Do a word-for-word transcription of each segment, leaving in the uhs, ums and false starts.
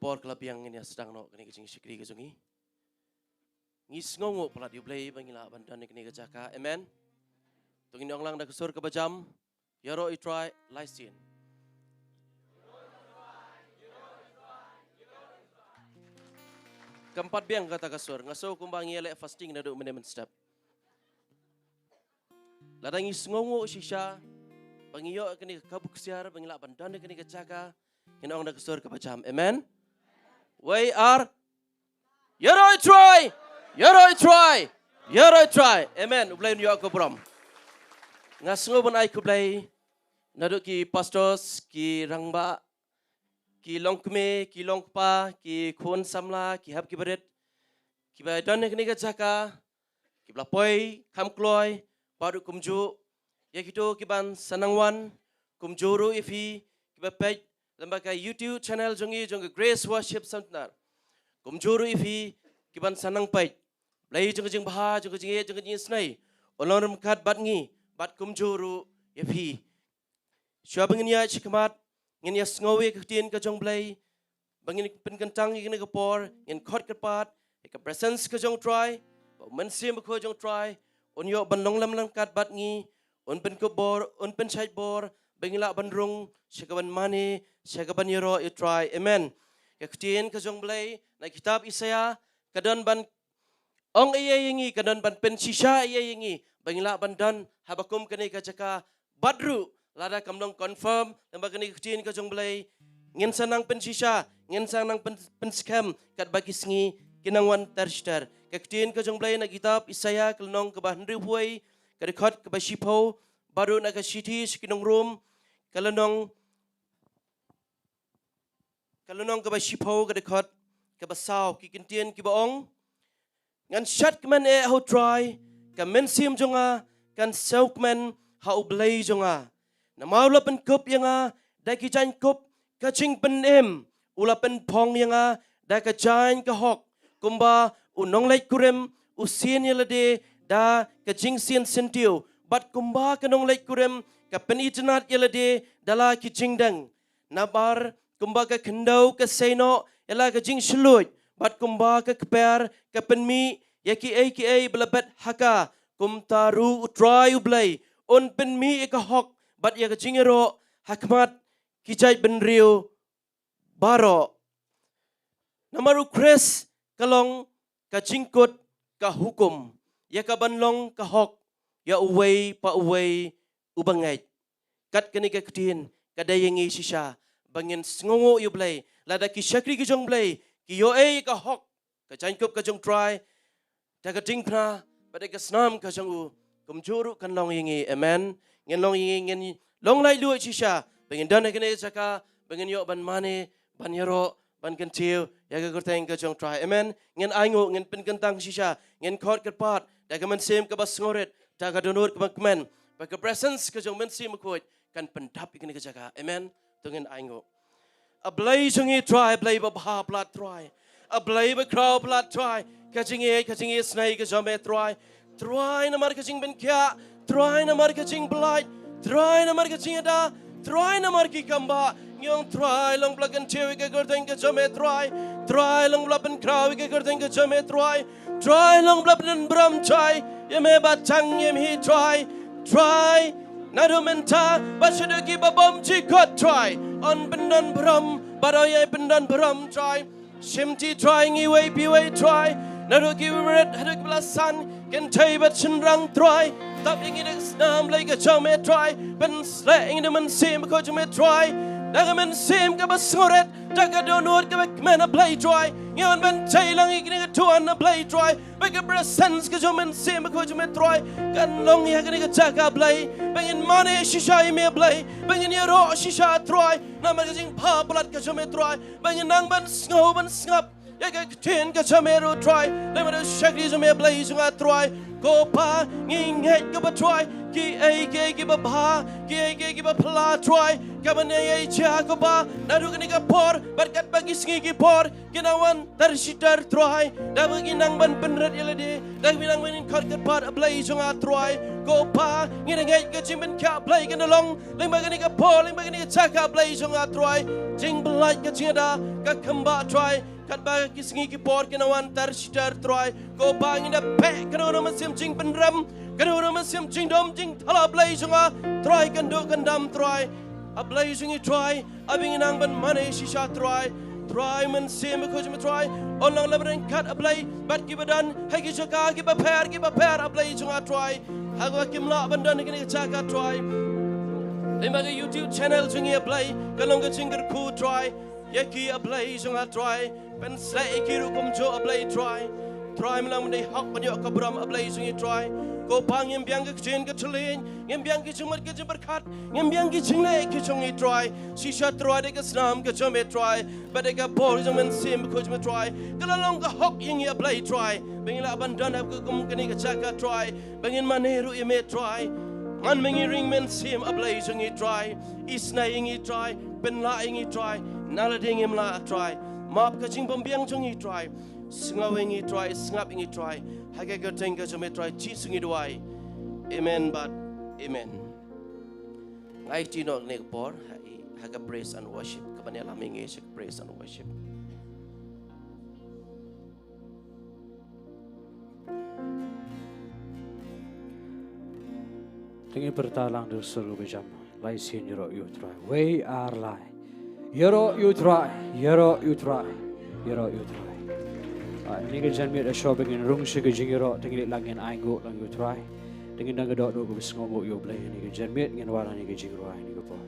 por ka la biang ngin ïa sdang noh kane ka jingshakri ka jong ngi. Ngi sngewnguh palat ïa U Blei ba ngi lah ban don ha kane ka jaka. Amen. To ngin ong lang da ka sur kaba jam. Ïaroh ïa U Trai, lai sien. Kam pat biang kata ka sur, nga sngew kumba ngi ïa leh fasting naduh mynne mynstep. Lada ngi sngewnguh shisha ba ngi ïoh kane ka kabu ksiar ba ngi lah ban don ha kane ka jaka, ngin ong da ka sur kaba jam. Amen. Wei ar. Ïaroh ïa U Trai. Ïaroh ïa U Trai. Ïaroh ïa U Trai. Amen. U Blei un ïoh ka burom. Nga sngew ban ai khublei naduh ki pastors, ki rangbah, ki longkmie, ki longkpa, ki khun samla, ki hep ki barit, kiba don ha kane ka jaka, kiba la poi kham kloi, bad ruh kumjuh ïa kito kiban sa nang wan, kumjuh ruh ïa phi kiba peit lyngba ka YouTube channel jong ngi jong ka Grace Worship Centre. Kumjuh ruh ïa phi kiban sa nang peit. Blei jong ka jingbha, jong ka jingïeit, jong ka jingisynei un long ryngkat bad ngi, bad kumjuh ruh ïa phi. Shuwa ba ngin ïaid shakhmat, ngin ïa sngew ïa ka ktien ka jong U Blei, ba ngin pynkyntang ïa kane ka por, ngin khot kyrpad ïa ka presence ka jong U Trai, ba U Mynsiem Bakhuid jong U Trai un ïoh ban long lem ryngkat bad ngi, un pynkup bor, un pynshait bor, ba ngin lah ban rung sha kaban mane, sha kaban ïaroh ïa U Trai. Amen. Ka ktien ka jong U Blei na kitab Isaïah ka don ban ong ei ei ïa ngi, ka don ban pynshisha ei ei ïa ngi ba ngin lah ban don haba kum kane ka jaka. Bad ruh lada kam long confirm lyngba kane ka ktien ka jong U Blei, ngin sa nang pynshisha, ngin sa nang pyn-, pynskhem katba ki sngi ki nang wan ter shi ter. Ka ktien ka jong U Blei na kitab Isaïah ka lynnong kaba hynriewphew wei, ka dkhot kaba shiphew, bad ruh na ka shithi sha ki nong Rom, ka lynnong ka lynnong kaba shiphew, ka dkhot kaba saw, ki kyntien kiba ong: Ngan shad kmen eh ha U Trai, ka mynsiem jong nga kan siew kmen ha U Blei jong nga. Namar u la pynkup ïa nga da ki jaiñkup ka jingpynim, u la pynphong ïa nga da ka jaiñ ka hok. Kumba u nongleit kurim u sien ïa lade da ka jingsien syntiew, bad kumba ka nongleit kurim ka pynitynnad ïa lade da la ki jingdeng. Namar kumba ka khyndew ka sei noh ïa la ka jingshlur, bad kumba ka kper ka pynmih ïa kiei kiei ba la bet ha ka, kumta ruh U Trai U Blei un pynmih ïa ka hok bad ïa ka jingïaroh ha khmat ki jaitbynriew baroh. Namar U Khrist ka long ka jingkut ka hukum ïa kaban long ka hok ïa uwei pa uwei uba ngeit. Kat kane ka ktien ka dei ïa ngi shisha ba ngin sngewnguh ïa U Blei, lada ki shakri ki jong U Blei ki ïoh ei ka hok, ka jaiñkup ka jong U Trai, da ka diengphna bad da ka snam ka jong u, kumjuh ruh kan long ïa ngi. Amen. Ngin long ïa ngi, ngin long laitluid shisha ba ngin don ha kane ka jaka ba ngin ïoh ban mane, ban ïaroh, ban kyntiew ïa ka kyrteng ka jong U Trai. Amen. Ngin ainguh, ngin pynkyntang shisha, ngin khot kyrpad da ka mynsiem kaba sngewrit, da ka dohnud kaba kmen, ba ka presence ka jong U Mynsiem Bakhuid kan pyndap ïa kane ka jaka. Amen. To ngin ainguh. A Blei jong ngi Trai, a Blei ba bha palat Trai, a Blei ba khraw palat Trai, ka jingïeit, ka jingisynei ka jong me Trai. Trai namar ka jingpynkhiah, Trai namar ka jingpyllait, Trai namar ka jingada, Trai namar ki kambah, ngi ong Trai long ba la kyntiew ïa ka kyrteng ka jong me Trai. Trai long ba la pynkhraw ïa ka kyrteng ka jong me Trai. Trai long ba la pynburom Trai ïa me ba tang ïa me hi Trai. Trai, naduh mynta bad shaduh kiba bym jukut Trai, yn pyndon burom bad ïa pyndonkam burom Trai. Shimti Trai ngi wei pa wei Trai, naduh kiba rit haduh kiba la san, kynthei bad shynrang Trai. Tap ïa ngi da ka snam Blei ka jong me Trai, pynshlur ïa ngi da ka mynsiem ka jong me Trai, da ka mynsiem kaba sngewrit, da ka dohnud kaba kmen a Blei Trai. Ngi wan ban jai lang ïa kane ka duwan a Blei Trai, ba ka presence ka jong u Mynsiem Bakhuid jong me Trai kan long ïa kane ka jaka Blei, ba ngin mane shisha ïa me Blei, ba ngin ïaroh shisha Trai namar ka jingbha palat ka jong me Trai, ba ngin nang ban sngew ban sngap ïa ka ktien ka jong me ruh Trai. Namar u shakri jong me Blei jong nga Trai, ko Pa ngi ngeit ko Pa Trai, kiei kiei kiba bha, kiei kiei kiba phylla Trai, kaba ngi ïa jia ko Pa, naduh kane ka por bad katba ki sngi ki por ki nang wan ter shi ter Trai, da ba ngi nang ban pynrit ïa lade, da ba ngi nang ban khot kyrpad a Blei jong nga Trai. Ko Pa, ngi da ngeit ka jingpynkhiah Blei kan da long lyngba kane ka por, lyngba kane ka jaka Blei jong nga Trai. Jingpynlait ka jingada ka khambah Trai, katba ki sngi ki por kin wan tar shi tar Trai. Ko Pa, ngi da peit kano kano mynsiem jingpynrem, kano kano mynsiem jingdom jingthala Blei jong nga Trai, kan duh kan dam Trai. A Blei jong ngi Trai, a ba ngi nang ban mane shisha Trai. Trai Mynsiem Bakhuid jong me Trai, un long lem ryngkat a Blei bad kiba don ha ki jaka kiba pher kiba pher a Blei jong nga Trai. Ha kaba kim lah ban don ha kane ka jaka Trai. Lyngba ka YouTube channel jong ngi a Blei, ka long ka jingkyrkhu Trai ïa ki a Blei jong nga Trai. Pynsleh ïa ki ruh kumjuh a Blei Trai. Trai me long ban dei hok ban ïoh ka burom a Blei jong ngi Trai. Ko Pa, ngim biang ka ktien ka thylliej, ngim biang ki jingmut ki jingpyrkhat, ngim biang ki jingleh ki jong ngi Trai. Shisha Trai da ka snam ka jong me Trai, bad da ka bor jong Mynsiem Bakhuid jong me Trai, ka la long ka hok ïa ngi a Blei Trai, ba ngin lah ban don ha ka kum kane ka jaka Trai, ba ngin mane ruh ïa me Trai. Ngan ma ngi ring Mynsiem a Blei jong ngi Trai, isnei ïa ngi Trai, pynlah ïa ngi Trai, na lade ngim lah Trai. Map ka jingbymbiang jong ngi Trai. Sngap ïa ngi Trai, sngap ïa ngi Trai. Ha ka kyrteng ka jong me Trai Jisu ngi duwai. Amen bad amen. Ngi ai kti noh kane ka por ha, ha ka praise and worship, kaban ïalam ïa ngi sha ka praise and worship. Te ngin pyrta lang da ka sur kaba jam. Lai sien, ïaroh ïa u Trai. Wei ar lai. Ïaroh ïa u Trai, ïaroh ïa u Trai, ïaroh ïa u Trai. Ai, ha kane ka janmiet, shuwa ba ngin rung sha ka jingïaroh, te ngin leit lang, ngin ainguh lang ïa u Trai. Te ngin don ka dohnud kaba sngewnguh ïa u Blei ha kane ka janmiet, ngin wan ha kane ka jingrwai ha kane ka por.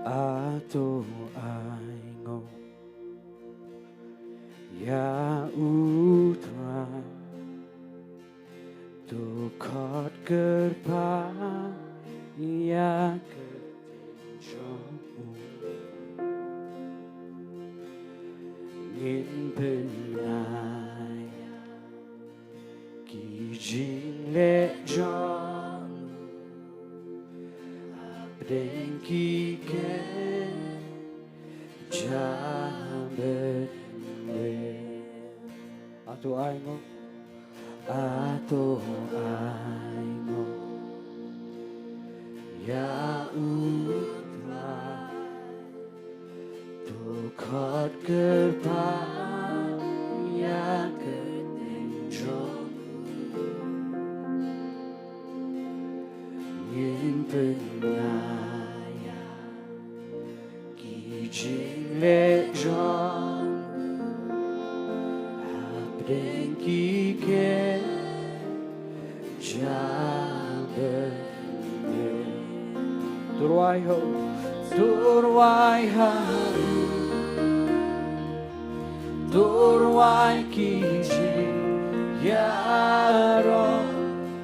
A to ainguh ïa u Trai. To khot kyrpad ïa ka kyrteng jong u. Ngin pynïaid ïa ki jingleh jong u. Hapdeng ki kynja bynriew. A to ainguh, a to ainguh ïa u Trai. To khot kyrpad ïa ka kyrteng jong u. Ngin pynïaid ïa ki jingleh jong u. Hapdeng ki kynja bynriew. To rwai ha u. To rwai ha u. To rwai ki jingïaroh.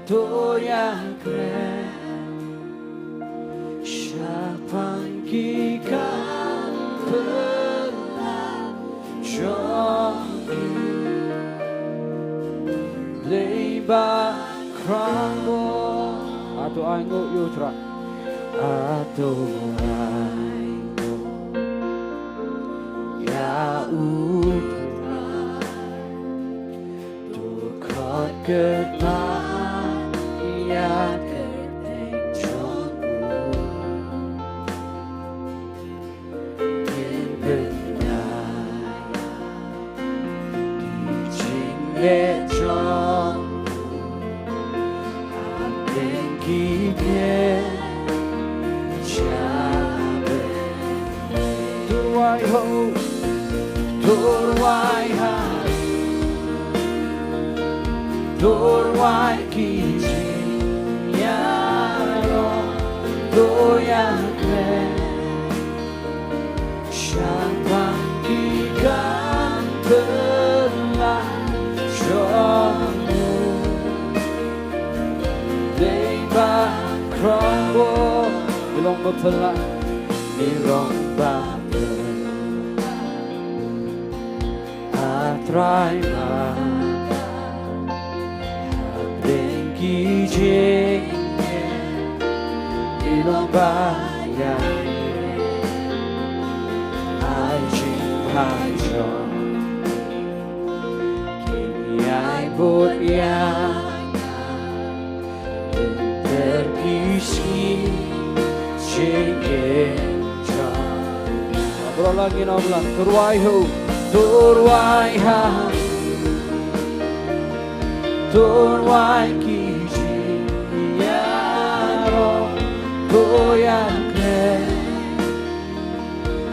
To ïakren shaphang ki kam pynlait jong u Blei ba khraw. A to ainguh ïa u Trai. A to ainguh ïa u Trai. To khot kyrpad ïa ka kyrteng jong u. Ngin pynïaid ïa ki jingleh jong u. Hapdeng ki kynja bynriew. To rwai ha u. To rwai ha u. To rwai ki jingïaroh. To ïakren shaphang ki kam pynlait jong u. Dei ba khraw. Ngi long ba pynlait. Ngi long ba pynlait. A Trai Blei, hapdeng ki jingeh, ngi long ba ïaid, ai jingphai jong, kin ïai Bud ïa nga, lynter ki sngi jingim jong nga. Baroh lang ngin ong lang, to rwai ha u, to rwai ha u, to rwai ki jingïaroh, to ïakren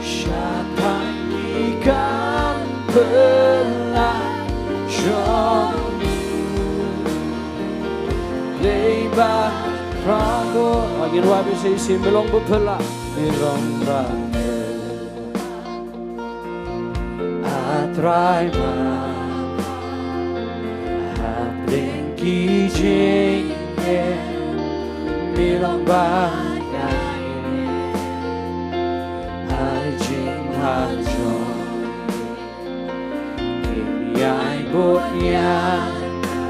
shaphang ki kam pynlait jong u. Dei ba khraw bor. Ngin rwai beit sa shisien. Me long ba phylla, me long ba phylla, A Trai, ma hapdeng ki jingeh, me long ba ïaineh. Ai jingmut jong ngi, ïai bud ïa nga,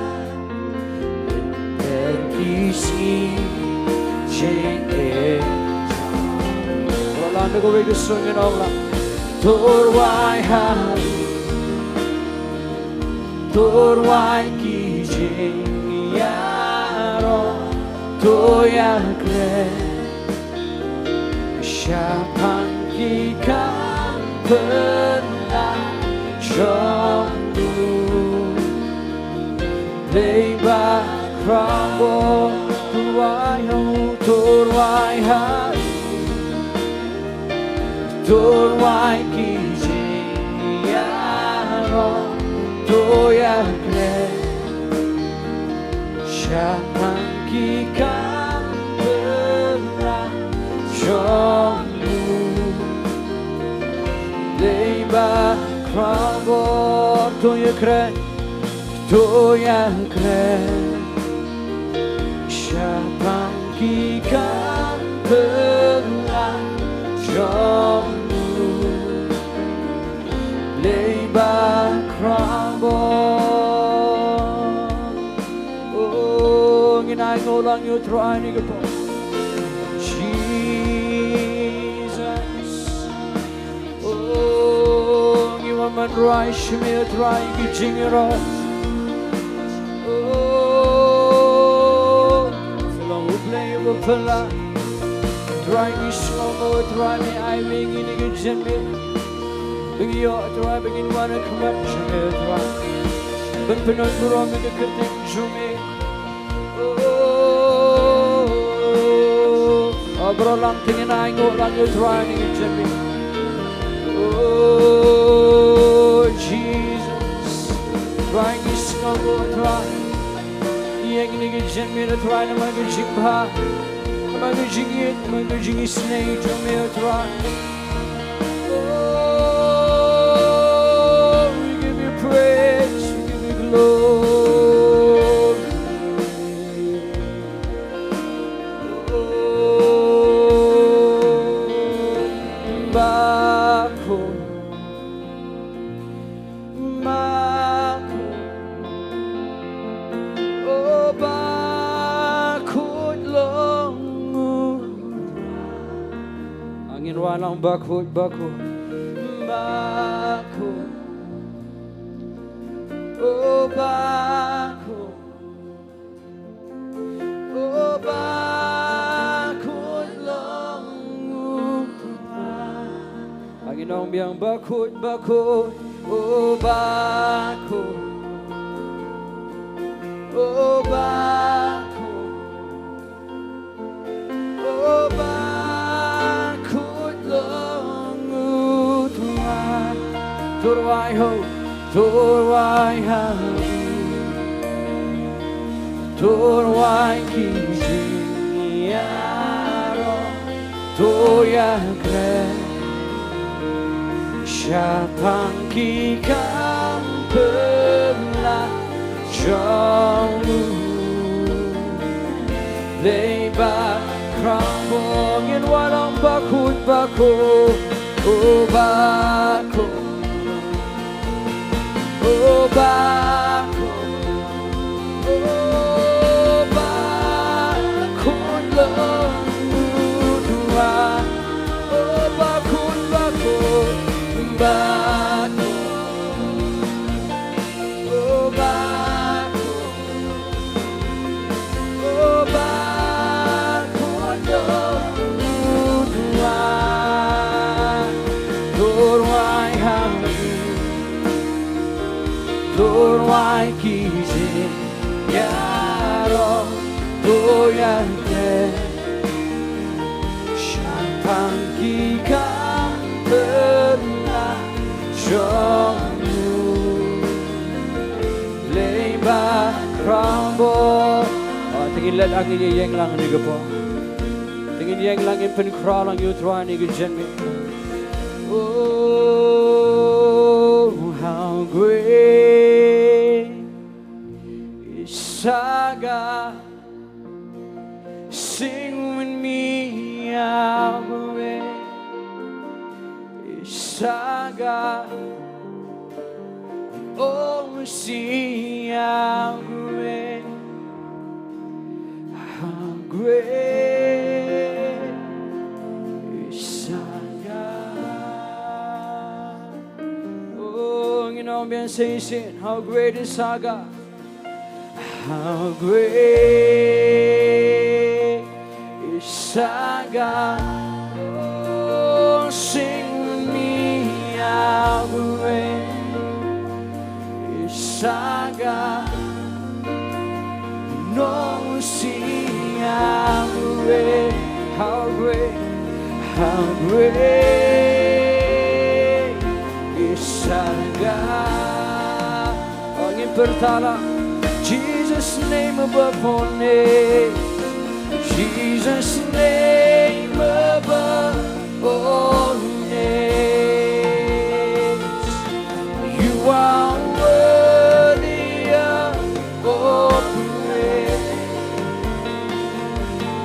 lynter ki sngi jingim jong nga. Baroh lang da kawei ka sur ngin ong lang. To rwai ha u, to rwai ki jingïaroh, to ïakren shaphang ki kam pynlait jong u. Dei ba khraw bor. To rwai ha u, to rwai ha u, to rwai ki jingïaroh, to ïakren shaphang ki kam pynlait jong u. Dei ba khraw bor. To ïakren, to ïakren shaphang ki kam pynlait jong u. Dei ba khraw bor. Oh, ngin ainguh lang ïa u Trai ha kane ka por. Jesus. Oh, ngi wan ban rwai sha me, Trai, ki jingïaroh. Oh, long U Blei uba phylla. Trai, ngi sngew mo, Trai, me ai ma ngi kine ki jingmut. Ba ngi ïoh, Trai, ba ngin wan ha khmat jong me, Trai, ban pynbna burom ïa ka kyrteng jong me. Oh, baroh lang te ngin ainguh lang ïa u Trai ha kine ki jingmut. Oh, Jesus. Trai, ngi sngew mo, Trai, ïa kine ki jingmut, Trai, namar ka jingbha, namar ka jingïeit, namar ka jingisynei jong me, Trai. Oh, we give you praise, we give you glory. Oh, Bakhraw. Bakhraw, oh, bakhraw long u. Ngin wan lang, bakhraw, bakhraw. Bakhraw, oh, bakhraw. Oh, bakhraw long u Trai. Ngin ong biang, bakhraw, bakhraw, oh, bakhraw. Oh, bakhraw. Oh, bakhraw long u Trai. To rwai ha u, to rwai ha u, to rwai ki jingïaroh, to ïakren shaphang ki kam pynlait jong u. Dei ba khraw bor. Ngin wan lang, bakhraw, bakhraw, oh, bakhraw. Oh, bakhraw, oh, bakhraw long u Trai. Oh, bakhraw, bakhraw, bakhraw. Oh, bakhraw. Tyrwa ki jingïaroh, to ïa te shaphang ki kam pynlah jong u. Leh ba khraw bor. Ah, te ngin leit lang, ngin ïeng lang ha kane ka por. Te ngin ïeng lang, ngin pynkhraw lang ïa u Trai ha kane ka janmiet. Oh, how great is our God. Sing with me, how great is our God. Oh, sing, how great, how great is our God. Oh, ngin ong biang, say, sing, how great is our God. How great is our God. Oh, sing with me, how great is our God. No, sing, how great, how great, how great is our God. Oh, ngin pyrta lang. Jesus' name above all names. Jesus' name above all names. You are worthy of all praise.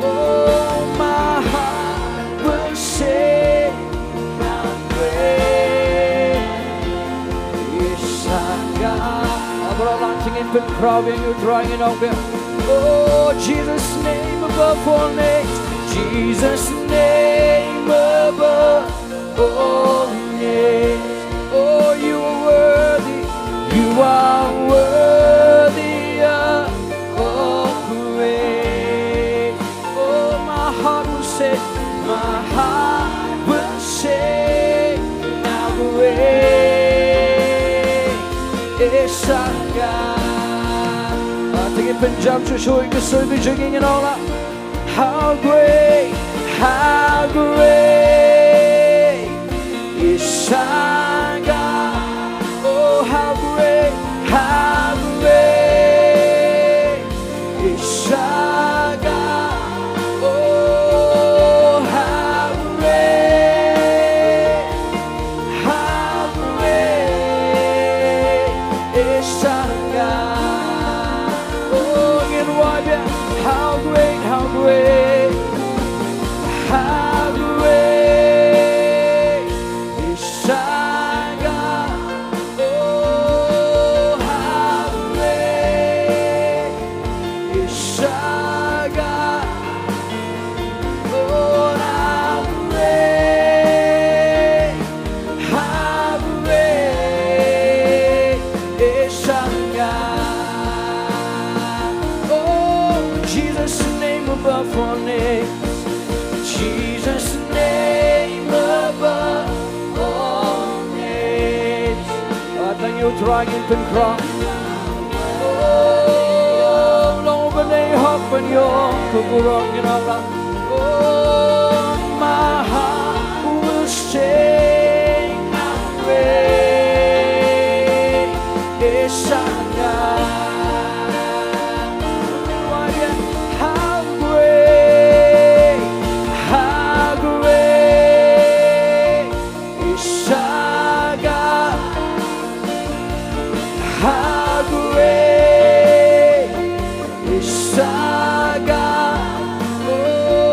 Oh, my heart will sing, how great is our God. Abraham, sing, ngin pynkhraw ïa u Trai, ngin ong biang. Oh, Jesus' name above all names. Jesus' name above all names. Oh, you are worthy. You are worthy of all praise. Oh, my heart will sing, my heart will sing, how great is our God. Ah, te ngin pynjam shuh shuh ïa ka sur ka jong ngi, ngin ong lang. How great, how great is our God. Oh, how great, how great is our God. Oh, how great, how great is our God. Oh, ngin wad biang. How great, how great, how great is our God. Oh, how great is our God. Oh, how great, how great is our God. Oh, Jesus' name above all names. Jesus' name above all names. Ah, tang ïa u Trai ngin pynkhraw. Oh, long ba ngi hok ban ïoh ka burom, ngin ong lang. Oh, my heart will sing, how great is our God. How great, how great is our God. How great is our God. Oh,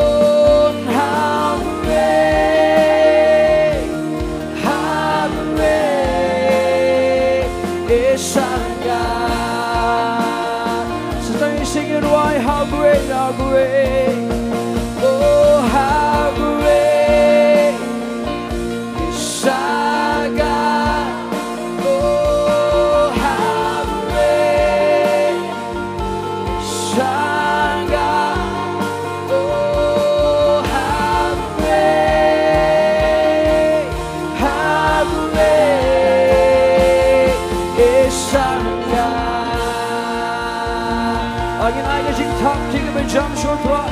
Jingthap, jingpynjam sha u Trai.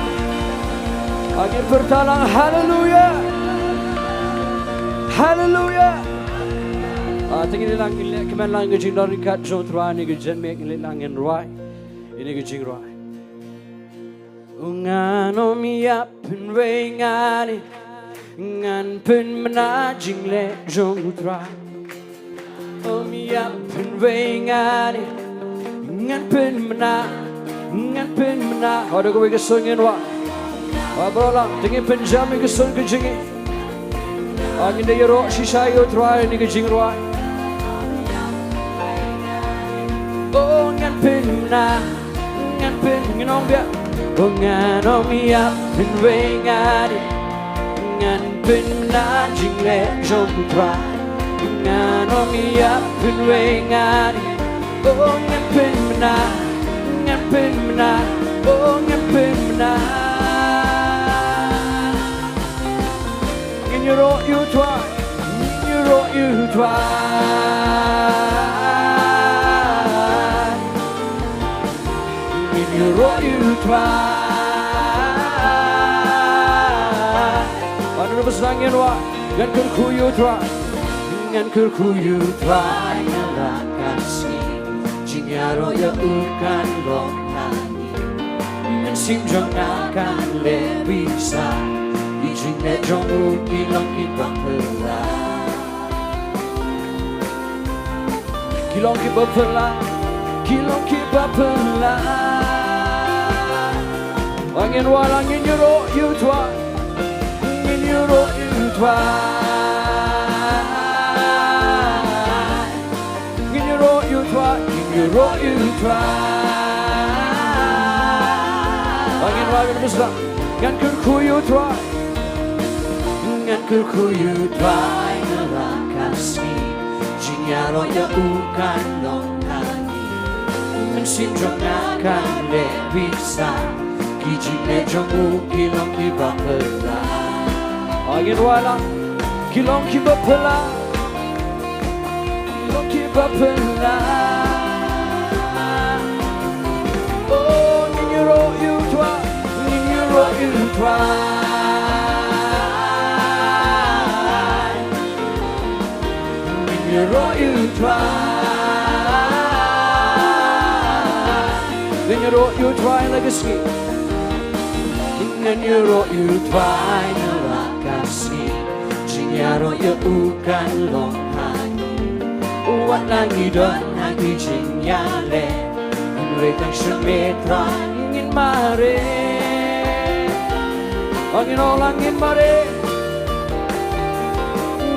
Ngin pyrta lang, haleluya. Haleluya. Ah, te ngin leh lang, ngin leh kmen lang ka jingdon ryngkat jong u Trai, ïa kane ka janmiet ngin leh lang, ngin rwai ïa kane ka jingrwai. Ngan ym ïap pynwei ngan, ngan pynmynna jingleh jong u Trai. Ym ïap pynwei ngan, ngan pynmynna, ngan pynmynna. Haduh kawei ka sur ngin wad. Wat baroh lang, te ngin pynjam ïa ka sur ka jong ngi. Ah, ngin da ïaroh shisha ïa u Trai ha kane ka jingrwai. Oh, ngan pynmynna, ngan pyn, ngin ong biang. Oh, ngan ym ïap pynwei ngan, ngan pynmynna jingleh jong u Trai. Ngan ym ïap pynwei ngan, oh, ngan pynmynna, ngan pynmynna, oh, ngan pynmynna. Ngin ïaroh ïa u Trai, ngin ïaroh ïa u Trai. Ngin ïaroh ïa u Trai. Ngan kyrkhu ïa u Trai. Ngan kyrkhu ïa u Trai na la ka sngi. Jingïaroh ïa u kan long ha ngi. Mynsiem jong nga kan leh pisa. Ki jingleh jong u ki long kiba phylla. Ki long kiba phylla. Ki long kiba phylla. Ngin wad lang, ngin ïaroh ïa u Trai. Ngin ïaroh ïa u Trai. Ngin ïaroh ïa u Trai, ngin ïaroh ïa u Trai. Ngin wad, ngin bishar. Ngan kyrkhu ïa u Trai. Ngan kyrkhu ïa u Trai na la ka sngi. Jingïaroh ïa u kan long ha ngi. Mynsiem jong nga kan leh pisa. Ki jingleh jong u ki long kiba phylla. Ngin wad lang. Ki long kiba phylla. Ki long kiba phylla. Oh, ngin ïaroh ïa u Trai. Ngin ïaroh ïa u Trai. Ngin ïaroh ïa u Trai. Ngin ïaroh ïa u Trai la ka sngi. Ngin ïaroh ïa u Trai na la ka sngi. Jingïaroh ïa u kan long ha ngi. Wat la ngi don ha ki jingïaleh. Hynrei tang sha me Trai ngin mareh. Ngin ong lang ngin mareh.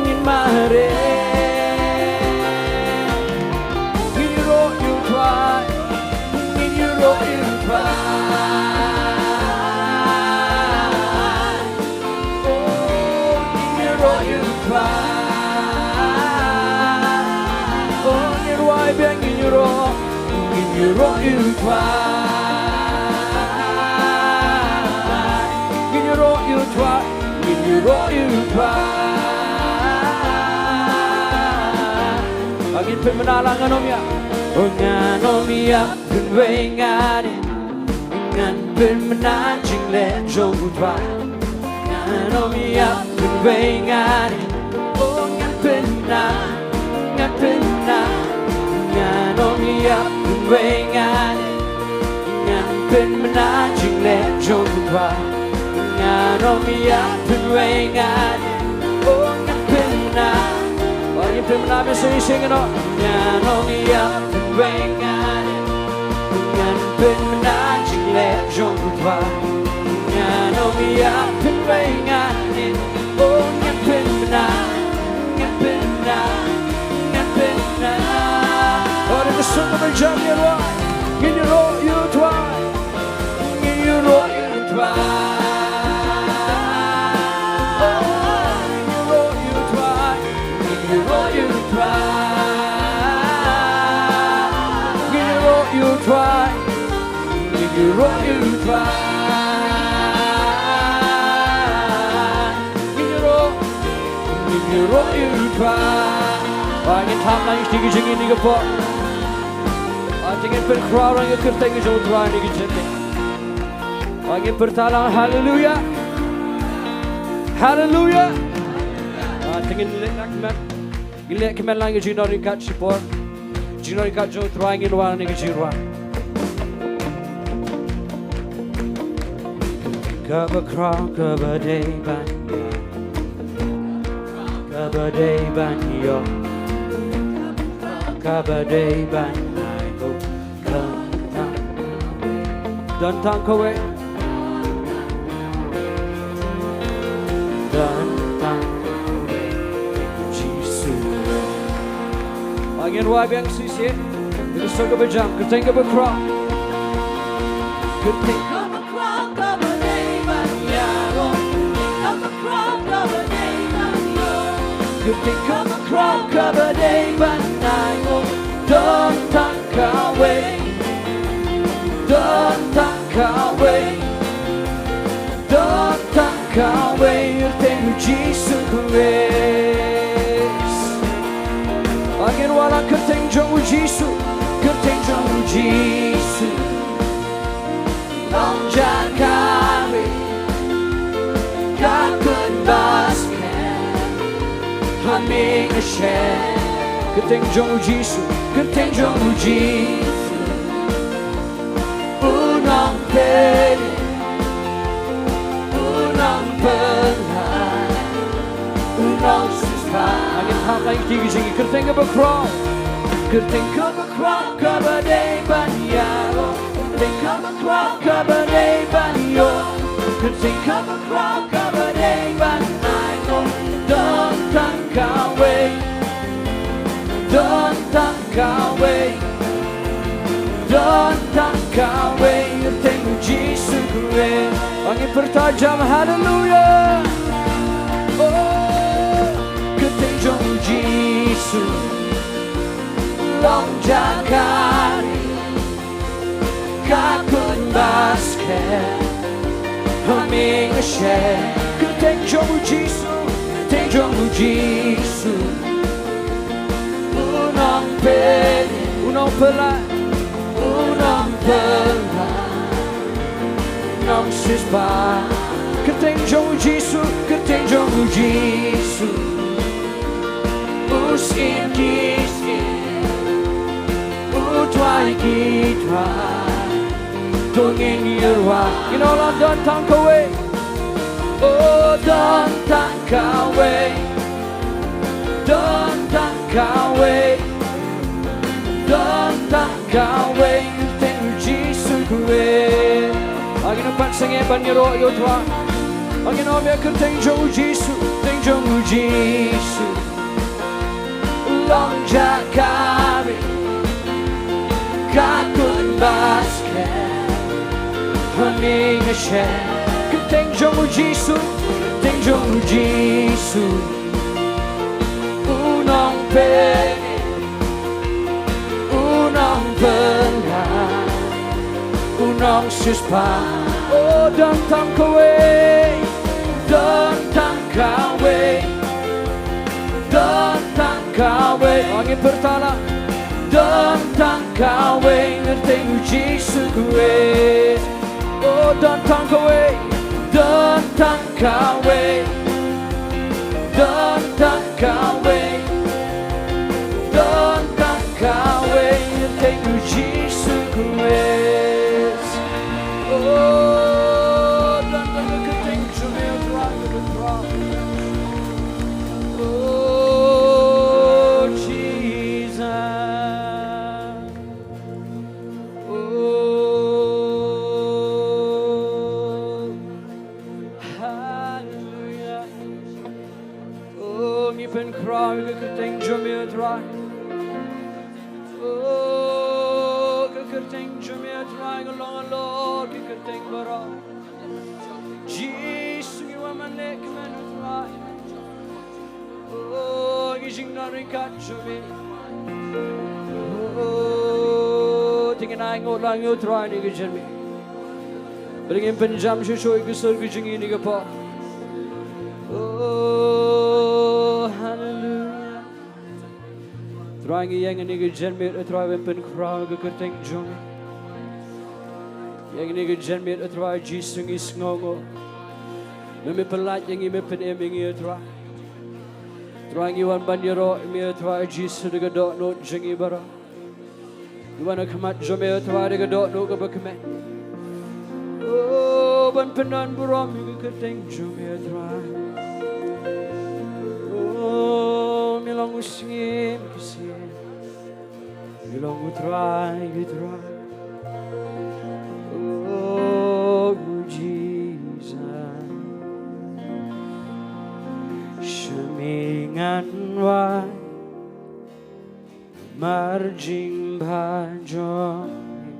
Ngin mareh. Ngin ïaroh ïa u Trai. Ngin ïaroh ïa u Trai. Oh, ngin ïaroh ïa u Trai. Oh, ngin rwai biang, ngin ïaroh. Ngin ïaroh ïa u Trai. Ngin ïaroh ïa u Trai. Ngin ïaroh ïa u Trai. Ngin pynmynna lang, ngan ym ïap. Oh, ngan ym ïap pynwei ngan. Ngan pynmynna jingleh jong u Trai. Ngan ym ïap pynwei ngan. Oh, ngan pynmynna, ngan pynmynna. Ngan ym ïap pynwei ngan. Ngan pynmynna jingleh jong u Trai. Ngan ym ïap pynwei ngan. Oh, ngan pynmynna. Oh, ngin pynmynna, me shisha ngin ong. Ngan ym ïap pynwei ngan. Ngan pynmynna jingleh jong u Trai. Ngan ym ïap pynwei ngan. Oh, ngan pynmynna, ngan pynmynna, ngan pynmynna. Oh, ngin sngewbha ban jam ïa u Trai. Ngin ïaroh ïa u Trai. Ngin ïaroh ïa u Trai. Oh, ngin ïaroh ïa u Trai. Ngin ïaroh ïa u Trai. Ngin ïaroh ïa u Trai. Ngin ïaroh ïa u Trai. Ngin ïaroh, ngin ïaroh ïa u Trai. Ba ngin thap lang ïa ki jingim ïa ka por. Ba ngin pynkhraw lang ïa ka kyrteng jong u Trai ïa ki jingim. Ngin pyrta lang haleluya. Haleluya. Ah, te ngin leh kmen. Ngin leh kmen lang ïa ka jingdon ryngkat shipor. Jingdon ryngkat jong U Trai, ngin wan ïa ka jingrwai. Kaba khraw kaba dei ban ïa, kaba dei ban ïa, kaba dei ban ïa. Don tang kawei. Don tang kawei, Jisu. Ngin wai biang shisien. Ngin sdang kaba jam, kyrteng kaba khraw. Kyrteng kaba khraw kaba dei ban ïaroh. Kyrteng kaba khraw kaba dei ban ïaroh. Kyrteng kaba khraw kaba dei ban ïaroh. Don tang kawei. Don tang kawei. Don tang kawei, kyrteng U Jisu Khrist. Ngin wallam kyrteng jong U Jisu, kyrteng jong U Jisu. Long jaka ri, ka khun basket, ha mingshem. Kyrteng jong U Jisu, kyrteng jong U Jisu. U nongpynim, u nongpynlait, u nongsiewspah. Ngin hap lang ïa ki jingkyrteng kaba khraw. Kyrteng kaba khraw kaba dei ban ïaroh. Kyrteng kaba khraw kaba dei ban ïoh. Kyrteng kaba khraw kaba dei ban ïaroh. Don tang kawei. Don tang kawei. Don tang kawei, kyrteng U Jisu Khrist. Ngin pyrta jam haleluya. Oh, kyrteng jong U Jisu. Long jaka ri, ka khun basket, ha mingshem. Kyrteng jong U Jisu, kyrteng jong U Jisu. U nongpynim, u nongpynim, u nongpynim, nongsiewspah. Kyrteng jong U Jisu, kyrteng jong U Jisu. U Syiem ki syiem, U Trai ki trai. To ngin ïa rwai. Ngin ong lang don tang kawei. Oh, don tang kawei. Don tang kawei. Don tang kawei, kyrteng U Jisu Khrist. Ngin ym pat sangeh ban ïaroh ïa U Trai. Ngin ong ïa kyrteng jong U Jisu, kyrteng jong U Jisu. Long jaka ri, ka khun basket, ha mingshem. Kyrteng jong U Jisu, kyrteng jong U Jisu. U nongpynim, u nongpynim, u nongsiewspah. Oh, don tang kawei, don tang kawei, don tang kawei. Ngin pyrta lang. Don tang kawei, kyrteng U Jisu Khrist. Oh, don tang kawei, don tang kawei, don tang kawei, don tang kawei, kyrteng U Jisu Khrist. Oh, don tang kawei, kyrteng jong U Trai, U Trai. Oh, Jesus. Oh, haleluya. Oh, ngi pynkhraw ïa ka kyrteng jong me, U Trai. Oh, ka kyrteng jong me, U Trai, ka long halor ki kyrteng baroh. Jisu, ngi wan ban leh kmen, U Trai. Oh, ki jingdon ryngkat jong me. Oh, te ngin ainguh lang ïa U Trai ha kane ka jingmih. Bad ngin pynjam shuh shuh ïa ka sur ka jong ngi ha kane ka por. Oh, haleluya. Trai, ngi ïeng ha kane ka jingmih, Trai, ban pynkhraw ïa ka kyrteng jong me. Ïa kine ki jingmut, O Trai Jisu, ngi sngewnguh ba me pyllait ïa ngi, me pynim ïa ngi, O Trai. Trai, ngi wan ban ïaroh ïa me, O Trai Jisu, da ka dohnud jong ngi baroh. Ngi wan ha khmat jong me, O Trai, da ka dohnud kaba kmen, oh, ban pyndonburom ïa ka kyrteng jong me, O Trai. Oh, me long u Syiem ki syiem. Me long U Trai ki trai. Oh, Jisu. Sha me ngan wan namar jingbha jong me.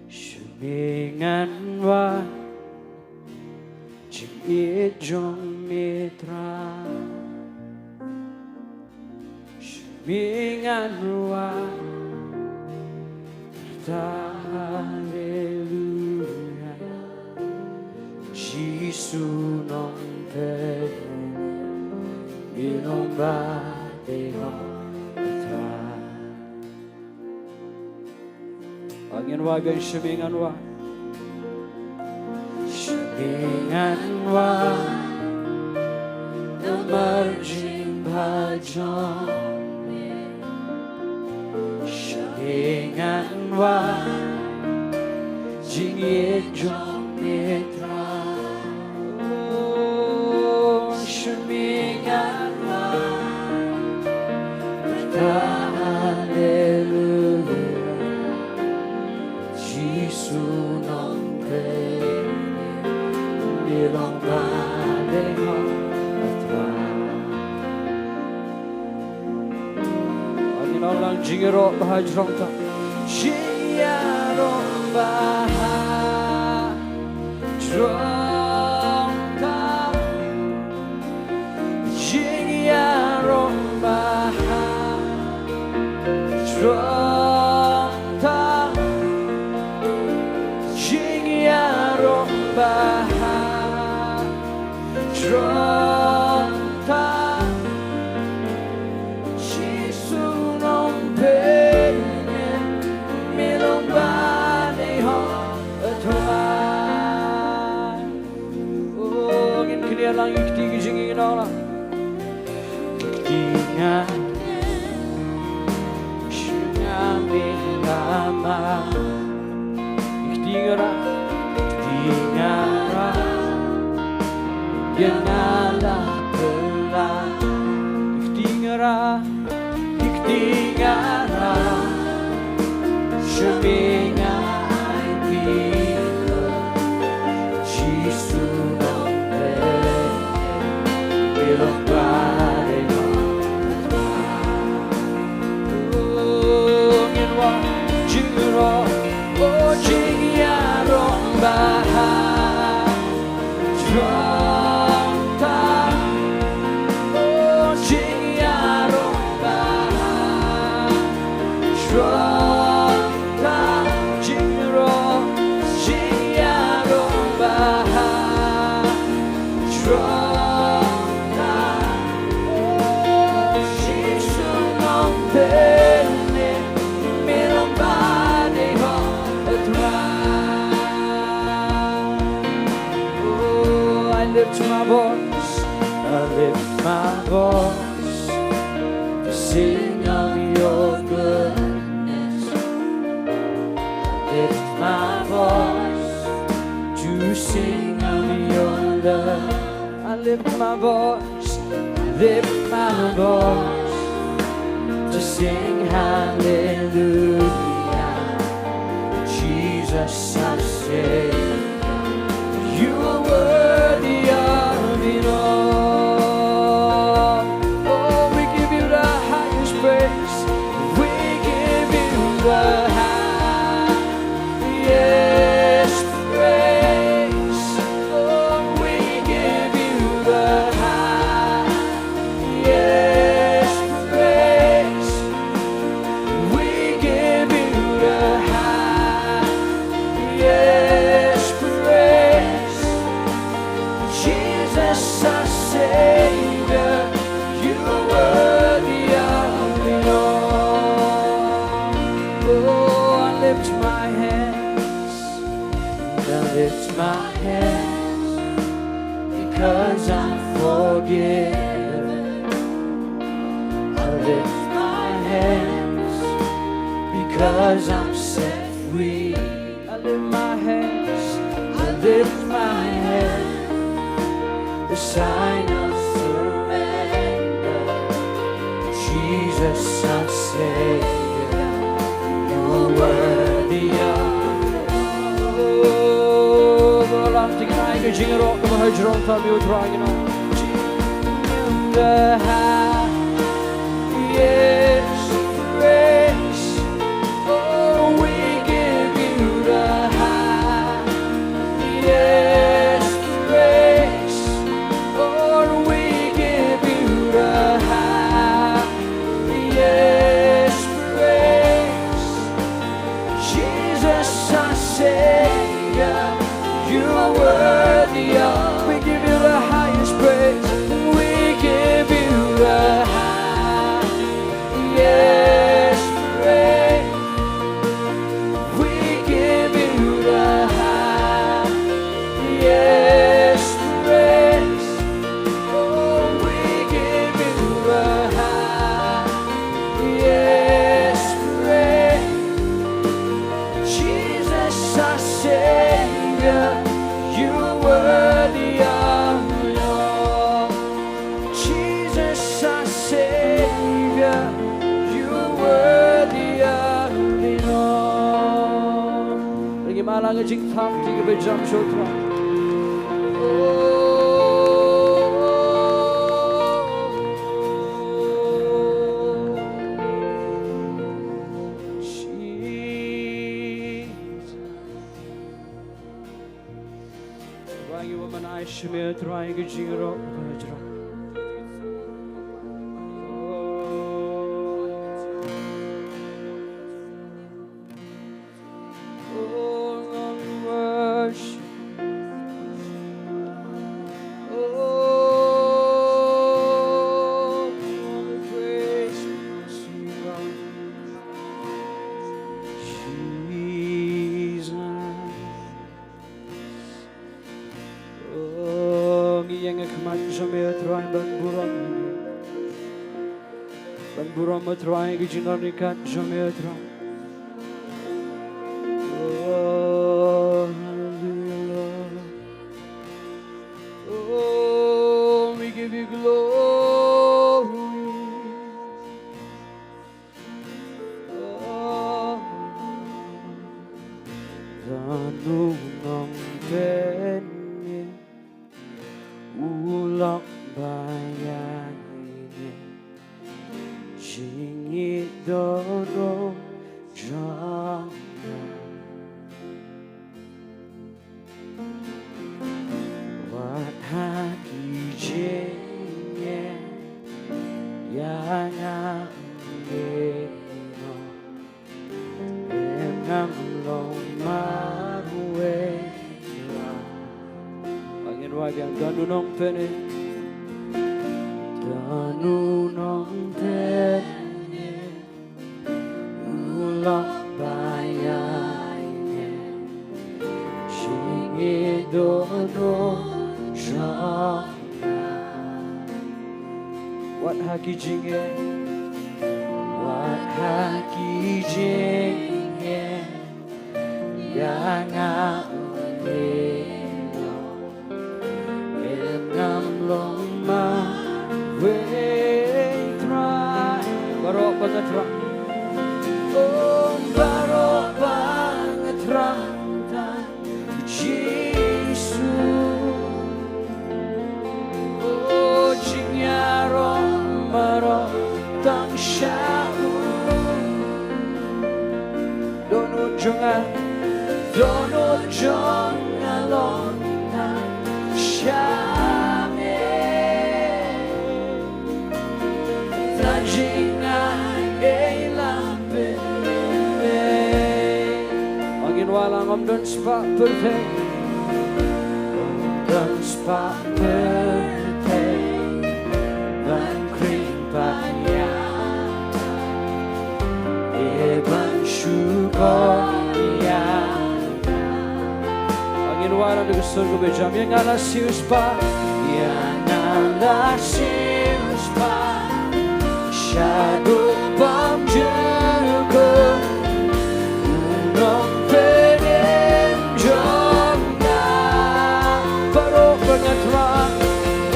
Sha me ngan wan jingïeit jong me, Trai. Sha me ngan wan, kyrta haleluya. Jisu Nongpynim, me long ba dei hok, Trai. Ngin wan biang, sha me ngan wan. Sha me ngan wan namar jingbha jong me. Sha me ngan wan jingïeit jong me, Trai. Oh, sha me ngan wan, kyrta haleluya. Jisu Nongpynim, me long ba dei hok, Trai. Ngin ong lang, jingïaroh ba ha jrong tam. Jingïaroh ba ha jrong tam. Jingïaroh ba ha jrong tam. Jingïaroh ba ha jrong tam. Jisu Nongpynim, me long ba dei hok, Trai. Oh, ngin kyndiah lang ïa ki kti ki jong ngi, ngin ong lang. Ki kti nga, sha nga me la mad. Ki kti nga rah, ki kti nga rah, ïa nga la pyllait. Ki kti nga rah, ki kti nga rah, sha me nga aiti. Jisu Nongpynim, me long ba dei hok, Trai. Oh, ngin wan, jingïaroh, oh, jingïaroh ba ha jrong tam. Oh, jingïaroh ba ha jrong tam. Jingïaroh, jingïaroh ba ha jrong tam. Oh, Jisu Nongpynim, me long ba dei hok, Trai. Oh, I lift my voice, I lift my voice to sing of your goodness. I lift my voice to sing of your love. I lift my voice, lift my voice to sing hallelujah. Jesus, I say, you are worthy of it all. Oh, we give you the highest praise. We give you the highest praise. Oh, we give you the highest praise. We give you the highest praise. Jesus, our Savior, you are worthy of it all. Oh, I lift my hand. 'Cause I'm forgiven. I lift my hands because I'm set free. I lift my hands. I lift my hands. The sign of surrender. Jesus, our Savior, you are worthy of it all. Baroh lam, tynrai ka jingïaroh kaba ha jrong tam ïa U Trai, you know. In the highest praise, oh, we give you the highest praise. Oh, we give you the highest praise. Jesus, our Savior, you are worthy of. We give you the highest praise. We give you the highest praise. We give you the highest praise. Oh, we give you the highest praise. Jesus, our Savior, you are worthy of it all. Jesus, our Savior, you are worthy of it all. Ngin ym lah ka jingthank you kaba jam sha U Trai. Oh, Jesus. Trai, ngi wan ban ai sha me, Trai, ka jingïaroh kaba ha jrong. Oh, Lord, we worship. Oh, all the praise belongs to you, God. Jesus. Oh, ngi ïeng ha khmat jong me, Trai, ban burom. Ban burom, Trai, ka jingïaroh ka jong me, Trai. Oh, hallelujah, Lord. Oh, we give you glory. Don u nongpynim u lok ba ïaineh, jingïeit don u jong nga. Wat ha ki jingeh ïa nga ne no, em ngam long marwei. Ngin wad ïa Don u nongpynim. Don u nongpynim u lok ba ïaineh, jingïeit don u jong nga. Wat ha ki jingeh, wat ha ki jingeh ïa nga ne no, em ngam long marwei, Trai. Baroh ba nga thrang. Oh, baroh ba nga thrang tang, Jisu. Oh, jingïaroh baroh tang sha u. Dohnud jong nga, dohnud jong nga long tang sha me. Na jingaiei la pynmih. Ngin wallam. Ym don spah pyrthei, ym don spah pyrthei ban khring pat ïa nga, ban shu kohnguh ïa nga. Ngin wallam da ka sur kaba jam. Ïa nga la siewspah, Ïa nga la sim spah shaduh bymjukut u nongpynim jong nga. Baroh ba nga thrang,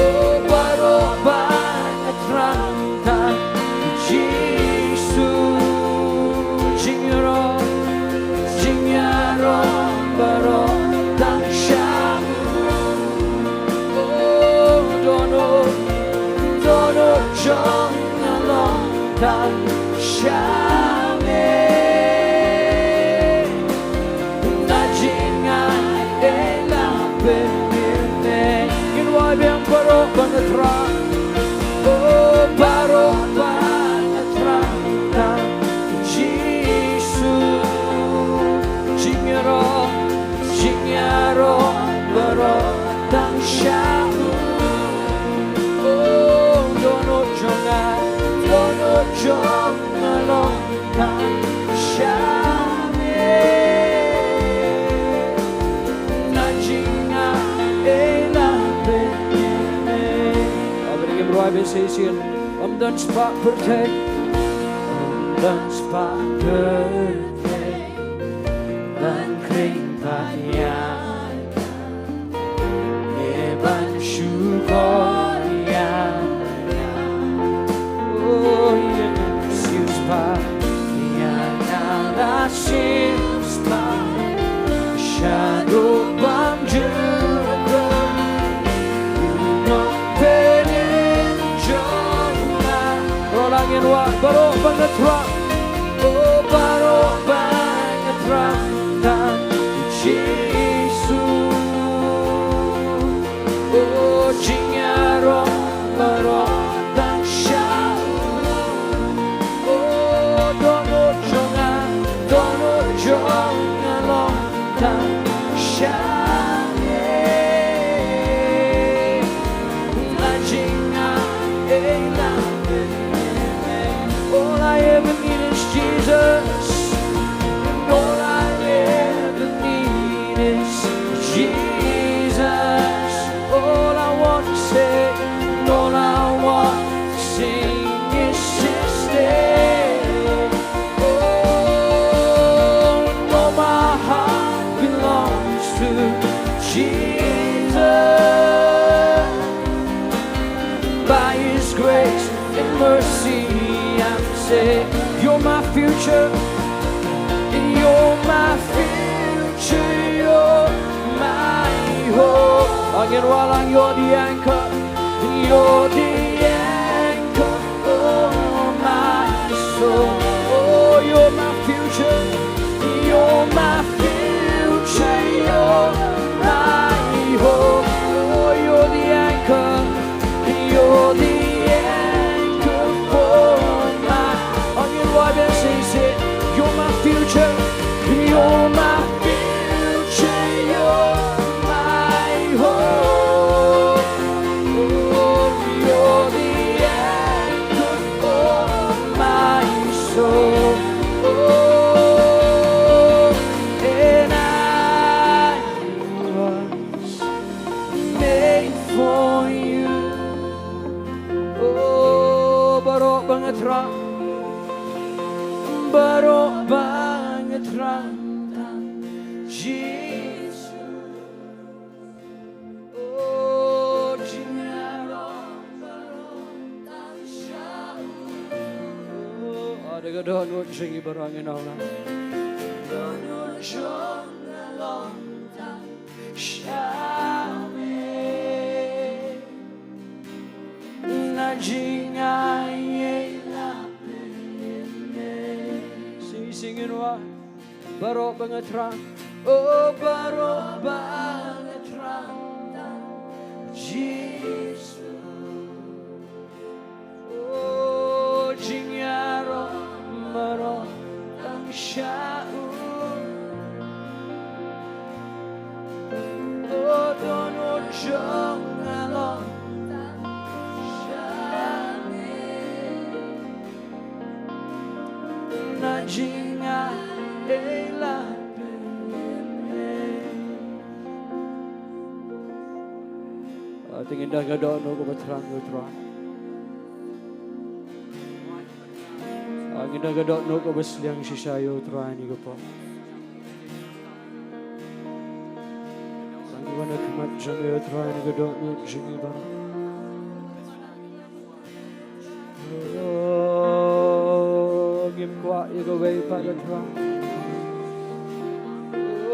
oh, baroh ba nga thrang tang Jisu. Jingïaroh, jingïaroh baroh tang sha u. Oh, dohnud, dohnud jong nga long tang sha me. Na jingaiei la pynmih me. Ngin wai biang. Baroh ba nga thrang, oh, baroh ba nga thrang tang Jisu. Jingïaroh, jingïaroh baroh tang sha u. Oh, dohnud jong nga, dohnud jong nga long tang sha me. Na jingaiei la pynmih me. Ap ïa ka rwai ba shisien. Ym don spah pyrthei, ym don spah pyrthei ban khring pat ïa nga, ban shukor ïa nga. Oh, ïa nga la sim spah, ïa nga la sim spah shaduh bymjukut u nongpynim jong nga. Baroh lang ngin wah, baroh ba nga thrang, oh, baroh ba nga thrang tang Jisu. Oh, jingïaroh baroh tang sha u. Oh, dohnud jong nga, dohnud jong nga long tang sha me. Na jingaiei la pynmih me. All I ever need is Jesus. All I ever need is Jesus. All I want to say, all I want to sing is His name. Oh, and all my heart belongs to Jesus. By His grace and mercy, I'm saved. You're my future. You're my future. You're my hope. Again, while I'm, you're the anchor. You're the anchor for my soul. Oh, you're my future. You're my future. You're my hope. Oh, you're the anchor. You're the anchor for my. Again, why don't you say, you're my future. You're my future. You're my hope. Oh, you're the anchor for my soul. Oh, and I was made for you. Oh, baroh ba nga thrang, baroh ba nga thrang tang Jisu. Oh, jingïaroh baroh tang sha u. Oh, da ka dohnud jong ngi baroh ngin ong lang. Dohnud jong nga long tang sha me. Na jingaiei la pynmih me. Sing, sing ngin wah. Baroh ba nga thrang, oh, baroh ba nga thrang tang Jisu. Oh, jingïaroh baroh tang sha u. Oh, dohnud jong nga long tang sha me. Na jingaiei la pynmih me. Ngin don ka dohnud kaba thrang ïa u Trai. Ah, ngin don ka dohnud kaba sliang shisha ïa u Trai ha kane ka por. Ngi wan ha khmat jong ïa u Trai ha kane ka dohnud jong ngi baroh. Oh, ngim kwah ïa kawei pat, ah Trai.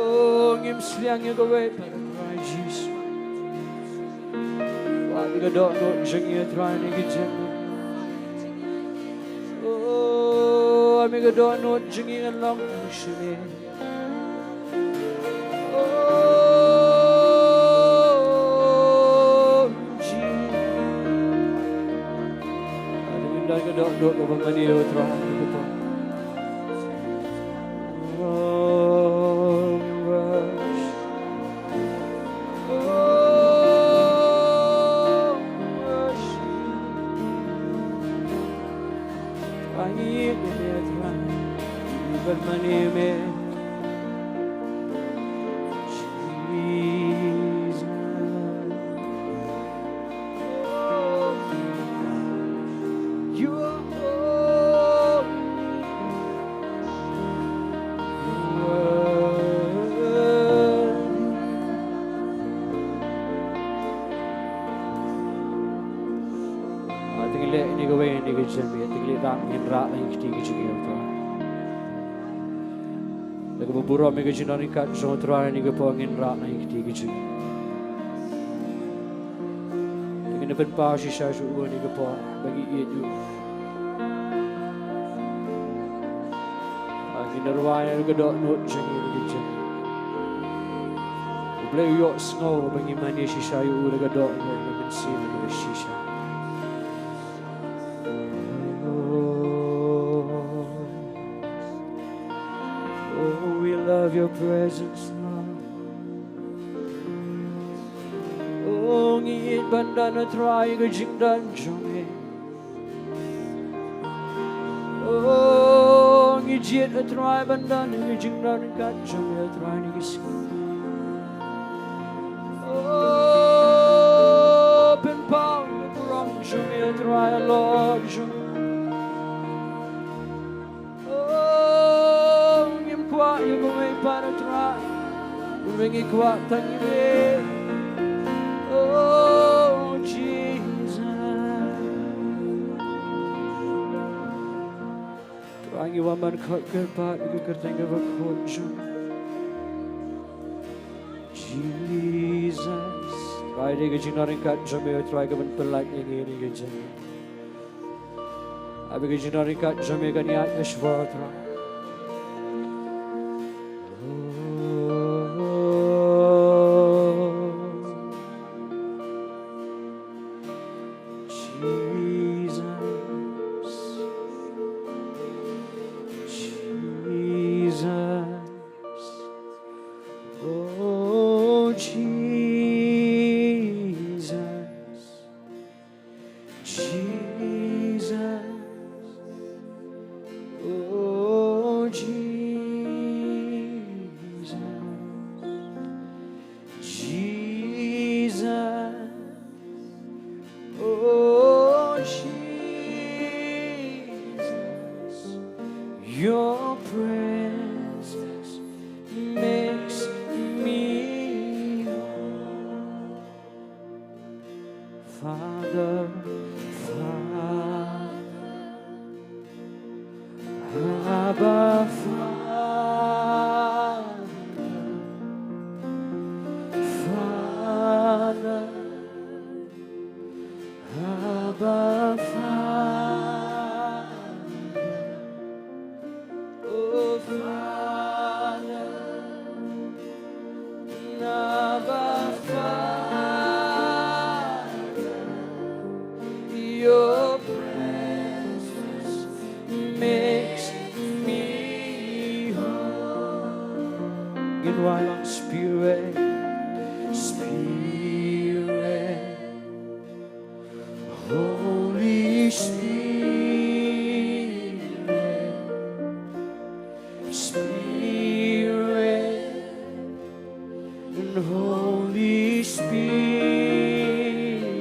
Oh, ngim sliang ïa kawei pat, ah Trai Jisu. Kwah ïa ka dohnud jong ngi, ah Trai, ha kane ka jingim. Oh, ha kane ka dohnud jong ngi ngan long tang sha me. Oh, Jesus. Haleluya, ka dohnud kaba mane, oh Trai. Oh, worship. Oh, worship. Ai, ai, ai, ai, ai. Ban mane me. Jesus. You are holy. You are worthy. Ah, te ngi leh ïa kane kawei, ïa kane ka jingim, te ngi leh, ngin rah ïa ka kti ka jingim, Trai. Da kaba burom ïa ka jingdon ryngkat jong u Trai ha kane ka por, ngin rah ïa ka kti ka jingim. Te ngin pynpaw shisha sha u ha kane ka por ba ngi ïeit ïa u. Ah, ngin rwai ïa ka dohnud jong ngi ha kane ka jingim. U Blei u ïohsngew ba ngi mane shisha ïa u da ka dohnud, da ka mynsiem, da ka shisha. Oh, we love your presence, Lord. Oh, ngi ïeit ban don, ah Trai, ha ka jingdon jong me. Oh, ngi jied, ah Trai, ban don ha ka jingdon ryngkat jong me, ah Trai, ha kane ka sngi. Oh, pynpaw ïa ka burom jong me, ah Trai, halor jong ngi. Oh, ngim kwah ïa kawei pat, ah Trai. Ngi kwah tang ïa me. Oh, Jesus. Trai, ngi wan ban khot kyrpad ïa ka kyrteng kaba khuid jong me. Jesus. Trai, da ka jingdon ryngkat jong me, Trai, ka ban pynlait ïa ngi ha kane ka jingim. Haba ka jingdon ryngkat jong me kan ïaid shuwa, Trai. Oh, Jesus, Jesus, oh, Jesus. Jesus, oh Jesus, Jesus, oh Jesus, your presence makes me whole. Father, Father, Abba, Father, Father, Abba, Father. Oh, Father, Abba, Father, your presence makes me whole. Ngin wai lang. Spirit, Spirit, Holy Spirit, Spirit, and Holy Spirit.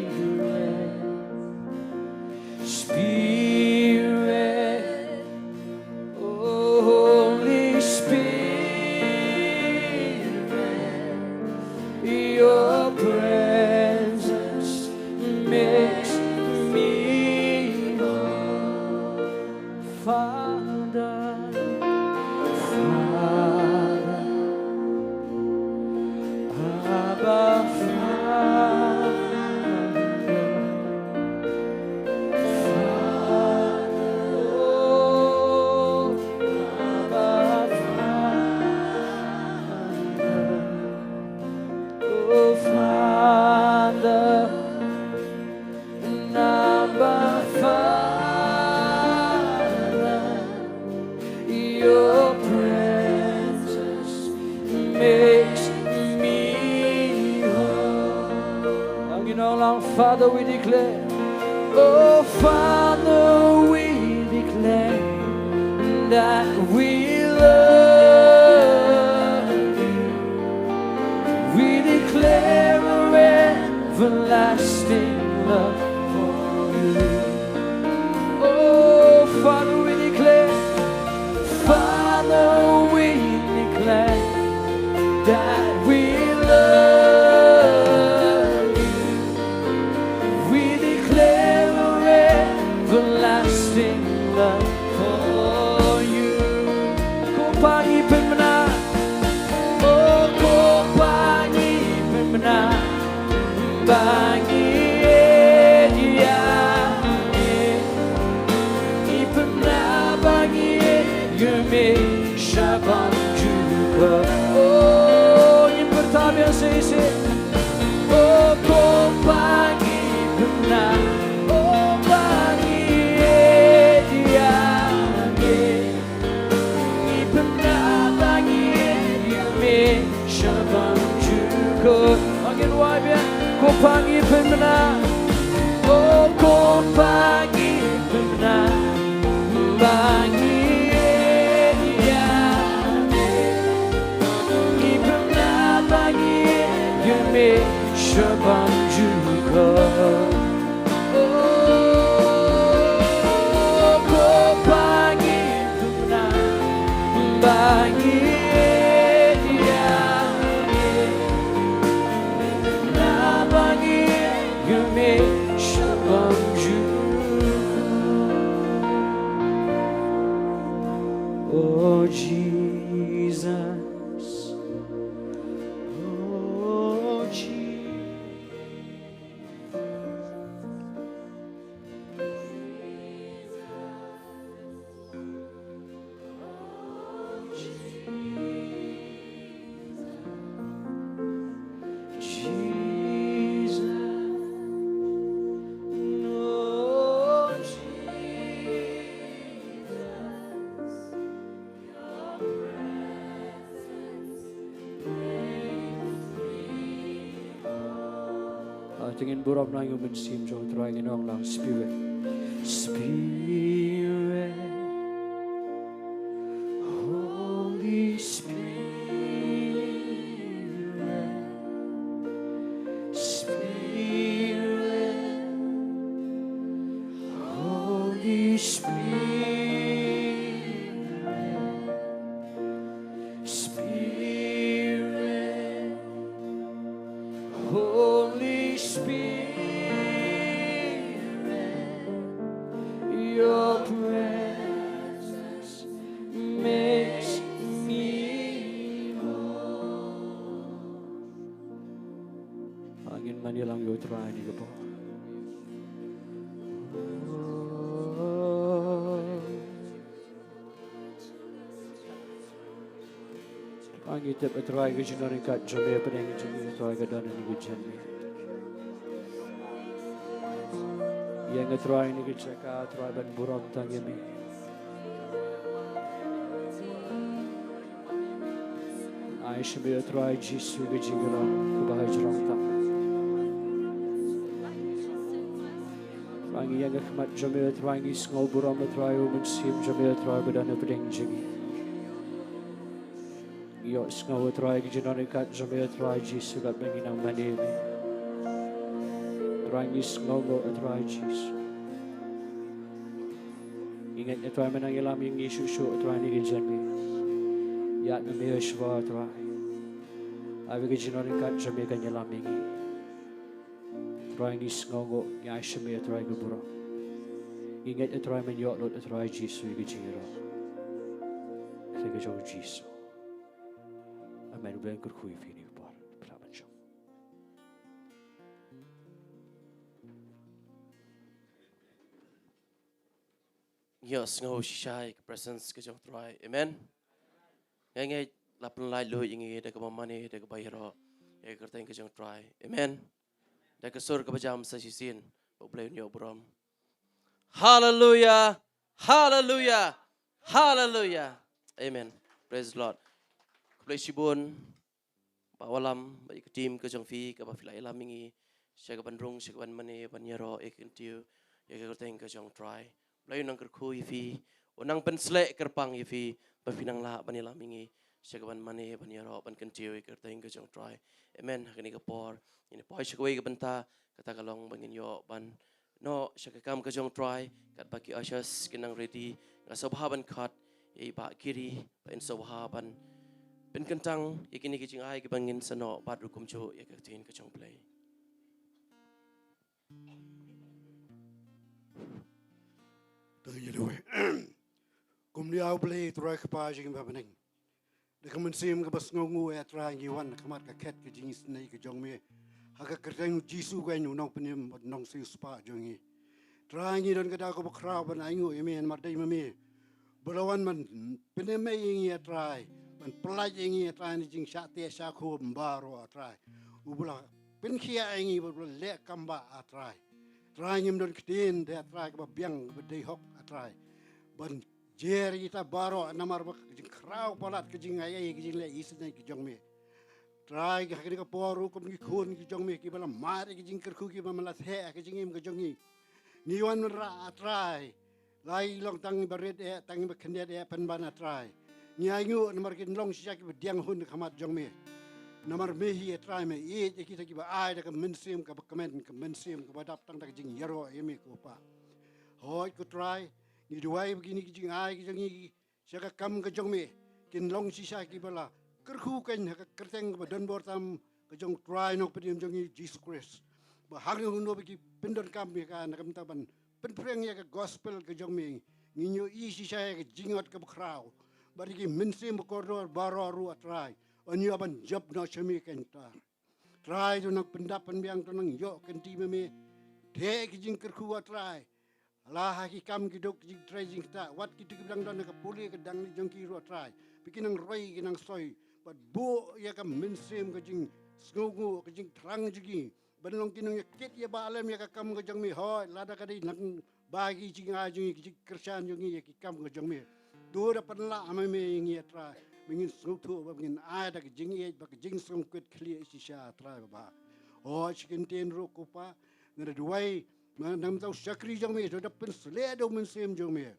Father, we declare, oh Father, we declare that we love you. We declare our everlasting love for you. Oh Father, we declare, Father, we declare that we love you. We declare our everlasting love for you. Ko Pa ngi pynbna, oh ko Pa ngi pynbna, ba ngi ïeit ïa me. Ngi pynbna ba ngi ïeit ïa me shaphang jong ka. Oh, ngin pyrta biang shisha. Oh, ko Pa ngi pynbna. Oh, ba ngi ïeit ïa me. Ngi pynbna ba ngi ïeit ïa me shaphang jong ka. Ngin wai biang, ko Pa ngi pynbna. Oh, ko Pa ngi pynbna ba ngi ïeit ïa me. Ngi pynbna ba ngi ïeit ïa me shaphang jong ka. Oh, ko Pa ngi pynbna ba ngi ïeit ïa me. Pynbna ba ngi ïeit ïa me shaphang jong ka. Oh Jesus, oh Jesus. Ah, te ngin burom na ïa u Mynsiem jong u Trai, ngin ong lang, Spirit. Spirit, Holy Spirit, Spirit, Holy Spirit, Spirit, Holy Spirit, your presence makes me whole. Ngin mane lang ïa u Trai ha kane ka por. Ngi tip, a Trai, ka jingdon ryngkat jong me hapdeng jong ngi, a Trai, ka don ha kane ka jingim. Ïeng, a Trai, ha kane ka jaka, a Trai, ban burom tang ïa me. Ai sha me, a Trai Jisu, ka jingïaroh kaba hajrong tam. Trai, ngi ïeng ha khmat jong me, a Trai, ngi sngew burom, a Trai, u Mynsiem jong me, a Trai, ba don hapdeng jong ngi. Ngi ïohsngew, a Trai, ka jingdon ryngkat jong me, a Trai Jisu, katba ngi nang mane ïa me. Trai, ngi sngewnguh, a Trai Jisu. Ngi ngeit, a Trai, me nang ïalam ïa ngi shuh shuh, a Trai, ha kane ka jingim. Ïaid ma me shuwa, a Trai. Ai ba ka jingdon ryngkat jong me kan ïalam ïa ngi. Trai, ngi sngewnguh, ngi ai sha me, a Trai, ka burom. Ngi ngeit, a Trai, men ïoh lut, a Trai Jisu, ïa ka jingïaroh. Ha ka kyrteng jong u Jisu. Amen. U Blei un kyrkhu ïa phi ha kane ka por. Phi lah ban shong. Ngi ïohsngew shisha ïa ka presence ka jong u Trai. Amen. Ngi ngeit la pynlait lut ïa ngi da kaba mane, da kaba ïaroh ïa ka kyrteng ka jong u Trai. Amen. Da ka sur kaba jam sa shisien, ba U Blei un ïoh burom. Haleluya. Haleluya. Haleluya. Amen. Praise the Lord. Khublei shibun. Bah Wallam, bad ïa ka team ka jong phi, kaba phi la ïalam ïa ngi sha kaban rung, sha kaban mane, ban ïaroh, ïa ka kyntiew, ïa ka kyrteng ka jong Trai. Blei u nang kyrkhu ïa phi, u nang pynsleh kyrpang ïa phi, ba phin nang lah ban ïalam ïa ngi, sha kaban mane, ban ïaroh, ban kyntiew ïa ka kyrteng ka jong Trai. Amen. Ha kane ka por, ngin ïa poi sha kawei ka bynta, kata ka long ba ngin ïoh ban noh sha ka kam ka jong Trai, katba ki ushers ki nang ready, nga sngewbha ban khot ïa i Bah Kiri, ba in sngewbha ban pynkyntang ïa kine ki jingai kiba ngin sa noh bad ruh kumjuh ïa ka ktien ka jong Blei. To ngin ïa duwai. Kum ïa U Blei Trai Kpa jong ngi ba ha bneng. Da ka mynsiem kaba sngewnguh, eh Trai, ngi wan ha khmat ka khet ka jingisynei ka jong me, ha ka kyrteng U Jisu Khrist, U Nongpynim bad U Nongsiewspah jong ngi. Trai, ngi don ka daw kaba khraw ban ainguh ïa me namar dei ma me ba la wan ban pynim ïa ngi, eh Trai, ban pyllait ïa ngi, eh Trai, na jingshah teh shah khum baroh, eh Trai. U ba la pynkhiah ïa ngi, ba la leh kam ba, eh Trai. Trai, ngim don ktien te, eh Trai, kaba biang kaba dei hok, eh Trai, ban jer ïa kita baroh namar ba ka jingkhraw palat, ka jingai, ka jingleh isynei ka jong me. Trai, ha kane ka por ruh kum ki khun ki jong me kiba la mad ïa ka jingkyrkhu, kiba man la theh ha ka jingim ka jong ngi, ngi wan wanrah, ah Trai. La i long tang iba rit eh, tang iba khyndiat eh, pynban, ah Trai, ngi ainguh namar kin long shisha kiba diang hun ha khmat jong me. Namar me hi, ah Trai, me ïeit ïa kita kiba ai da ka mynsiem kaba kmen, ka mynsiem kaba dap tang da ka jingïaroh ïa me, ko Pa. Hooid ko Trai, ngi duwai ba kine ki jingai ki jong ngi sha ka kam ka jong me kin long shisha kiba la kyrkhu keiñ ha ka kyrteng kaba donbor tam ka jong U Trai Nongpynim jong ngi Jisu Khrist, ba hangne hangno ba ki pyndonkam ïa ka na ka bynta ban pynphriang ïa ka gospel ka jong me. Ngin ïohi shisha ïa ka jingot kaba khraw bad ïa ki mynsiem bakordor baroh ruh, ah Trai, yn ïoh ban jop noh sha me keiñ, Trai. Trai, to nang pyndap pynbiang, to nang ïoh kynti ma me. Theh ki jingkyrkhu, ah Trai, la ha ki kam ki duk, ki jingtrei jingktah, wat kito kiba dang don ha ka pule ka dang jong ki ruh, ah Trai, ba kin nang roi, kin nang soi, bad buh ïa ka mynsiem ka jingsngewnguh, ka jingthrang jong ki, ban long ki nongïakit ïa ba lem ïa ka kam ka jong me. Hooid, lada ka dei nang ba ki jingai jong ngi, ki jingkyrshan jong ngi ïa ki kam ka jong me, to da pynlah ma me ïa ngi, ah Trai, ba ngin sngewthuh, ba ngin ai da ka jingïeit bad ka jingsngewkit khlieh shisha, ah Trai babha. Hooid, shi kyntien ruh, ko Pa, nga da duwai, namar u shakri jong me, to da pynsleh da u Mynsiem jong me,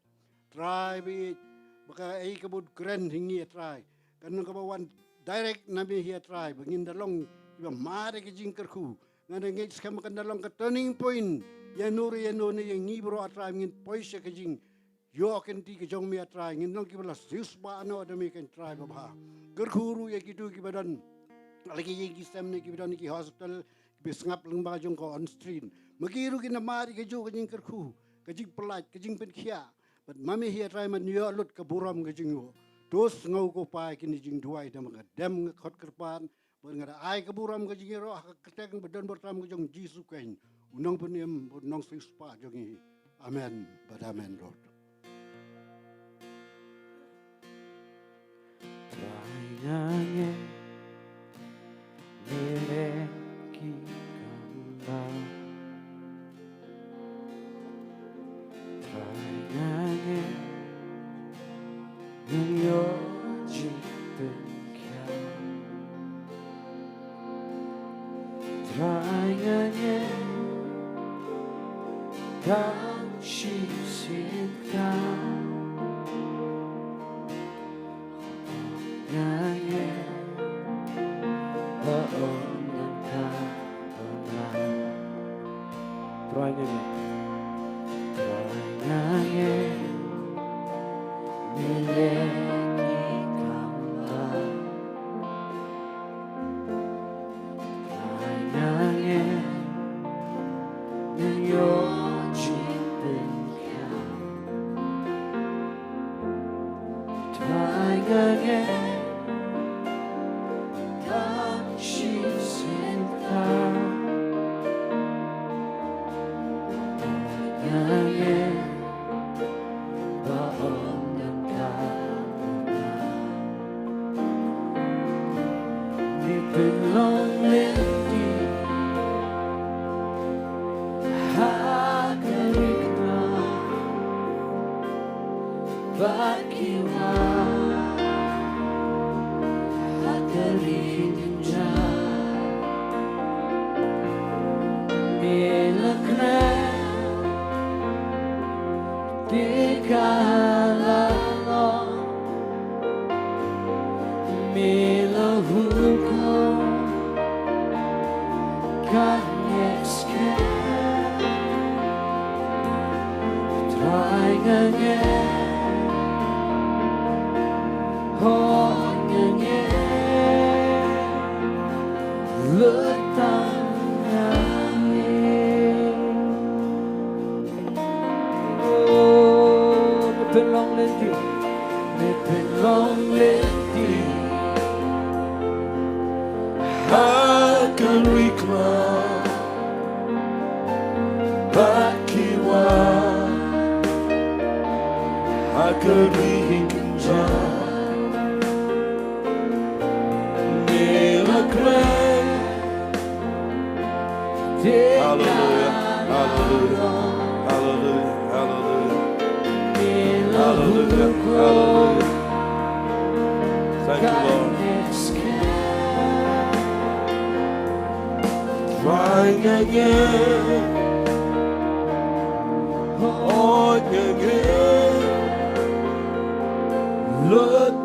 Trai, ba ïeit, ba kaei kaba u kren ha ngi, ah Trai, kan long kaba wan direct na me hi, ah Trai, ba ngin da long kiba mad ïa ka jingkyrkhu. Nga da ngeit skhem ba kan da long ka turning point ïano re ïano ne ïa ngi baroh, ah Trai, ba ngin poi sha ka jingïoh kynti ka jong me, ah Trai, ngin long kiba la siewspah noh da me keiñ, Trai babha. Kyrkhu ruh ïa kito kiba don ha la ki ïing ki sem ne kiba don ha ki hospital, kiba sngap lyngba jong ka on screen. Ma ki ruh kin da mad ïa kajuh ka jingkyrkhu, ka jingpyllait, ka jingpynkhiah. Bad ma me hi, ah Trai, men ïoh lut ka burom ka jong me. To sngew, ko Pa, ïa kine ki jingduwai, te ma nga dem nga khot kyrpad bad nga da ai ka burom ka jong ngi ruh ha ka kyrteng ba donbor tam ka jong Jisu Khrist, U Nongpynim bad U Nongsiewspah jong ngi. Amen bad amen, Lord. Trai, nga ngeit me leh ki kam ba. Trai, nga ngeit me ïoh jingpynkhiah. Trai, nga ngeit kam shisien kam. Nga ngeit ba ym don kaba mad. Trai, nga ngeit. Trai, nga ngeit me leh ki kam ba. Trai, nga ngeit me ïoh jingpynkhiah. Trai, nga ngeit kam shisien kam. Nga ngeit ba ym don kaba mad. Me pynlong lynti ha ka ri Kynrad bad ki wan ha ka ri Kynjah. Nga ngeit, hooid nga ngeit, lut tang ha ngi. Oh, me pynlong lynti, me pynlong lynti ha ka ri khlaw bad ki wah, ha ka ri kynjah me la kren. Hallelujah, hallelujah, hallelujah, hallelujah. Hallelujah, hallelujah. Thank you, Lord. Try again. Oh, again. Lord,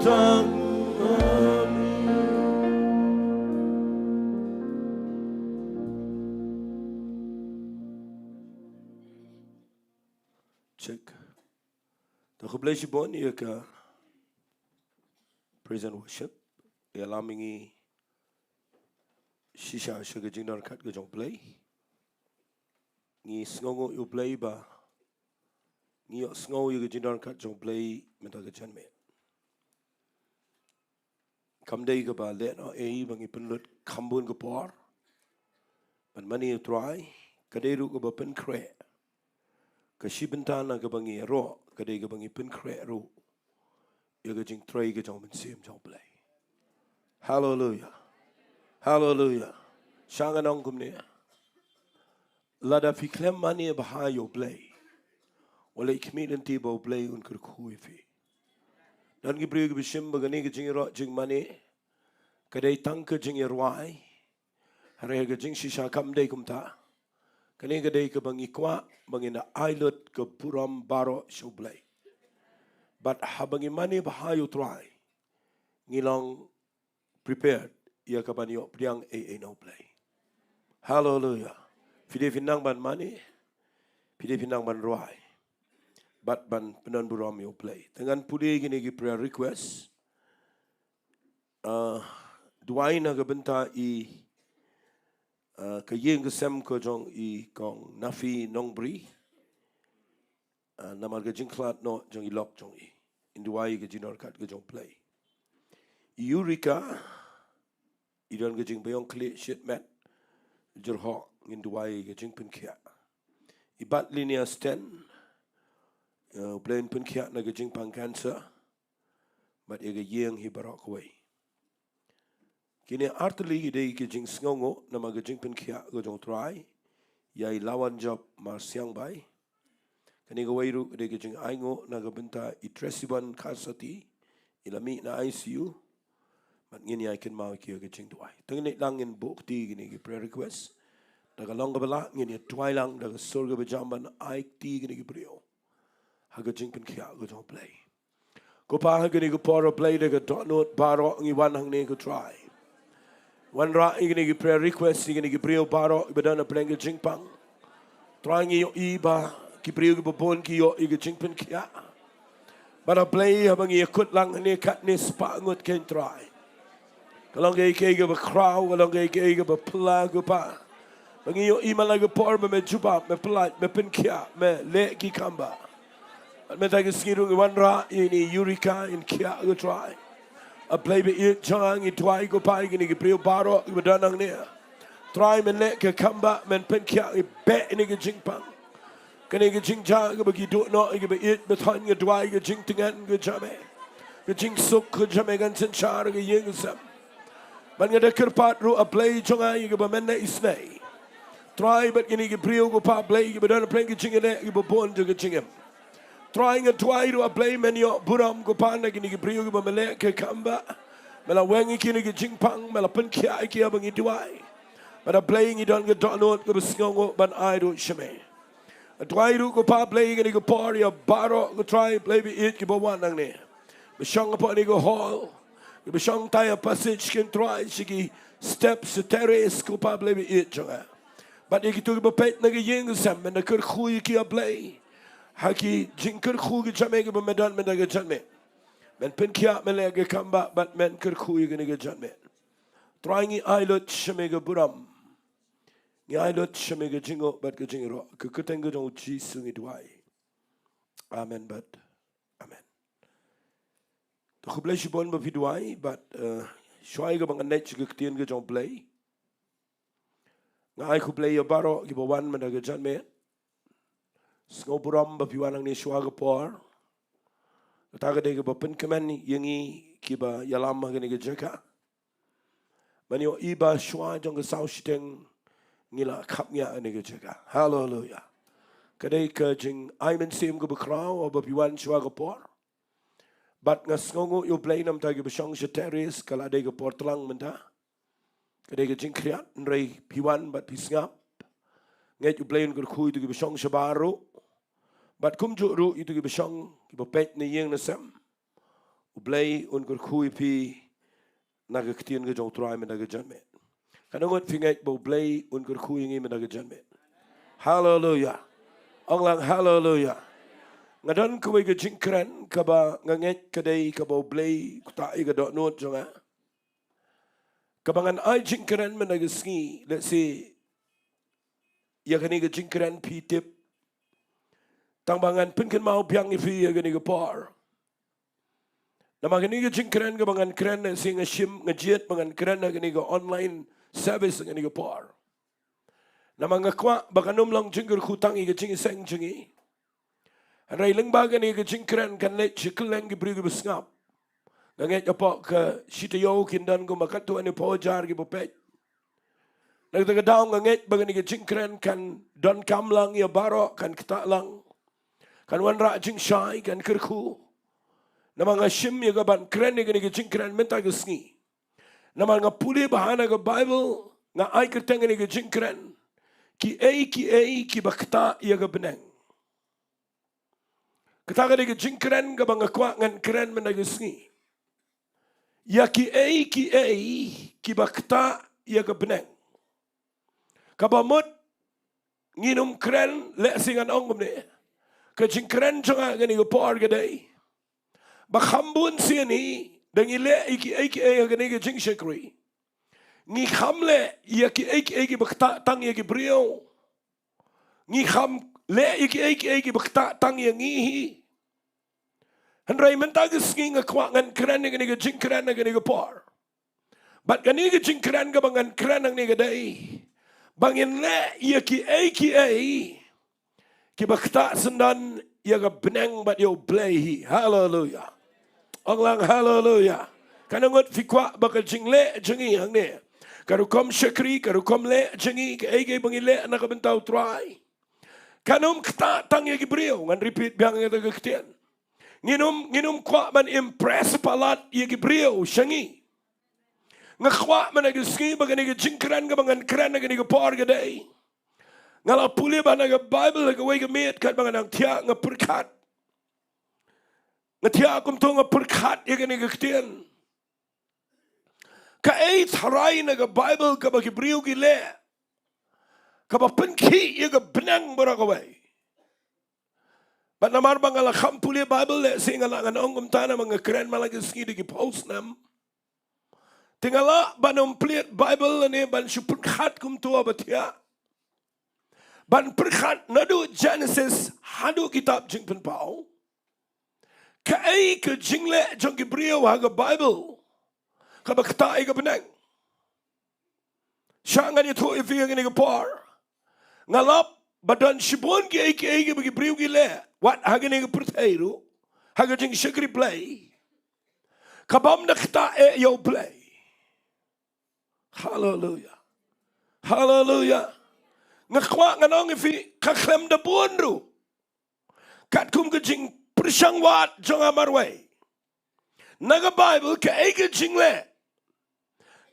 check. To khublei shibun ïa ka praise and worship. Ïalam ngi shisha sha ka jingdon kat ka jong U Blei. Ngi sngewnguh ïa U Blei ba ngi ïohsngew ïa ka jingdon kat jong U Blei mynta ka janmiet. Kam dei kaba lehnohei ba ngi pynlut kham bun ka por. Ban mane ïa U Trai, ka dei ruh kaba pynkhreh. Ka shi bynta na kaba ngi ïaroh, ka dei kaba ngi pynkhreh ruh ïa ka jingtrei ka jong U Mynsiem jong U Blei. Haleluia. Haleluia. Sha nga ong kumne. Lada phi khlem mane bha ïa U Blei, wat leit khmih lynti ba U Blei un kyrkhu ïa phi. Don ki briew kiba shim ba kane ka jingïaroh jingmane ka dei tang ka jingïarwai. Hynrei ka jingshisha kam dei kumta. Kane ka dei kaba ngi kwah ba ngin da ai lut ka burom baroh sha U Blei. Bad haba ngi mane bha ïa U Trai, ngi long prepared ïa kaban ïoh pdiang ei ei na U Blei. Haleluia. Phi dei phi nang ban mane, phi dei phi nang ban rwai bad ban pyndon burom ïa U Blei. Te ngan pule kine ki prayer request. Ah, duwai na ka bynta i, ah, ka ïing ka sem ka jong i Kong Nafi Nongbri. Ah, namar ka jingkhlad noh jong i lok jong i. Ngi duwai ka jingdon kat ka jong U Blei. I Eureka i don ka jingbaïong khlieh shimet, jyrhoh, ngin duwai ka jingpynkhiah. I Bat Linia Sten, eh, U Blei un pynkhiah na ka jingpang cancer. Bad ïa ka ïing hi baroh kawei. Kine artylli ki dei ki jingsngewnguh namar ka jingpynkhiah ka jong U Trai ïa i Lawan Job Marsiangbai. Kane kawei ruh ka dei ka jingainguh na ka bynta i Tresiban Kharsati, i la mih na I C U. Bad ngin ïa kynmaw ïa ki ha ka jingduwai. Te ngin ïa lang ngin buh kti kine ki prayer request. Da ka long kaba lah ngin ïa duwai lang da ka sur kaba jam ban ai kti kine ki briew ha ka jingpynkhiah ka jong U Blei. Ko Pa, ha kane ka por, A Blei, da ka dohnud baroh ngi wan hangne, ko Trai. Wanrah ïa kine ki prayer request, ïa kine ki briew baroh kiba don ha pdeng ka jingpang. Trai, ngi ïohi ba ki briew kiba bun ki ïoh ïa ka jingpynkhiah. Bad A Blei, haba ngi ïakut lang hangne katne spah ngut kein, Trai, ka long kaei kaei kaba khraw, ka long kaei kaei kaba phylla, ko Pa. Ba ngi ïohi man la ka por ba me jubab, me pyllait, me pynkhiah, me leh ki kambah. Bad mynta ka sngi ruh ngi wanrah ïa ine i Eureka in khiah, ko Trai. A Blei ba ïeit jong nga, ngi duwai, ko Pa, ïa kine ki briew baroh kiba don hangne. Trai, men leh ka kambah, men pynkhiah, ngi beh ïa kane ka jingpang. Kane ka jingjia kaba ki duh noh, kaba ïeit ba thoh, nga duwai ka jingtngen ka jong me, ka jingsuk ka jong me kan synshar ka ïing ka sem. Bad nga da kyrpad ruh, A Blei jong nga, ïa kaba men da isynei, Trai, bad kine ki briew, ko Pa, Blei, kiba don ha pdeng ka jingïaleh kiba bun jong ka jingim. Trai, nga duwai ruh, A Blei, men ïoh burom, ko Pa, na kine ki briew kiba me leh ka kambah. Me la weng ïa ki na ka jingpang, me la pynkhiah ïa ki haba ngi duwai. Bad A Blei, ngi don ka dohnud kaba sngewnguh ban ai ruh sha me. Duwai ruh, ko Pa, Blei, kane ka por ïa baroh, ko Trai, Blei ba ïeit, kiba wan hangne, ba shong hapoh kane ka hall, kiba shong tai ha passage kein, Trai, sha ki step, sha terrace, ko Pa, Blei ba ïeit jong nga. Bad ïa kito kiba peit na ka ïing ka sem, men da kyrkhu ïa ki, A Blei. Ha ki jingkyrkhu ki jingmih kiba me don mynta ka jingmih. Men pynkhiah, men leh ki kam ba, bad men kyrkhu ïa kane ka jingmih. Trai, ngi ai lut sha me ka burom. Ngi ai lut sha me ka jingïaroh bad ka jingïaroh. Ka kyrteng ka jong u Jisu ngi duwai. Amen bad amen. To khublei shibun ba phi duwai bad, eh, shuwa ïa kaba ngan leit sha ka ktien ka jong u Blei. Nga ai khublei ïa baroh kiba wan mynta ka jingmih. Sngewburom ba phi wan hangne shuwa ka por. Kata ka dei kaba pynkmen ïa ngi kiba ïalam ha kane ka jaka. Mynta ïohi ba shuwa jong ka saw shiteng ngi la khapngiah ha kane ka jaka. Haleluya. Ka dei ka jingai mynsiem kaba khraw ba phi wan shuwa ka por. Bad nga sngewnguh ïa u Blei namar kata kiba shong sha terrace ka la dei ka por tlang mynta. Ka dei ka jingkhriat, hynrei phi wan bad phi sngap. Nga ngeit u Blei un kyrkhu ïa kito kiba shong shabar ruh. Bad kumjuh ruh ïa kito kiba shong, kiba peit na ïing na sem. U Blei un kyrkhu ïa phi na ka ktien ka jong u Trai mynta ka jingmih. Katno ngut phi ngeit ba u Blei un kyrkhu ïa ngi mynta ka jingmih? Haleluya. Ong lang haleluya. Nga don kawei ka jingkren kaba nga ngeit ka dei kaba u Blei u ktah ïa ka dohnud jong nga. Kaba ngan ai jingkren mynta ka sngi, let's say, ïa kane ka jingkren phi tip. Tang ba ngan pynkynmaw biang ïa phi ïa kane ka por. Namar kane ka jingkren kaba ngan kren, let's say, nga shim, nga jied ba ngan kren ha kane ka online service ha kane ka por. Namar nga kwah ba kan ym long jingkyrkhu tang ïa ka jingïaseng jong ngi. Hynrei lyngba kane ka jingkren kan leit sha kylleng ki briew kiba sngap. Nga ngeit hapoh ka shi taïew kin don kumba katto katne phew hajar kiba peit. Na kata ka daw nga ngeit ba kane ka jingkren kan donkam lang ïa baroh, kan ktah lang, kan wanrah jingshai, kan kyrkhu. Namar nga shim ïa ka ban kren ïa kane ka jingkren mynta ka sngi. Namar nga pule bha na ka Baibl, nga ai kyrteng ïa kane ka jingkren, Kiei Kiei Kiba Ktah ïa ka Bneng. Kata ka dei ka jingkren kaba nga kwah ngan kren mynta ka sngi. Ïa kiei kiei kiba ktah ïa ka bneng. Kaba mut ngin ym kren, lehse ngan ong kumne, ka jingkren jong nga ha kane ka por ka dei ba kham bun sien hi da ngi leh ïa kiei kiei ha kane ka jingshakri. Ngi kham leh ïa kiei kiei kiba ktah tang ïa ki briew. Ngi kham leh ïa kiei kiei kiba ktah tang ïa ngi hi. Hynrei mynta ka sngi nga kwah ngan kren ïa kane ka jingkren ha kane ka por. Bad kane ka jingkren kaba ngan kren hangne ka dei ba ngin leh ïa kiei kiei kiba ktah syndon ïa ka bneng bad ïa U Blei hi. Haleluya. Ong lang haleluya. Katno ngut phi kwah ba ka jingleh jong ngi hangne, ka rukom shakri, ka rukom leh jong ngi, kaei kaei ba ngi leh na ka bynta U Trai, kan ym ktah tang ïa ki briew? Ngan repeat biang ïa kata ka ktien. Ngin ym, ngin ym kwah ban impress palat ïa ki briew sha ngi. Nga kwah mynta ka sngi ba kane ka jingkren kaba ngan kren ha kane ka por ka dei, nga la pule bha na ka Baibl ha kawei ka miet, katba nga nang thiah nga pyrkhat. Nga thiah kumto, nga pyrkhat ïa kane ka ktien. Kaei tharai na ka Baibl kaba ki briew ki leh kaba pynkhih ïa ka bneng baroh kawei? Bad namar ba nga la kham pule Baibl, lehse nga lah ngan ong kumta, namar nga kren man la ka sngi da ki phew snem. Te nga lah ban ym plie Baibl ne ban shu pyrkhat kumto, ba thiah ban pyrkhat naduh Genesis haduh kitab Jingpynpaw. Kaei ka jingleh jong ki briew ha ka Baibl kaba ktah ïa ka bneng? Sha ngan ïathuh ïa phi ha kane ka por, nga lap ba don shibun kiei kiei kiba ki briew ki leh, wat ha kane ka pyrthei ruh, ha ka jingshakri Blei, ka bym da ktah eh ïa U Blei. Haleluya. Haleluya. Nga kwah ngan ong ïa phi, ka khlem da bun ruh, katkum ka jingpyrshang wad jong nga marwei, na ka Baibl kaei ka jingleh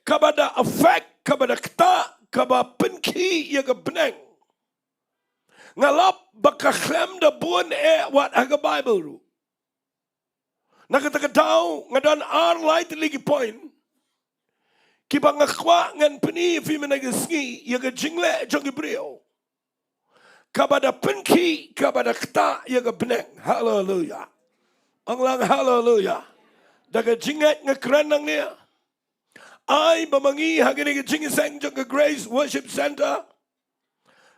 kaba da affect, kaba da ktah, kaba pynkhih ïa ka bneng, nga lap ba ka khlem da bun eh wat ha ka Baibl ruh. Na kata ka daw nga don ar lai tylli ki point kiba nga kwah ngan pyni ïa phi mynta ka sngi, ïa ka jingleh jong ki briew kaba da pynkhih, kaba da ktah ïa ka bneng. Haleluia. Ong lang haleluia. Da ka jingngeit nga kren nangne, ai ba ma ngi ha kane ka jingïaseng jong ka Grace Worship Centre,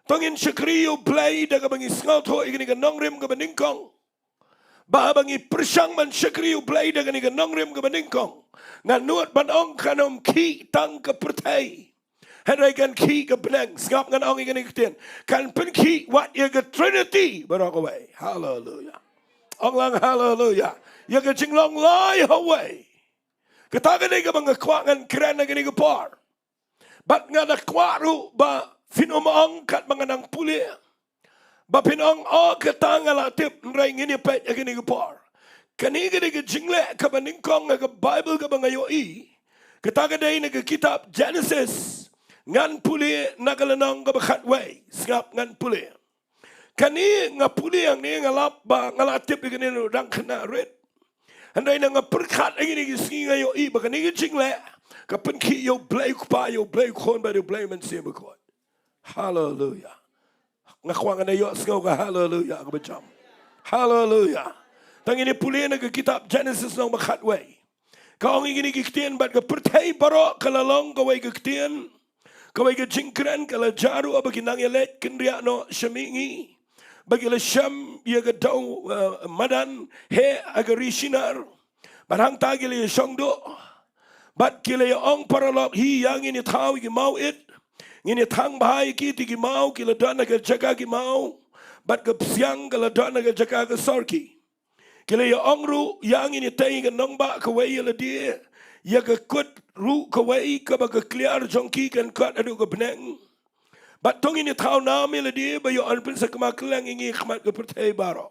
to ngin shakri ïa U Blei da kaba ngi sngewthuh ïa kane ka nongrim kaba nyngkong. Ba haba ngi pyrshang ban shakri ïa U Blei da kane ka nongrim kaba nyngkong, ngan nud ban ong kan ym khih tang ka pyrthei, hynrei kan khih ka bneng. Sngap, ngan ong ïa kane ka ktien, kan pynkhih wat ïa ka Trinity baroh kawei. Haleluia. Ong lang haleluia. Ïa ka jinglong lai ha uwei. Kata ka dei kaba nga kwah ngan kren ha kane ka por. Bad nga da kwah ruh ba phin ym ong katba nga nang pule, ba phin ong, o, kata nga la tip, hynrei ngin ïa peit ha kane ka por. Kane ka dei ka jingleh kaba nyngkong ha ka Baibl kaba nga ïohi. Kata ka dei na ka kitab Genesis. Ngan pule na ka lynnong kaba khatwei. Sngap, ngan pule. Kane nga pule hangne, nga lap ba nga la tip ïa kane ruh dang khynnah rit. Hynrei na nga pyrkhat ïa kine ki sngi nga ïohi ba kane ka jingleh ka pynkhih ïa U Blei U Kpa, ïa U Blei U Khun bad ïa U Blei U Mynsiem Bakhuid. Haleluia. Nga kwah ngan ïohsngew ka haleluia kaba jam. Haleluia. To ngin ïa pule na ka kitab Genesis lynnong ba khatwei. Ka ong ïa kine ki ktien, bad ka pyrthei baroh ka la long kawei ka ktien, kawei ka jingkren, ka la jia ruh haba ki nang ïaleit kynriah noh sha mihngi, ba ki la shem ïa ka dew, eh, madan heh ha ka ri Shinar. Bad hangta ki la ïashong duh. Bad ki la ïa ong paralok hi, ïa ngin ïa thaw ïa ki maw it, ngin ïa thang bha ïa ki, te ki maw ki la don ha ka jaka ki maw, bad ka bsiang ka la don ha ka jaka ka sorki. Ki la ïa ong ruh, ïa ngin ïa tei ka nongbah kawei ïa lade, ïa ka kut ruh kawei, kaba ka kliar jong ki kan kot haduh ka bneng. Bad to ngin ïa thaw nam ïa lade ba ïoh yn pynsakma kylleng ïa ngi ha khmat ka pyrthei baroh.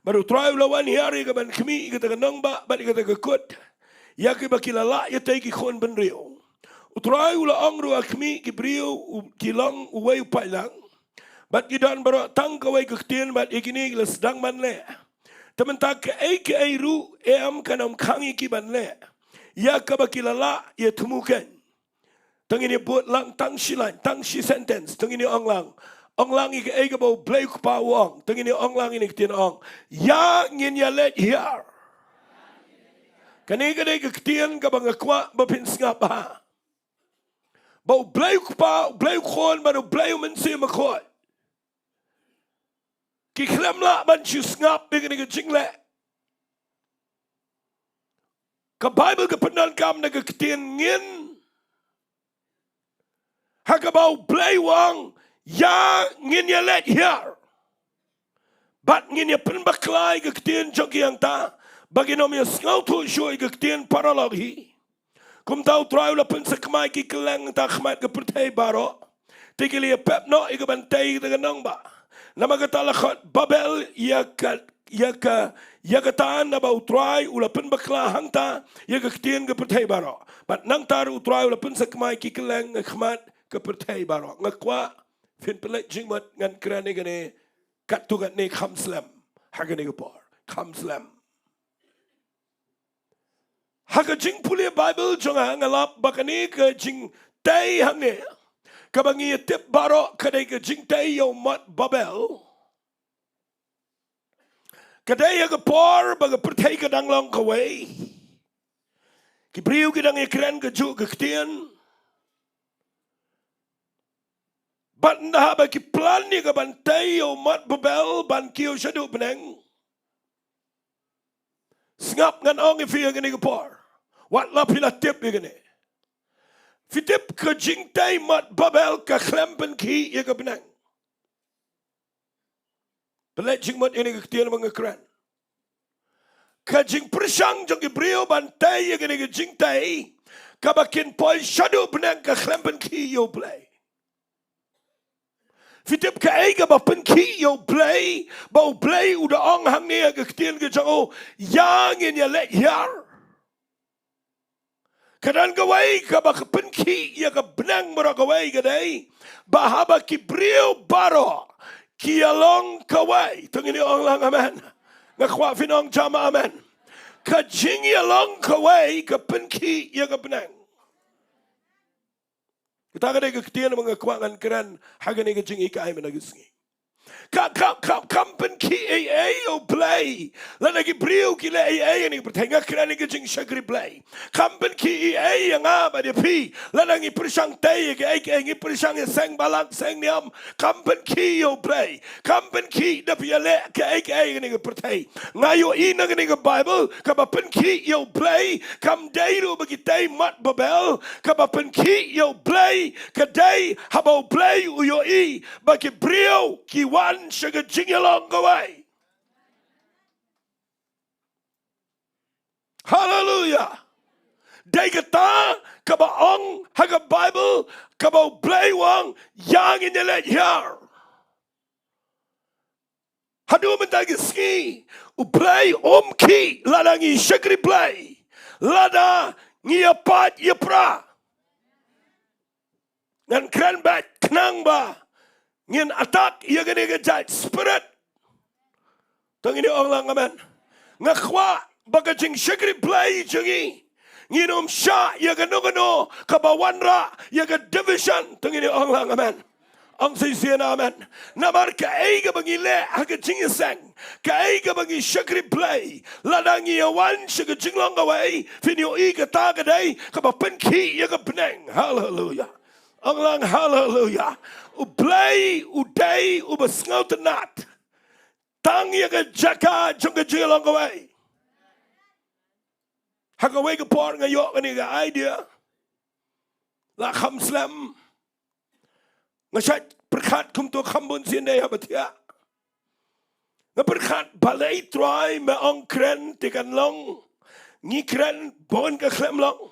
Bad U Trai u la wan hiar ïa ka ban khmih ïa kata ka nongbah bad ïa kata ka kut, ïa kiba ki la lah ïa tei ki khun bynriew. U Trai u la ong ruh, ha khmih ki briew u, ki long uwei u paidlang, bad ki don baroh tang kawei ka ktien, bad ïa kine ki la sdang ban leh. Te mynta kaei kaei ruh em kan ym khang ïa ki ban leh ïa kaba ki la lah ïa thmu keiñ. To ngin ïa bud lang tang shi lain, tang shi sentence, to ngin ïa ong lang. Ong lang ïa kaei kaba U Blei U Kpa u ong. To ngin ïa ong lang ïa kine ki ktien, ong, ïa ngin ïa leit hiar. Kane ka dei ka ktien kaba nga kwah ba phin sngap bha. Ba U Blei U Kpa, U Blei U Khun bad U Blei U Mynsiem Bakhuid ki khlem lah ban shu sngap ïa kane ka jingleh. Ka Baibl ka pyndonkam na ka ktien ngin, ha kaba U Blei u ong, ïa ngin ïa leit hiar. Bad ngin ïa pynbakla ïa ka ktien jong ki hangta, ba kin ym ïa sngewthuh shuh ïa ka ktien paralok hi. Kumta U Trai u la pynsakma ïa ki kylleng ha khmat ka pyrthei baroh. Te ki la ïa pep noh ïa ka ban tei ïa kata ka nongbah. Namar kata la khot Babel ïa ka, ïa ka, ïa kata, naba U Trai u la pynbakla hangta ïa ka ktien ka pyrthei baroh. Bad nangta ruh U Trai u la pynsakma ïa ki kylleng ha khmat ka pyrthei baroh. Nga kwah phin pynleit jingmut, ngan kren ïa kane katto katne kham slem ha kane ka por. Kham slem. Ha ka jingpule Baibl jong nga, nga lap ba kane ka jingtei hangne, kaba ngi ïa tip baroh ka dei ka jingtei ïa u mot Babel, ka dei ha ka por ba ka pyrthei ka dang long kawei. Ki briew ki dang ïa kren kajuh ka ktien. Bad ynda haba ki plan ïa ka ban tei ïa u mot Babel ban kiew shaduh bneng. Sngap, ngan ong ïa phi ha kane ka por, wat la phi la tip ïa kane. Phi tip ka jingtei mot Babel ka khlem pynkhih ïa ka bneng. Pynleit jingmut ïa kane ka ktien ba nga kren. Ka jingpyrshang jong ki briew ban tei ïa kane ka jingtei kaba kin poi shaduh bneng ka khlem pynkhih ïa U Blei. Phi tip kaei kaba pynkhih ïa U Blei, ba U Blei u da ong hangne ha ka ktien ka jong u, ïa ngin ïa leit hiar. Ka don kawei kaba ka pynkhih ïa ka bneng baroh kawei ka dei ba haba ki briew baroh ki ïa long kawei. To ngin ïa ong lang amen. Nga kwah phin ong jam amen. Ka jingïalong kawei ka pynkhih ïa ka bneng. Kata ka dei ka ktien ba nga kwah ngan kren ha kane ka jinghikai mynta ka sngi. Ka, ka, ka, kam pynkhih ei ei ïa U Blei. Lada ki briew ki leh ei ei ha kane ka pyrthei, nga kren ïa ka jingshakri Blei. Kam pynkhih ei ei ïa nga bad ïa phi. Lada ngi pyrshang tei ïa kaei kaei, ngi pyrshang ïa seng balang seng niam. Kam pynkhih ïa U Blei. Kam pynkhih da phi ïaleh kaei kaei ha kane ka pyrthei. Nga ïohi na kane ka Baibl, kaba pynkhih ïa U Blei kam dei ruh ba ki tei mat Babel. Kaba pynkhih ïa U Blei ka dei haba U Blei u ïohi ba ki briew ki wan sha ka jingïalong kawei. Haleluya. Dei kata kaba ong ha ka Baibl, kaba U Blei u ong, ïa ngin ïaleit hiar. Haduh mynta ka sngi, U Blei um khih lada ngi shakri Blei, lada ngi ïapait ïapra. Ngan kren beit khnang ba ngin attack ïa kane ka jait spirit. To ngin ong lang amen. Nga kwah ba ka jingshakri Blei jong ngi, ngin ym shah ïa kano kano kaba wanrah ïa ka division. To ngin ong lang amen. Ong shisien amen. Namar kaei kaba ngi leh ha ka jingïaseng, kaei kaba ngi shakri Blei, lada ngi ïawan sha ka jinglong kawei, phin ïohi kata ka dei kaba pynkhih ïa ka bneng. Haleluya. Ong lang haleluya. U Blei u dei uba sngewtynnat tang ïa ka jaka jong ka jingïalong kawei. Ha kawei ka por nga ïoh kane ka idea. La kham slem. Nga shait pyrkhat kumto kham bun sien dei haba thiah. Nga pyrkhat balei Trai me ong kren te kan long. Ngi kren bun ka khlem long.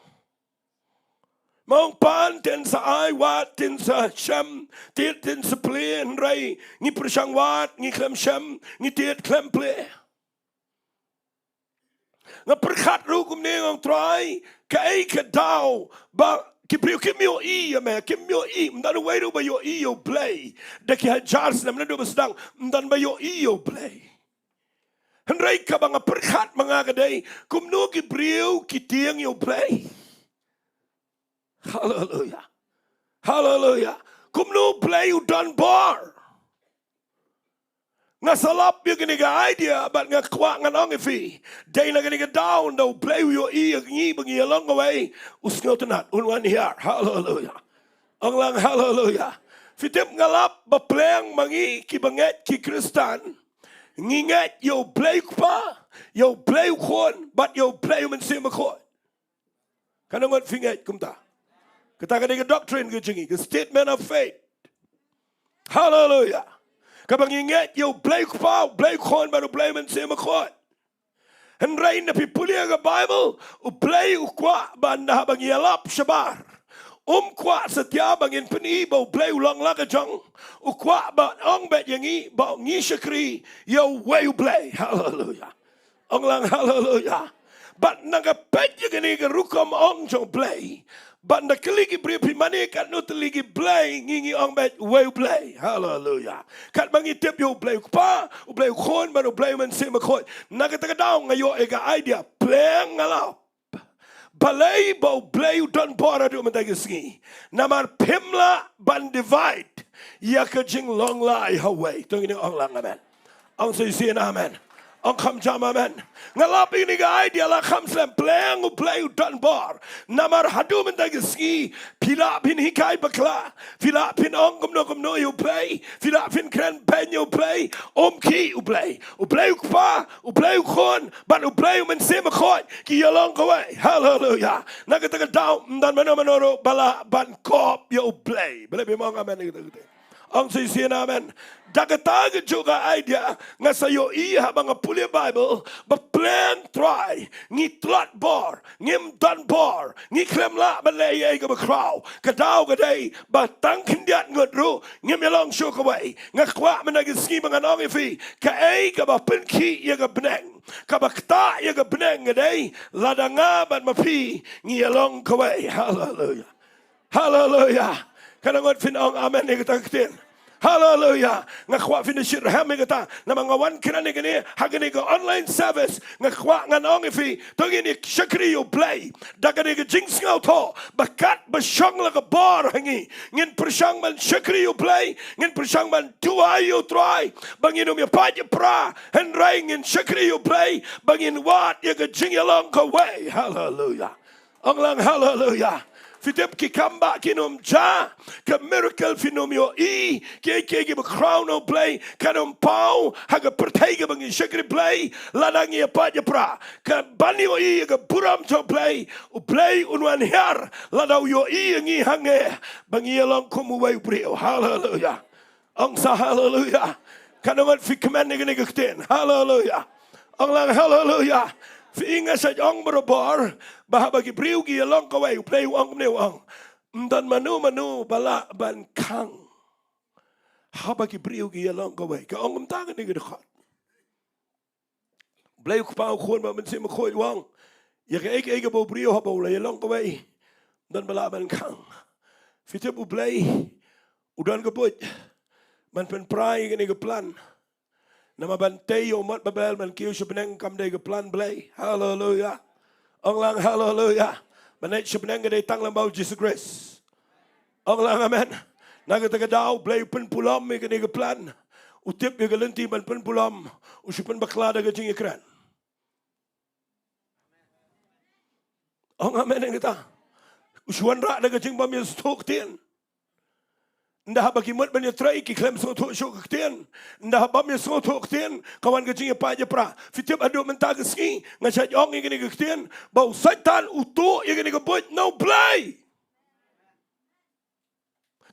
Me ong pan ten sa ai, wad ten sa shem, tied ten sa plie, hynrei ngi pyrshang wad, ngi khlem shem, ngi tied khlem plie. Nga pyrkhat ruh kumne, nga ong Trai, kaei ka daw ba ki briew kim ïohi ïa me, kim ïohi, ym don uwei ruh ba ïohi ïa U Blei. Da ki hajar snem naduh ba sdang, ym don ba ïohi ïa U Blei. Hynrei kaba nga pyrkhat ma nga ka dei, kumno ki briew ki tieng ïa U Blei. Haleluya. Haleluya. Kumno U Blei u don bor. Nga sa lap ïa kane ka idea bad nga kwah ngan ong ïa phi. Dei na kane ka daw ynda U Blei u ïohi ïa ngi ba ngi ïalong kawei, u sngewtynnat, un wan hiar. Haleluya. Ong lang haleluya. Phi tip, nga lap ba pleng ma ngi kiba ngeit ki Khristan, ngi ngeit ïa U Blei U Kpa, ïa U Blei U Khun, bad ïa U Blei U Mynsiem Bakhuid. Katno ngut phi ngeit kumta? Kata ka dei ka doctrine ka jong ngi, ka statement of faith. Haleluya. Kaba ngi ngeit ïa U Blei U Kpa, U Blei U Khun, bad U Blei U Mynsiem Bakhuid. Hynrei ynda phi pule ïa ka Baibl, U Blei u kwah ba ynda haba ngi ïalap shabar, um kwah satia ba ngin pyni ba U Blei u long la ka jong. U kwah ba ong beit ïa ngi ba ngi shakri ïa uwei U Blei. Haleluya. Ong lang haleluya. Bad nang ka peit ïa kane ka rukom ong jong U Blei, bad nda kylli ki briew phi mane katno tylli ki blei, ngi ngi ong beit uwei U Blei. Haleluya. Katba ngi tip ïa U Blei U Kpa, U Blei U Khun, bad U Blei U Mynsiem Bakhuid. Na kata ka daw nga ïoh ïa ka idea, pleng nga lap. Balei ba U Blei u don bor haduh mynta ka sngi? Namar phim lah ban divide ïa ka jinglong lai ha uwei. To ngin ong lang amen. Ong shisien amen. Ong kham jam amen. Nga lap ïa kane ka idea la kham slem, pleng U Blei u don bor. Namar haduh mynta ka sngi phi lah phin hikai bakla, phi lah phin ong kumno kumno ïa U Blei, phi lah phin kren beiñ ïa U Blei, um khih U Blei. U Blei U Kpa, U Blei U Khun, bad U Blei U Mynsiem Bakhuid ki ïalong kawei. Haleluya. Na kata ka daw ym don mano mano ruh ba lah ban kop ïa U Blei. Balei phim ong amen ïa kata? Ong shisien amen. Da kata ka juh ka idea nga sa ïohi haba nga pule Baibl ba pleng Trai ngi tlot bor, ngim don bor, ngi khlem lah ban leh ei ei kaba khraw. Ka daw ka dei ba tang khyndiat ngut ruh ngim ïalong shuh kawei. Nga kwah mynta ka sngi ba ngan ong ïa phi, kaei kaba pynkhih ïa ka bneng, kaba ktah ïa ka bneng ka dei lada nga bad ma phi ngi ïalong kawei. Haleluya. Haleluya. Katno ngut phin ong amen ïa kata ka ktien? Haleluya. Nga kwah phin da shitrhem ïa kata. Namar nga wan kren ïa kane ha kane ka online service. Nga kwah ngan ong ïa phi, to ngin ïa shakri ïa U Blei da kane ka jingsngewthuh ba katba shong la ka bor ha ngi, ngin pyrshang ban shakri ïa U Blei, ngin pyrshang ban duwai ïa U Trai ba ngin ym ïapait ïapra. Hynrei ngin shakri ïa U Blei ba ngin wad ïa ka jingïalong kawei. Haleluya. Ong lang haleluya. Phi tip ki kam ba kin ym jia, ka miracle phin ym ïohi, kiei kiei kiba khraw na U Blei kan ym paw ha ka pyrthei kaba ngi shakri Blei lada ngi ïapait ïapra. Kaban ïohi ïa ka burom jong U Blei, U Blei un wan hiar lada u ïohi ïa ngi hangne ba ngi ïalong kum uwei u briew. Haleluya. Ong sa haleluya. Katno ngut phi kmen ïa kane ka ktien? Haleluya. Ong lang haleluya. Phi i nga sa ong barabor ba haba ki briew ki ïalong kawei, U Blei u ong kumne, u ong, ym don mano mano ba lah ban khang haba ki briew ki ïalong kawei. Ka ong kumta kane ka dkhot. Blei U Kpa, U Khun bad U Mynsiem Bakhuid, u ong, ïa kaei kaei kaba u briew haba u la ïalong kawei, ym don ba lah ban khang. Phi tip U Blei u don ka buit ban pynpra ïa kane ka plan. Namar ban tei ïa u mot Babel ban kiew sha bneng kam dei ka plan Blei. Haleluya. Ong lang haleluya. Ban leit sha bneng ka dei tang lyngba U Jisu Khrist. Ong lang amen. Na kata ka daw Blei u pynpulom ïa kane ka plan. U tip ïa ka lynti ban pynpulom, u shu pynbakla da ka jingïakren. Ong amen ïa kata. U shu wanrah da ka jingbym ïasngewthuh ktien. Ynda haba ki mut ban ïatrei ki khlem sngewthuh shuh ka ktien. Ynda haba ym ïasngewthuh ktien ka wan ka jingïapait ïapra. Phi tip haduh mynta ka sngi nga sa ong ïa kane ka ktien ba u Soitan u tuh ïa kane ka buit na U Blei.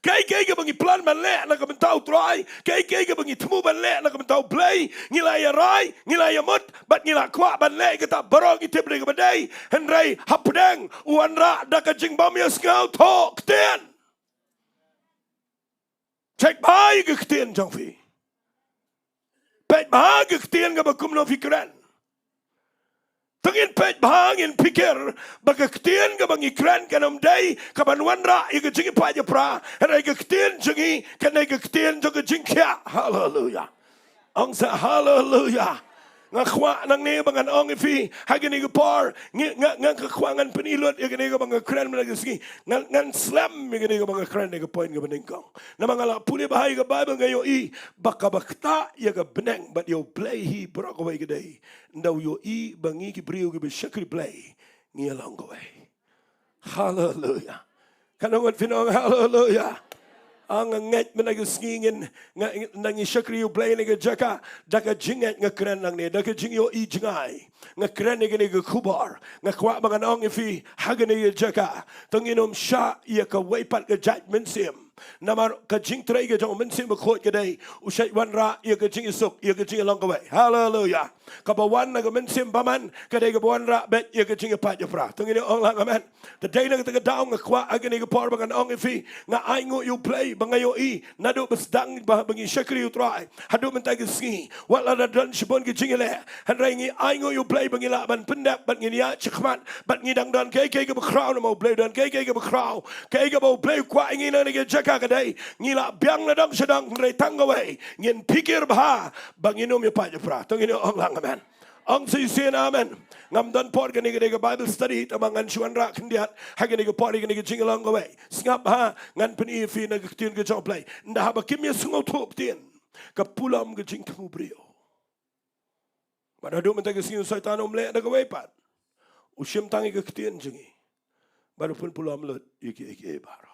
Kaei kaei kaba ngi plan ban leh na ka bynta U Trai, kaei kaei kaba ngi thmu ban leh na ka bynta U Blei, ngi la ïarai, ngi la ïamut bad ngi la kwah ban leh ïa kata baroh ngi tip dei kaba dei. Hynrei hapdeng u wanrah da ka jingbym ïasngewthuh ktien. Check bha ïa ka ktien jong phi. Peit bha ka ktien kaba kumno phi kren. To ngin peit bha, ngin pyrkhat ba ka ktien kaba ngi kren kan ym dei kaban wanrah ïa ka jingïapait ïapra. Hynrei ka ktien jong ngi kan dei ka ktien jong ka jingkhiah. Haleluya. Ong sa haleluya. Nga kwah nangne ba ngan ong ïa phi ha kane ka por, ngi, nga, nga kwah ngan pyni lut ïa kane kaba nga kren mynta ka sngi. Ngan, ngan slem ïa kane kaba nga kren ïa ka point kaba nyngkong. Namar nga la pule bha ïa ka Baibl, nga ïohi ba kaba ktah ïa ka bneng bad ïa U Blei hi baroh kawei ka dei ynda u ïohi ba ngi ki briew kiba shakri Blei ngi ïalong kawei. Haleluya. Katno ngut phin ong haleluya? Ong nga ngeit mynta ka sngi ngin, nga, ynda ngi shakri U Blei na ka jaka, da ka jingngeit nga kren nangne, da ka jingïohi jngai nga kren ïa kane ka khubor. Nga kwah ba ngan ong ïa phi ha kane ka jaka, to ngin ym shah ïa kawei pat ka jait mynsiem. Namar ka jingtrei ka jong U Mynsiem Bakhuid ka dei u shait wanrah ïa ka jingisuk, ïa ka jingïalong kawei. Haleluya. Kaba wan na ka mynsiem bymman ka dei kaba wanrah beit ïa ka jingïapait ïapra. To ngin ong lang amen. Te dei na kata ka daw nga kwah ha kane ka por ba ngan ong ïa phi, nga ainguh ïa U Blei ba nga ïohi naduh ba sdang ba, ba ngi shakri U Trai haduh mynta ka sngi, wat la da don shibun ki jingïaleh, hynrei ngi ainguh ïa U Blei ba ngi lah ban pyndep bad ngin ïaid shakhmat bad ngi dang don kaei kaei kaba khraw namar U Blei u don kaei kaei kaba khraw. Kaei kaba U Blei u kwah ïa ngi na kane ka jaka ka dei ngi lah biang na dong sha dong, hynrei tang kawei, ngin pyrkhat bha ba ngin ym ïapait ïapra. To ngin ong lang amen. Ong shisien amen. Ngam don por, kane ka dei ka Bible study, tangba ngan shu wanrah khyndiat ha kane ka por ïa kane ka jingïalong kawei. Sngap bha, ngan pyni ïa phi na ka ktien ka jong U Blei. Ynda haba kim ïasngewthuh ktien, ka pulom ka jingthmu briew. Bad haduh mynta ka sngi u Soitan um leh da kawei pat. U shim tang ïa ka ktien jong ngi bad u pynpulom lut ïa kiei kiei baroh.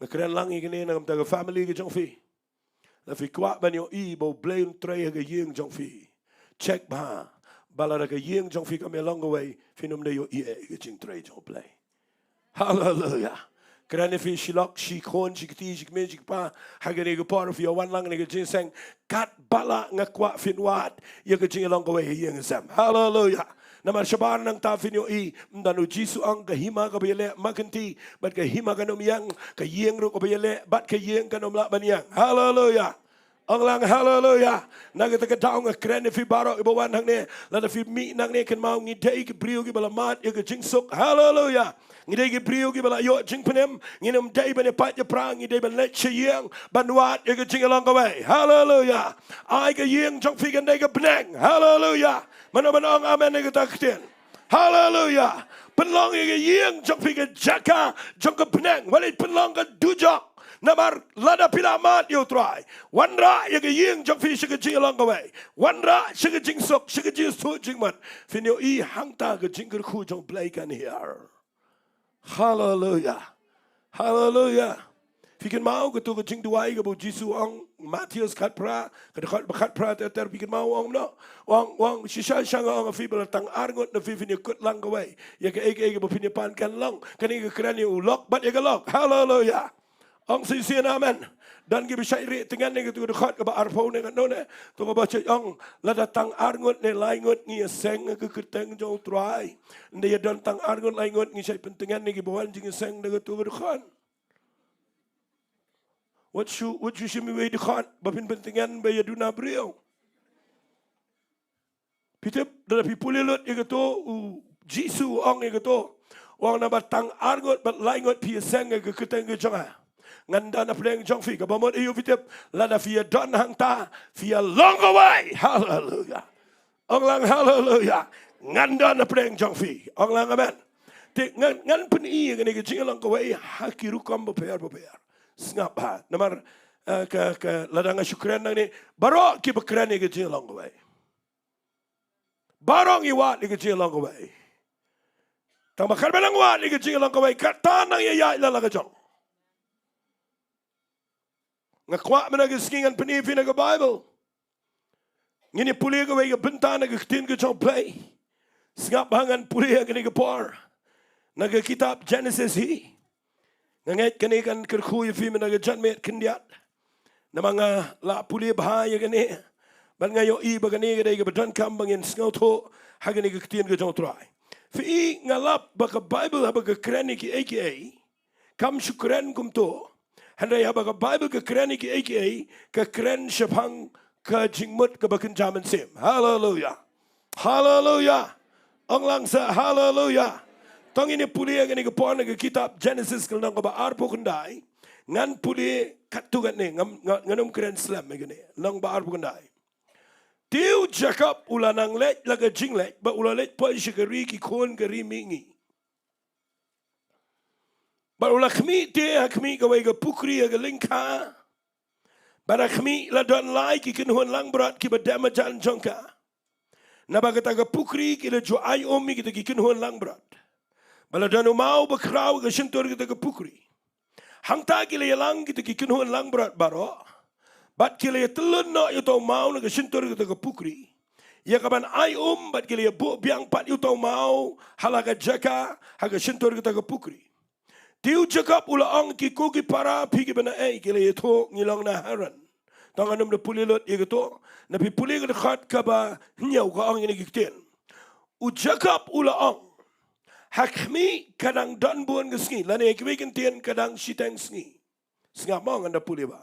Nga kren lang ïa kane na ka bynta ka family ka jong phi. Lada phi kwah ban ïohi ba U Blei un trei ha ka ïing jong phi, check bha ba lada ka ïing jong phi kam ïalong kawei, phin ym da ïohi ïa ka jingtrei jong U Blei. Haleluya. Kren ïa phi shi lok shi khun, shi kti, shi kmie, shi kpa ha kane ka por, phi ïa wan lang na ka jingïaseng, katba lah nga kwah phin wad ïa ka jingïalong kawei ha ïing ha sem. Haleluya. Namar shabar nangta phin ïohi, ym don, u Jisu u ong ka hima kaba ïaleh ma kynti bad ka hima kan ym ïeng, ka ïing ruh kaba ïaleh bad ka ïing kan ym lah ban ïeng. Haleluya. Ong lang haleluya. Na kata ka daw nga kren ïa phi baroh kiba wan hangne. Lada phi mih nangne kynmaw ngi dei ki briew kiba la mad ïa ka jingsuk. Haleluya. Ngi dei ki briew kiba la ïoh jingpynim. Ngim dei ban ïapait ïapra, ngi dei ban leit sha ïing ban wad ïa ka jingïalong kawei. Haleluya. Ai ka ïing jong phi kan dei ka bneng. Haleluya. Mano mano ong amen ïa kata ka ktien. Haleluya. Pynlong ïa ka ïing jong phi ka jaka jong ka bneng. Wat leit pynlong ka dujok. Namar lada phi la mad ïa U Trai, wanrah ïa ka ïing jong phi sha ka jingïalong kawei. Wanrah sha ka jingsuk, sha ka jingstad jingmut. Phin ïohi hangta ka jingkyrkhu jong U Blei kan hiar. Haleluya. Haleluya. Phi kynmaw kato ka jingduwai kaba U Jisu ong, Mathaios khatphra, ka dkhot ba khatphra ter ter, phi kynmaw ong kumno? Ong, ong, shisha shisha nga ong ïa phi ba la tang ar ngut na phi phin ïakut lang kawei ïa kaei kaei kaba phin ïapan kan long. Kane ka kren ïa u lok bad ïa ka lok. Haleluya. Ong shisien amen. Don kiba shait rieh tyngen ïa kato ka dkhot kaba arphew ne katno ne. To kaba shait ong, lada tang ar ngut ne lai ngut ngi ïaseng ha ka kyrteng jong U Trai. Ynda ïa don tang ar ngut lai ngut ngi shait pyntyngen ïa kiba wan jingïaseng da kato ka dkhot. Wat shu, wat shu shim iwei i dkhot ba phin pyntyngen ba ïa duna briew. Phi tip, lada phi pule lut ïa kato, U Jisu u ong ïa kato. U ong naba tang ar ngut bad lai ngut phi ïaseng ha ka kyrteng ka jong nga, ngan don hapdeng jong phi. Kaba mut aïu phi tip? Lada phi ïa don hangta, phi ïa long kawei. Haleluya. Ong lang haleluya. Ngan don hapdeng jong phi. Ong lang amen. Te ngan, ngan pyni ïa kane ka jingïalong kawei ha ki rukom bapher bapher. Sngap ha. Namar, eh, ka, ka, lada nga shu kren nangne, baroh kiba kren ïa ka jingïalong kawei. Baroh ngi wad ïa ka jingïalong kawei. Tang ba katba nang wad ïa ka jingïalong kawei, katta nang ïa ïaid la la ka jong. Nga kwah mynta ka sngi ngan pyni ïa phi na ka Baibl. Ngin ïa pule kawei ka bynta na ka ktien ka jong U Blei. Sngap ha, ngan pule ha kane ka por na ka kitab Jenesis hi. Nga ngeit kane kan kyrkhu ïa phi mynta ka janmiet khyndiat. Namar nga la pule bha ïa kane, bad nga ïohi ba kane ka dei kaba donkam ba ngin sngewthuh ha kane ka ktien ka jong U Trai. Phi i, nga lap ba ka Baibl haba ka kren ïa kiei kiei, kam shu kren kumto. Hynrei haba ka Baibl ka kren ïa kiei kiei, ka kren shaphang ka jingmut kaba kynja mynsiem. Haleluya. Haleluya. Ong lang sa haleluya. To ngin ïa pule ha kane ka por na ka kitab Jenesis ka lynnong kaba arphew khyndai. Ngan pule katto katne, ngam, nga, ngan ym kren slem ïa kane. Lynnong ba arphew khyndai. Te u Jakob u la nang leit la ka jingleit, bad u la leit poi sha ka ri ki khun ka ri mihngi. Bad u la khmih te ha khmih kawei ka pukri ha ka lyngkha. Bad ha khmih la don lai ki kynhun langbrot kiba dem hajan jong ka. Naba kata ka pukri ki la ju ai um ïa kita ki kynhun langbrot. Bad la don u maw bakhraw ha ka shyntur kata ka pukri. Hangta ki la ïalang kita ki kynhun langbrot baroh. Bad ki la ïatyllun noh ïa uta u maw na ka shyntur kata ka pukri, ïa kaban ai um, bad ki la ïabuh biang pat ïa uta u maw ha la ka jaka ha ka shyntur kata ka pukri. Te u Jakob u la ong, ki ko ki para, phi kiba naei? Ki la ïathuh, ngi long na Haran. To ngan ym da pule lut ïa kato. Na phi pule ka dkhot kaba hynñiew ka ong ïa kine ki ktien. U Jakob u la ong, ha khmih ka dang don bun ka sngi, lane ha kiwei ki ktien ka dang shiteng sngi. Sngap mo, ngan da pule bha.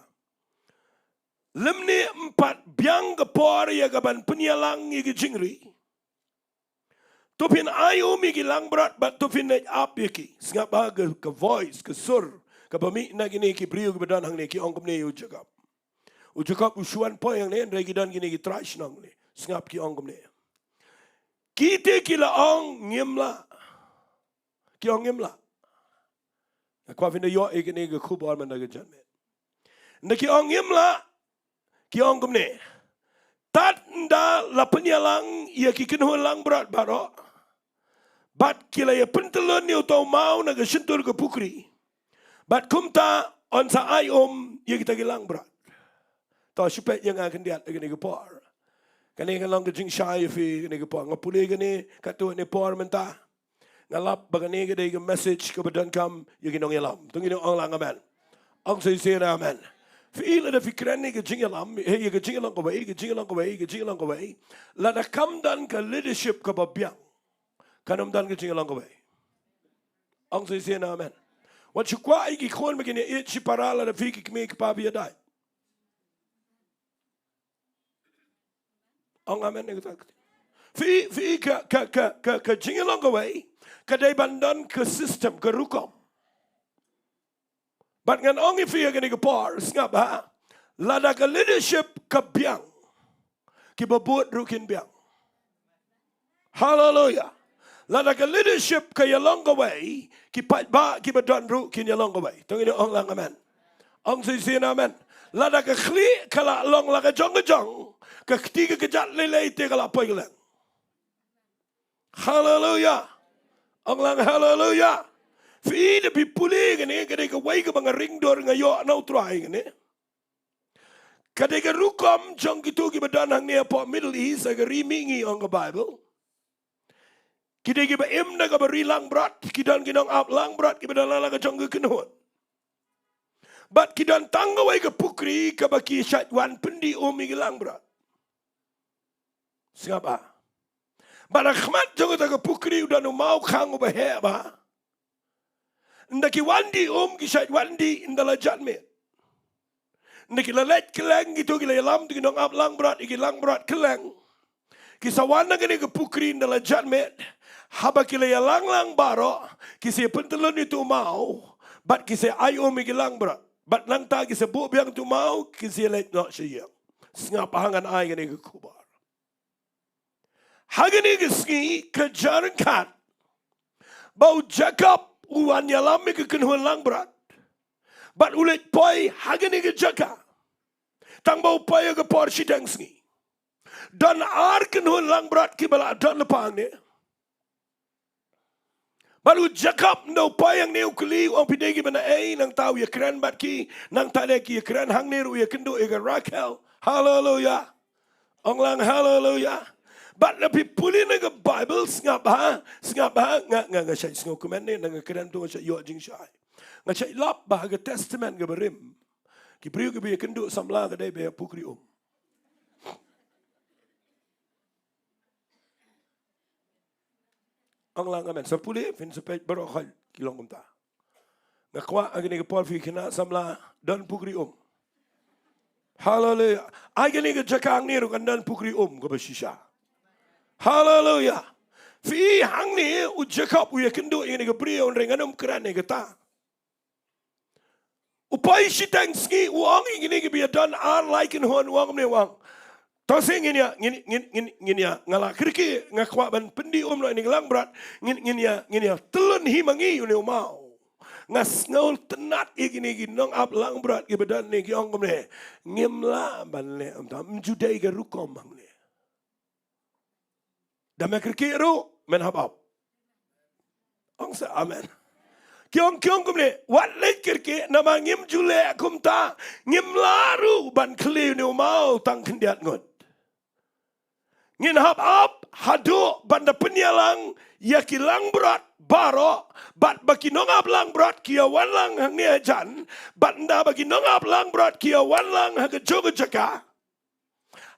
Lymne ym pat biang ka por ïa kaban pynïalang ïa ki jingri. To phin ai um ïa ki langbrot bad to phin leit ap ïa ki. Sngap bha ka, ka voice, ka sur kaba mih na kine ki briew kiba don hangne, ki ong kumne ïa u Jakob. U Jakob u shu wan poi hangne, hynrei ki don kine ki trai shnong hangne. Sngap ki ong kumne. Ki te ki la ong ngim lah. Ki ong ngim lah. Nga kwah phin da ïoh ïa kine ki khubor mynta ka janmiet. Ynda ki ong ngim lah, ki ong kumne. Tad ynda la pynïalang ïa ki kynhun langbrot baroh, bad ki la ïa pyntyllun ïa uta u maw na ka shyntur ka pukri, bad kumta yn sa ai um ïa kita ki langbrot. To shu peit ïa nga khyndiat ha kane ka por. Kane ka long ka jingshai ïa phi kane ka por. Nga pule kane katto katne por mynta. Nga lap ba kane ka dei ka message kaba donkam ïa ki nongïalam. To ngin ong lang amen. Ong shisien amen. Phi i, lada phi kren ïa ka jingïalam, eh, ïa ka jingïalang kawei, ka jingïalang kawei, ka jingïalang kawei, lada kam don ka leadership kaba biang, kan ym don ka jingïalang kawei. Ong shisien amen. Wat shu kwah ïa ki khun ba kin ïeit shipara lada phi ki kmie ki kpa ba ïadait. Ong amen ïa kata. Phi, phi ka, ka, ka, ka, ka jingïalong kawei ka dei ban don ka system, ka rukom. Bad ngan ong ïa phi ha kane ka por, sngap ha. Lada ka leadership ka biang, kiba bud ruh kin biang. Haleluya. Lada ka leadership ka ïalong kawei, ki paidbah kiba don ruh kin ïalong kawei. To ngin ong lang amen. Ong shisien amen. Lada ka khlieh ka la long la ka jong ka jong, ka kti ka kjat lei lei te ka la poi ka leng. Haleluya. Ong lang haleluya. Phi da phi pule kane, ka dei kawei kaba nga ring dur nga ïoh na U Trai kane. Ka dei ka rukom jong kito kiba don hangne hapoh Middle East, ha ka ri mihngi ong ka Bible. Ki dei kiba im da kaba ri langbrot, ki don ki nongap langbrot kiba don la la ka jong ka kynhun. Bad ki don tang kawei ka pukri kaba ki shait wan pyndih um ïa ki langbrot. Sngap ha. Bad ha khmat jong kata ka pukri u don u maw khang uba heh bha. Ynda ki wan dih um, ki shait wan dih ynda la janmiet. Ynda ki la leit kylleng kito, ki la ïalam ïa ki nongap langbrot, ïa ki langbrot kylleng. Ki sa wan na kane ka pukri ynda la janmiet. Haba ki la ïalang lang baroh, ki sa pyntyllun ïa uto u maw, bad ki sa ai um ïa ki langbrot. Bad nangta ki sa buh biang uto u maw, ki sa leit noh sha ïing. Sngap ha, ngan ai kane ka khubor. Ha kane ka sngi ka jar ryngkat ba u Jakob u wan ïalam ïa ka kynhun langbrot. Bad u leit poi ha kane ka jaka. Tang ba u poi ha ka por shiteng sngi. Don ar kynhun langbrot kiba la don lypa hangne. Bad u Jakob ynda u poi hangne u kylli, u ong phi dei kiba naei, nangta u ïakren bad ki, nangta de ki ïakren hangne ruh u ïakynduh ïa ka Rakhel. Haleluya. Ong lang haleluya. Bad lada phi pule na ka Bible, sngap ha, sngap ha, nga, nga, nga shait sngewkmen ne, nga kren to nga shait ïoh jingshai. Nga shait lap ba ha ka Testament kaba rim, ki briew kiba ïakynduh samla ka dei ba ïa pukri um. Ong lang amen. Sa pule, phin sa peit baroh khoit ki long kumta. Nga kwah ha kane ka por phi khynnah samla don pukri um. Haleluya. Ha kane ka jaka hangne ruh kan don pukri um kaba shisha. Haleluya. Phi hangne u Jakob u ïakynduh ïa kane ka briew, hynrei ngan ym kren ïa kata. U poi shiteng sngi, u ong ïa kine kiba ïadon ar lai kynhun, u ong kumne, u ong, to sngewbha ngin ïa, ngin, ngin, ngin, ngin ïa, nga la kyrkieh, nga kwah ban pyndih um noh ïa kine ki langbrot, ngin, ngin ïa, ngin ïa tyllun hi ma ngi ïa une u maw. Nga sngewtynnat ïa kine ki nongap langbrot kiba don hangne, ki ong kumne, ngim lah ban leh kumta, ym ju dei ka rukom hangne. Da me kyrkieh ruh men hap ap. Ong sa amen. Ki ong, ki ong kumne, wat leit kyrkieh namar ngim ju leh kumta, ngim lah ruh ban khlieh ïa une u maw tang khyndiat ngut. Ngin hap ap haduh ban da pynïalang ïa ki langbrot baroh, bad ba ki nongap langbrot ki ïa wan lang hangne hajan, bad ynda ba ki nongap langbrot ki ïa wan lang ha kajuh ka jaka.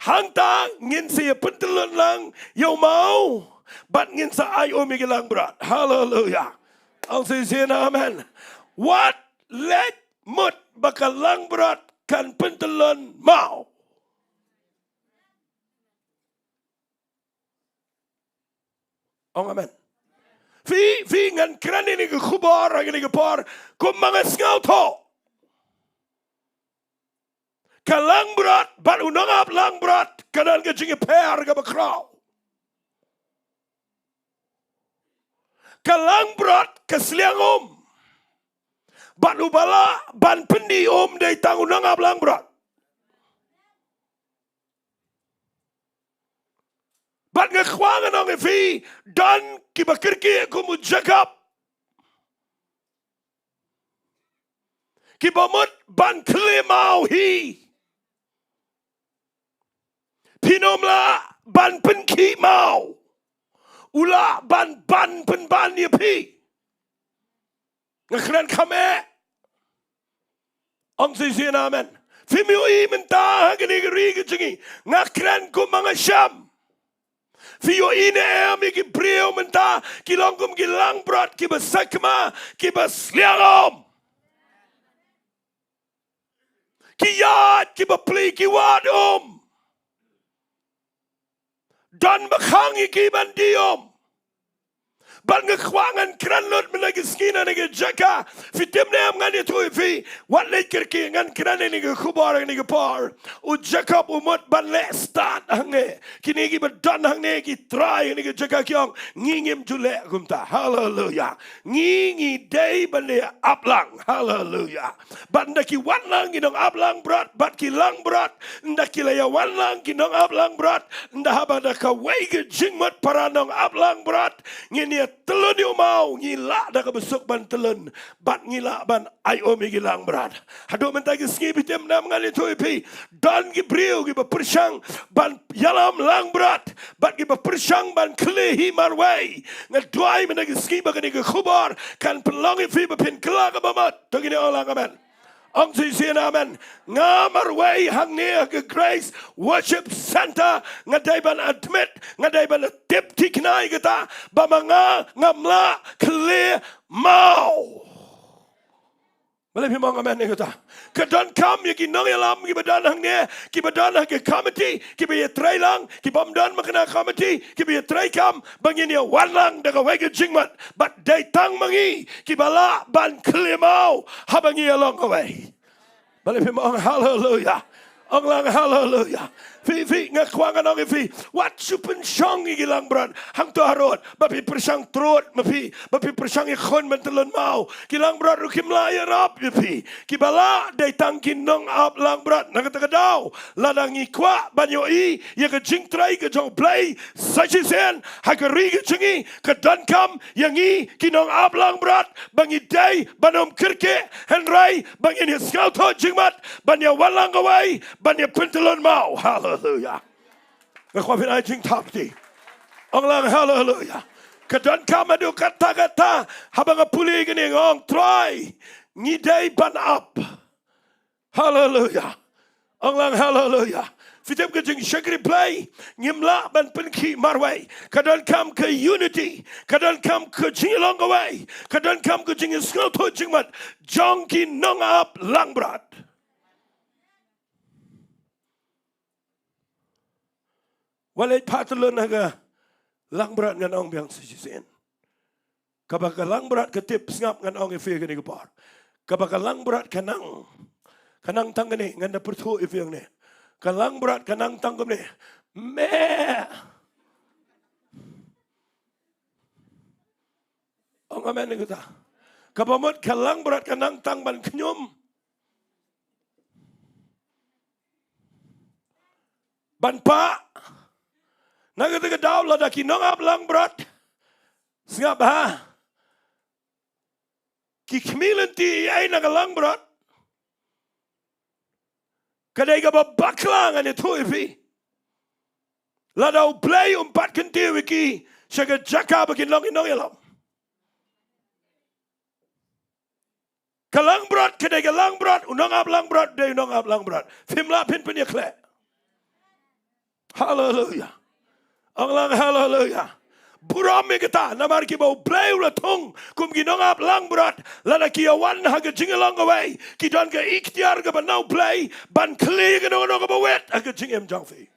Hangta ngin sa ïa pyntyllun lang ïa u maw, bad ngin sa ai um ïa ki langbrot. Haleluya. Ong shisien amen. Wat leh mut ba ka langbrot kan pyntyllun maw. Ong amen. Phi, phi, ngan kren ïa kane ka khubor ha kane ka por, kumba nga sngewthuh. Ka langbrot bad u nongap langbrot ka don ka jingïapher kaba khraw. Ka langbrot ka sliang um, bad uba lah ban pyndih um dei tang u nongap langbrot. Bad nga kwah ngan ong ïa phi, don kiba kyrkieh kum u Jakob, kiba mut ban khlieh maw hi. Phin ym lah ban pynkhih maw. U lah ban ban pynban ïa phi. Nga kren kham eh. Ong shisien amen. Phim ïohi mynta ha kane ka ri ka jong ngi. Nga kren kumba nga shem. Phi ïohi ne em ïa ki briew mynta ki long kum ki langbrot kiba sakma, kiba sliang um. Ki ïaid kiba plie, ki wad um. Don ba khang ïa ki ban die um. Bad nga kwah ngan kren lut mynta ka sngi na kane ka jaka. Phi tip ne em, ngan ïathuh ïa phi. Wat leit kyrkieh, ngan kren ïa kane ka khubor ha kane ka por. U Jakob u mut ban leh stad hangne. Kine kiba don hangne ki trai hangne ka jaka ki ong, ngi ngim ju leh kumta. Haleluya. Ngi, ngi dei ban ïa ap lang. Haleluya. Bad ynda ki wan lang ki nongap langbrot, bad ki langbrot, ynda ki la ïa wan lang ki nongap langbrot, ynda haba da kawei ka jingmut para nongap langbrot, ngin ïa tylun ïa u maw, ngi lah da kaba suk ban tylun, bad ngi lah ban ai um ïa ki langbrot. Haduh mynta ka sngi phi tip ne em, ngan ïathuh ïa phi, don ki briew kiba pyrshang ban ïalam langbrot, bad kiba pyrshang ban khlieh hi marwei. Nga duwai mynta ka sngi ba kane ka khubor kan pynlong ïa phi ba phin kylla kaba mut. To ngin ong lang amen. Ong shisien amen. Nga marwei hangne ha ka Grace Worship Centre, nga dei ban admit, nga dei ban tip thikna ïa kata, ba ma nga ngam lah khlieh maw. Balei phim ong amen ïa kata? Ka donkam ïa ki nongïalam kiba don hangne, kiba don ha ka committee, kiba ïatrei lang, ki bym don ma kane ka committee, kiba ïatrei kam, ba ngin ïa wan lang da kawei ka jingmut. Bad dei tang ma ngi kiba lah ban khlieh maw haba ngi ïalong kawei. Balei phim ong haleluya? Ong lang haleluya. Phi, phi, nga kwah ngan ong ïa phi, wat shu pynshong ïa ki langbrot hangto harud, ba phi pyrshang trud ma phi, ba phi pyrshang ïakhun ban tylun maw. Ki langbrot ruh kim lah ïarap ïa phi. Kiba lah dei tang ki nongap langbrot. Na kata ka daw, lada ngi kwah ban ïohi ïa ka jingtrei ka jong U Blei sa shisien ha ka ri ka jong ngi, ka donkam ïa ngi ki nongap langbrot ba ngi dei ban ym kyrkieh, hynrei ba ngin ïa sngewthuh jingmut ban ïa wan lang kawei, ban ïa pyntyllun maw. Haleluya. Nga kwah phin ai jingthap kti. Ong lang haleluya. Ka donkam haduh katta katta, haba nga pule kane nga ong Trai, ngi dei ban ap. Haleluya. Ong lang haleluya. Phi tip ka jingshakri Blei ngim lah ban pynkhih marwei. Ka donkam ka unity, ka donkam ka jinglong kawei, ka donkam ka jingsngewthuh jingmut jong ki nongap langbrot. Wat leit phah tyllun ha ka langbrot, ngan ong biang sa shisien. Kaba ka langbrot ka tip, sngap, ngan ong ïa phi kane ka por. Kaba ka langbrot ka nang, ka nang tang kane, ngan da pyrthuh ïa phi hangne. Ka langbrot ka nang tang kumne. Me. Ong amen ïa kata. Kaba mut ka langbrot ka nang tang ban khñium, ban pah. Na kata ka daw lada ki nongap langbrot, sngap ha, ki khmih lynti ei ei na ka langbrot, ka dei kaba bakla, ngan ïathuh ïa phi. Lada U Blei um pat kyntiew ïa ki sha ka jaka ba kin long ki nongïalam. Ka langbrot ka dei ka langbrot, u nongap langbrot dei u nongap langbrot. Phim lah phin pynïakhleh. Haleluya. Ong lang haleluya. Burom ïa kata, namar kiba U Blei u la thung kum ki nongap langbrot, lada ki ïa wan ha ka jingïalong kawei, ki don ka iktiar kaba na U Blei ban khlieh ïa kano kano kaba wet ha ka jingim jong phi.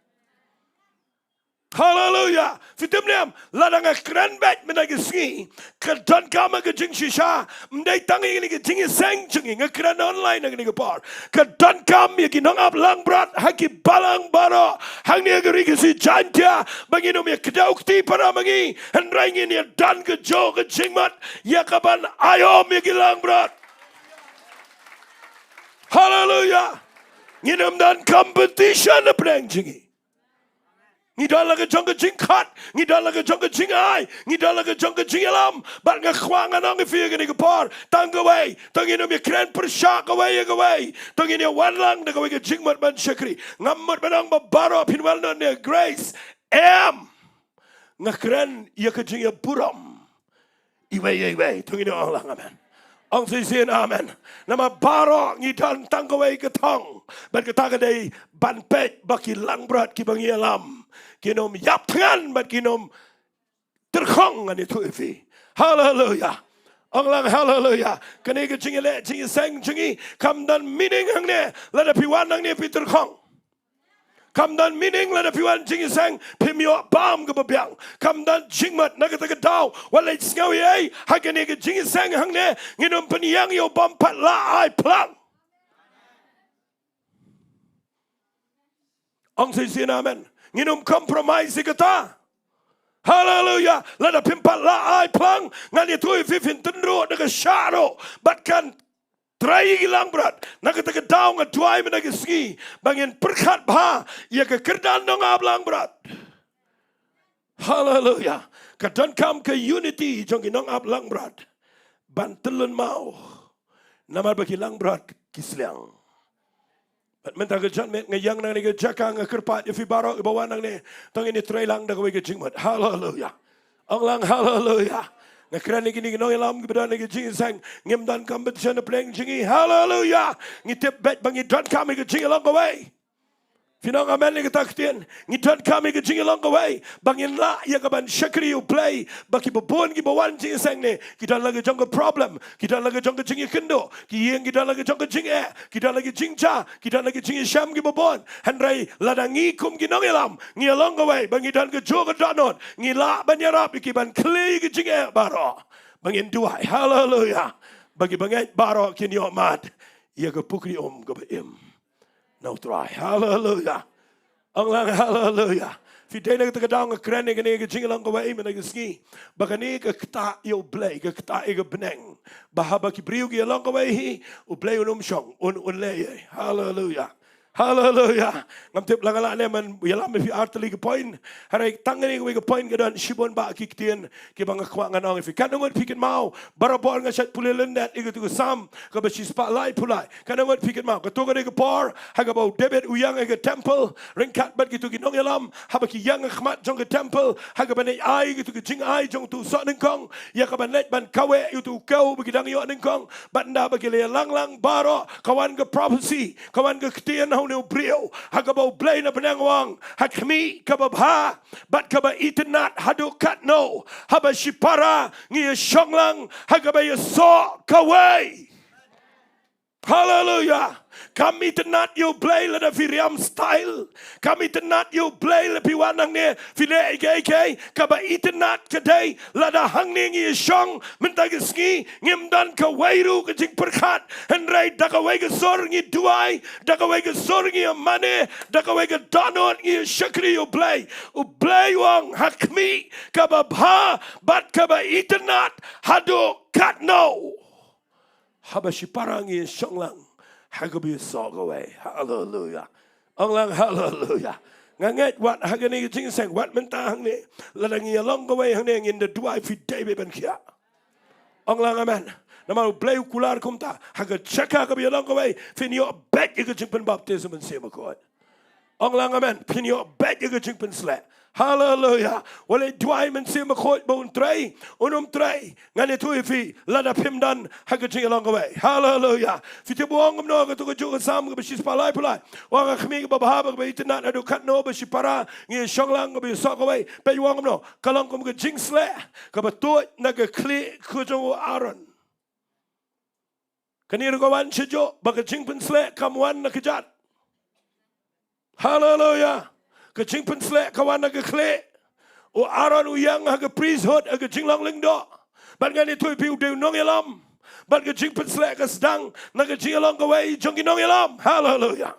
Haleluya. Phi tip ne em, lada nga kren beit mynta ka sngi, ka donkam ha ka jingshisha, ym dei tang ïa kane ka jingïaseng jong ngi, nga kren online ha kane ka por. Ka donkam ïa ki nongap langbrot ha ki balang baroh hangne ha ka ri Khasi Jaiñtia, ba ngin ym ïa kdew kti para ma ngi, hynrei ngin ïa don kajuh ka jingmut ïa kaban ai um ïa ki langbrot. Haleluya. Ngin ym don competition hapdeng jong ngi. Ngi don la ka jong ka jingkhot, ngi don la ka jong ka jingai, ngi don la ka jong ka jingïalam. Bad nga kwah ngan ong ïa phi ha kane ka por, tang kawei, to ngin ym ïa kren pyrshah kawei ïa kawei, to ngin ïa wan lang da kawei ka jingmut ban shakri. Ngam mut ban ong ba baroh phin wan noh na Grace, em. Nga kren ïa ka jingïaburom iwei ïa iwei. To ngin ong lang amen. Ong shisien amen. Namar baroh ngi don tang kawei ka thong, bad kata ka dei ban peit ba ki langbrot kiba ngi ïalam kin ym ïap thngan bad kin ym tyrkhong, ngan ïathuh ïa phi. Haleluya. Ong lang haleluya. Kane ka jingïaleh jingïaseng jong ngi kam don meaning hangne lada phi wan hangne phi tyrkhong. Kam don meaning lada phi wan jingïaseng phim ïoh bam kaba biang. Kam don jingmut. Na kata ka daw, wat leit sngew ei ei ha kane ka jingïaseng hangne, ngin ym pynïeng ïa u bym pat lah ai phlang. Ong shisien amen. Ngin ym compromise ïa kata. Haleluya. Lada phim pat lah ai phlang, ngan ïathuh ïa phi, phin tynruh da ka shah ruh. Bad kan trei ïa ki langbrot. Na kata ka daw nga duwai mynta ka sngi ba ngin pyrkhat bha ïa ka kyrdan nongap langbrot. Haleluya. Ka donkam ka unity jong ki nongap langbrot ban tyllun maw. Namar ba ki langbrot ki sliang. Bad mynta ka janmiet nga ïeng nangne ka jaka, nga kyrpad ïa phi baroh kiba wan nangne, to ngin ïatrei lang da kawei ka jingmut. Haleluya. Ong lang haleluya. Nga kren ïa kine ki nongïalam kiba don ha ka jingïaseng, ngim don competition na pdeng jong ngi. Haleluya. Ngi tip beit ba ngi donkam ïa ka jingïalong kawei. Phin ong amen ïa kata ka ktien. Ngi donkam ïa ka jingïalong kawei ba ngin lah ïa ka ban shakri ïa U Blei. Ba kiba bun kiba wan jingïaseng ne, ki don la ka jong ka problem, ki don la ka jong ka jingïakynduh, ki ïing ki don la ka jong ka jingeh, ki don la ka jingjia, ki don la ka jingïashem kiba bun. Hynrei lada ngi kum ki nongïalam ngi ïalong kawei ba ngi don kajuh ka dohnud, ngi lah ban ïarap ïa ki ban khlieh ïa ka jingeh baroh. Ba ngin duwai, haleluya, ba kiba ngeit baroh kin ïoh mad ïa ka pukri um kaba im na U Trai. Haleluya. Ong lang haleluya. Phi dei na kata ka daw nga kren ïa kane ka jingïalong kawei mynta ka sngi, ba kane ka ktah ïa U Blei, ka ktah ïa ka bneng. Ba haba ki briew ki ïalong kawei hi, U Blei un ym shong, un, un leh ei ei. Haleluya. Haleluya. Ngam tip la nga lah ne ban ïalam ïa phi ar tylli ki point. Hynrei tang kane kawei ka point ka don shibun bah ki ktien kiba nga kwah ngan ong ïa phi. Katno ngut phi kynmaw, barabor nga shait pule lyndet ïa katu ka Salm kaba shispah laiphew lai. Katno ngut phi kynmaw, kato ka dei ka por ha kaba u David u ïeng ha ka temple ryngkat bad kitu ki nongïalam, haba ki ïeng ha khmat jong ka temple, ha kaba leit ai kitu ki jingai jong utu u soh nyngkong, ïa kaba leit ban kaweh ïa utu u kew ba ki dang ïoh nyngkong. Bad ynda ba ki la ïalang lang baroh, ka wan ka prophecy, ka wan ka ktien ha une u briew, ha kaba U Blei na bneng u ong, ha khmih kaba bha bad kaba itynnad haduh katno, haba shipara ngi ïashong lang ha kaba ïasoh kawei. Haleluya. Kam itynnad ïa U Blei lada phi riam style. Kam itynnad ïa U Blei lada phi wan hangne phi leh ïa kiei kiei. Kaba itynnad ka dei lada hangne ngi ïashong mynta ka sngi, ngim don kawei ruh ka jingpyrkhat, hynrei da kawei ka sur ngi duwai, da kawei ka sur ngi ïamane, da kawei ka dohnud ngi ïashakri ïa U Blei. U Blei u ong, ha khmih kaba bha bad kaba itynnad haduh katno, haba shipara ngi ïashong lang ha kaba ïasoh kawei. Haleluya. Ong lang haleluya. Nga ngeit wat ha kane ka jingïaseng, wat mynta hangne, lada ngi ïalong kawei hangne, ngin da duwai, phi dei beit ban khiah. Ong lang amen. Namar U Blei u kular kumta, ha ka jaka kaba ïalong kawei phin ïoh beit ïa ka jingpynbaptis Mynsiem Bakhuid. Ong lang amen. Phin ïoh beit ïa ka jingpynsleh. Haleluya. Wat leit duwai Mynsiem Bakhuid ba un trei, un ym trei, ngan ïathuh ïa phi, lada phim don ha ka jingïalong kawei. Haleluya. Phi tip u ong kumno, kato kajuh ka Salm kaba shispah laiphew lai? U ong, ha khmih kaba bha bad kaba itynnad haduh katno, ba shipara ngi ïashong lang kaba ïasoh kawei. Peit u ong kumno, ka long kum ka jingsleh kaba tuid na ka khlieh ka jong u Aaron. Kane ruh ka wan shajuh, ba ka jingpynsleh kam wan na kjat. Haleluya. Ka jingpynsleh ka wan na ka khlieh. U Aaron u ïeng ha ka priesthood, ha ka jinglong lyngdoh. Bad ngan ïathuh ïa phi, u dei u nongïalam. Bad ka jingpynsleh ka sdang na ka jingïalong kawei jong ki nongïalam. Haleluya.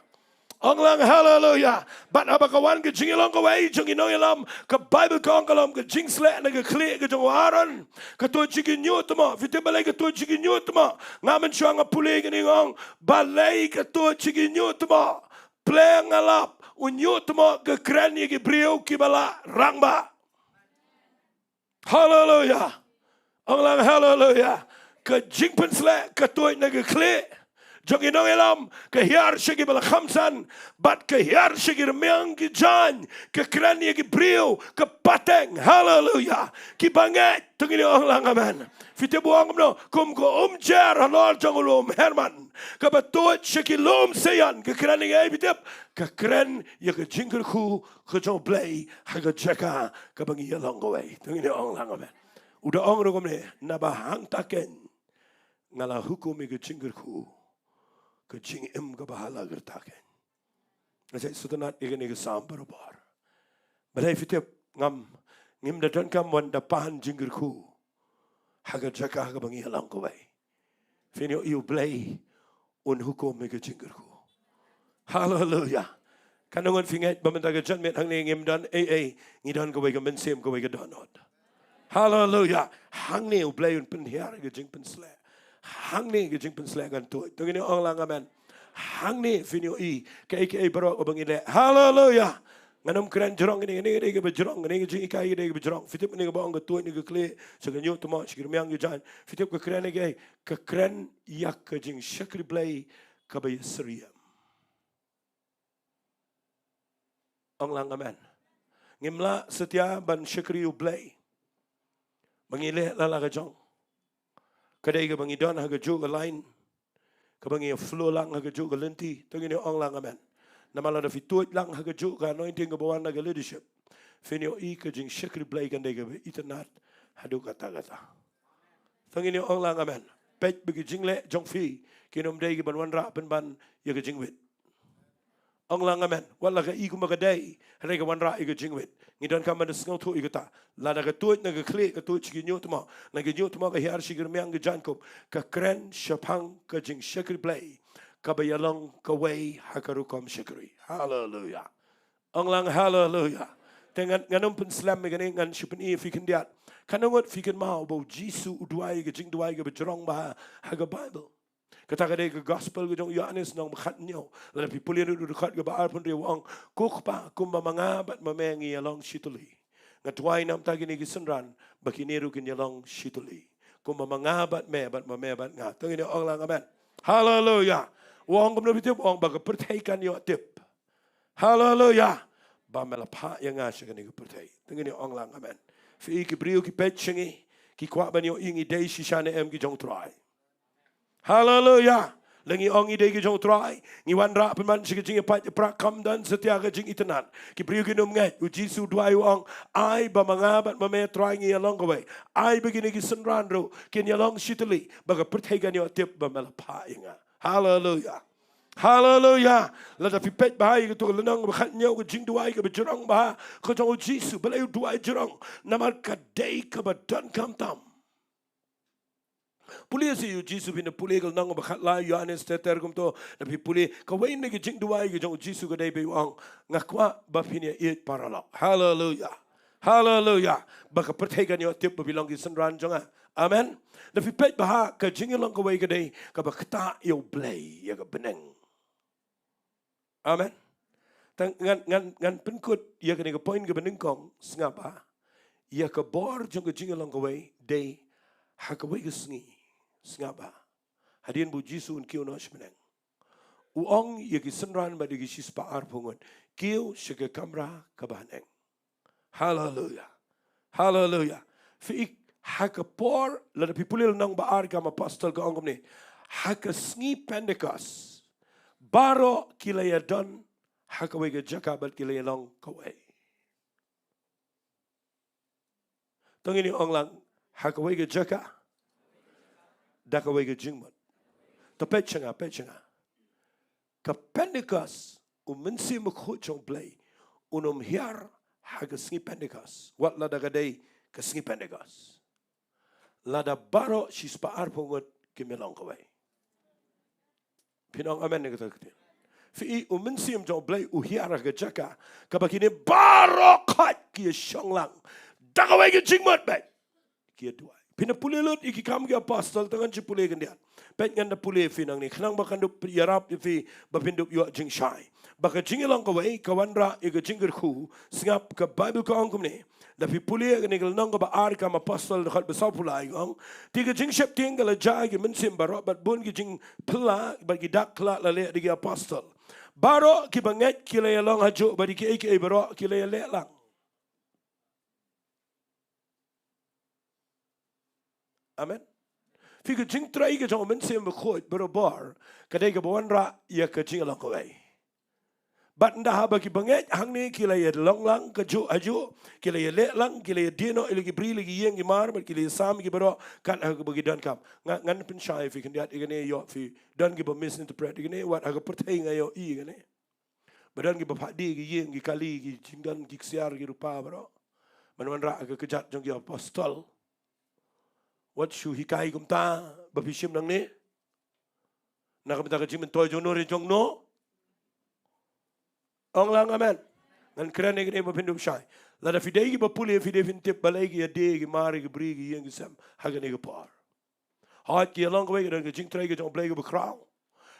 Ong lang haleluya. Bad haba ka wan ka jingïalong kawei jong ki nongïalam, ka Baibl ka ong ka long ka jingsleh na ka khlieh ka jong u Aaron. Ka tuid sha ki hynñiewtmoh. Phi tip balei ka tuid sha ki hynñiewtmoh? Nga mynshuwa nga pule kane, nga ong, balei ka tuid sha ki hynñiewtmoh? Pyrshang, nga lap, u hynñiewtmoh ka kren ïa ki briew kiba la rangbah. Haleluya. Ong lang haleluya. Ka jingpynsleh ka tuid na ka khlieh jong ki nongïalam, ka hiar sha kiba la kham san, bad ka hiar sha ki rmiang ki jaiñ, ka kren ïa ki briew, ka pateng, haleluya, kiba ngeit. To ngin ong lang amen. Phi tip u ong kumno? Kum ka umjer halor jong u lum Hermon, kaba tuid sha ki lum Seion, ka kren ïa kiei, phi tip? Ka kren ïa ka jingkyrkhu ka jong U Blei ha ka jaka kaba ngi ïalong kawei. To ngin ong lang amen. U da ong ruh kumne, naba hangta keiñ nga la hukum ïa ka jingkyrkhu, ka jingim kaba ha la ka rta keiñ. Nga sa sngewtynnat ïa kane ka Salm barabor. Balei phi tip ngam, ngim da donkam wan da pan jingkyrkhu ha ka jaka ha kaba ngi ïalong kawei. Phin ïohi U Blei un hukum ïa ka jingkyrkhu. Haleluya. Katno ngut phi ngeit ba mynta ka janmiet hangne ngim don ei ei, ngi don kawei ka mynsiem, kawei ka dohnud. Haleluya. Hangne U Blei un pynhiar ïa ka jingpynsleh. Hangne ka jingpynsleh kan tuid. To ngin ong lang amen. Hangne phin ïohi kaei kaei baroh kaba ngi leh. Haleluya. Ngan ym kren jrong, kane, kane ka dei kaba jrong, kane ka jinghikai ka dei kaba jrong. Phi tip kane kaba ong ka tuid na ka khlieh, sha ka ñiuhtmoh, sha ki rmiang ki jaiñ. Phi tip ka kren ïa kaei? Ka kren ïa ka jingshakri Blei kaba ïasyriem. Ong lang amen. Ngim lah satia ban shakri U Blei ba ngi leh la la ka jong. Ka dei kaba ngi don ha kajuh ka line, kaba ngi flow lang ha kajuh ka lynti. To ngin ong lang amen. Namar lada phi tuid lang ha kajuh ka anointing kaba wan na ka leadership, phin ïohi ka jingshakri Blei kan dei kaba itynnad haduh katta katta. To ngin ong lang amen. Peit ba ki jingleh jong phi kin ym dei ki ban wanrah pynban ïa ka jingwit. Ong lang amen. Wat la ka i kumba ka dei, hynrei ka wanrah ïa ka jingwit. Ngi donkam ban da sngewthuh ïa kata. Lada ka tuid na ka khlieh, ka tuid sha ki ñiuhtmoh, na ki ñiuhtmoh ka hiar sha ki rmiang ki jaiñkup, ka kren shaphang ka jingshakri Blei kaba ïalong kawei ha ka rukom shakri. Haleluya. Ong lang haleluya. Te ngan, ngan ym pynslem ïa kane, ngan shu pyni ïa phi khyndiat. Katno ngut phi kynmaw ba U Jisu u duwai ka jingduwai kaba jrong bha ha ka Baibl? Kata ka dei ka gospel ka jong u Ïoannis lynnong ba khathynñiew. Lada phi pule ruh dkhot kaba arphew hynriew, u ong, "Ko Kpa, kumba ma nga bad ma me ngi ïalong shitylli, nga duwai namar kine ki synran ba kine ruh kin ïalong shitylli, kumba ma nga bad me bad ma me bad nga." To ngin ong lang amen. Haleluya. U ong kumno phi tip? U ong ba ka pyrthei kan ïoh tip, haleluya, ba me la phah ïa nga sha kane ka pyrthei. To ngin ong lang amen. Phi i ki briew ki peit sha ngi, ki kwah ban ïohi ngi dei shisha ne em ki jong U Trai. Haleluya. La ngi ong ngi dei ki jong U Trai, ngi wanrah pynban sha ka jingïapait ïapra, kam don satia ka jingitynnad. Ki briew kin ym ngeit. U Jisu u duwai u ong, "Ai ba ma nga bad ma me Trai ngi ïalong kawei. Ai ba kine ki synran ruh kin ïalong shitylli, ba ka pyrthei kan ïoh tip ba me la phah ïa nga." Haleluya. Haleluya. Lada phi peit bha ïa kato ka lynnong ba khathynñiew, ka jingduwai kaba jrong bha ka jong U Jisu. Balei u duwai jrong? Namar ka dei kaba donkam tam. Pule sa ïa U Jisu, phin da pule ka lynnong ba khatlai, Ïoannis ter ter kumto, da phi pule, kawei na ki jingduwai ka jong U Jisu ka dei ba u ong, "Nga kwah ba phin ïaieit paralok." Haleluya. Haleluya. Ba ka pyrthei kan ïoh tip ba phi long ki synran jong nga. Amen. Da phi peit bha, ka jingïalong kawei ka dei kaba ktah ïa U Blei, ïa ka bneng. Amen. Tang ngan, ngan, ngan pynkut ïa kane ka point kaba nyngkong, sngap bha. Ïa ka bor jong ka jingïalong kawei dei ha kawei ka sngi, sngap bha. Hadien ba U Jisu un kiew noh sha bneng, u ong ïa ki synran bad ïa ki shispah arphew ngut, "Kiew sha ka kamra kaba haneng." Haleluya. Haleluya. Phi i, ha ka por, lada phi pule lynnong ba ar Kam Apostol ka ong kumne, ha ka sngi Pentekost, baroh ki la ïadon ha kawei ka jaka bad ki la ïalong kawei. To ngin ong lang, ha kawei ka jaka, da kawei ka jingmut. To peit sha nga, peit sha nga. Ka Pentekost, U Mynsiem Bakhuid jong U Blei un ym hiar ha ka sngi Pentekost, wat lada ka dei ka sngi Pentekost, lada baroh shispah arphew ngut kim ïalong kawei. Phin ong amen na kata ka ktien? Phi i, U Mynsiem jong U Blei u hiar ha ka jaka kaba kine baroh khoit ki ïashong lang da kawei ka jingmut beit, ki ïaduwai. Phin da pule lut ïa Ki Kam ki Apostol, tang ngan shu pule khyndiat. Peit, ngan da pule ïa phi nangne, khnang ba kan dup ïarap ïa phi ba phin dup ïoh jingshai. Ba ka jingïalong kawei ka wanrah ïa ka jingkyrkhu. Sngap, ka Baibl ka ong kumne. Da phi pule ïa kane ka lynnong kaba ar Kam Apostol, dkhot ba sawphew lai, ka ong, "Te ka jingsheptieng ka la jia ha ki mynsiem baroh, bad bun ki jingphylla bad ki dak khlad la leh da ki apostol. Baroh kiba ngeit ki la ïalong hajuh, bad ïa kiei kiei baroh ki la ïaleh lang." Amen. Phi, ka jingtrei ka jong U Mynsiem Bakhuid barabor ka dei kaba wanrah ïa ka jingïalong kawei. Bad ynda haba kiba ngeit hangne ki la ïalong lang kajuh hajuh, ki la ïaleh lang, ki la ïadie noh ïa la ki bri, la ki ïing ki mar, bad ki la ïasam ïa ki baroh kat haba ki donkam. Nga, ngan pynshai ïa phi khyndiat, ïa kane ïoh phi don kiba misinterpret ïa kane, wat ha ka pyrthei nga ïohi ïa kane. Ba don kiba phah die ki ïing, ki kali, ki jingdon, ki ksiar, ki rupa baroh ban wanrah ka kjat jong ki apostol. Wat shu hikai kumta ba phi shim nangne. Na ka bynta ka jingmyntoi jong no re jong no. Ong lang amen. Ngan kren ïa kane ba phin dup shai. Lada phi dei kiba pule, phi dei phin tip balei ki ïadie, ki mar, ki bri, ki ïeng, ki sem ha kane ka por. Hooid, ki ïalong kawei ka don ka jingtrei ka jong U Blei kaba khraw.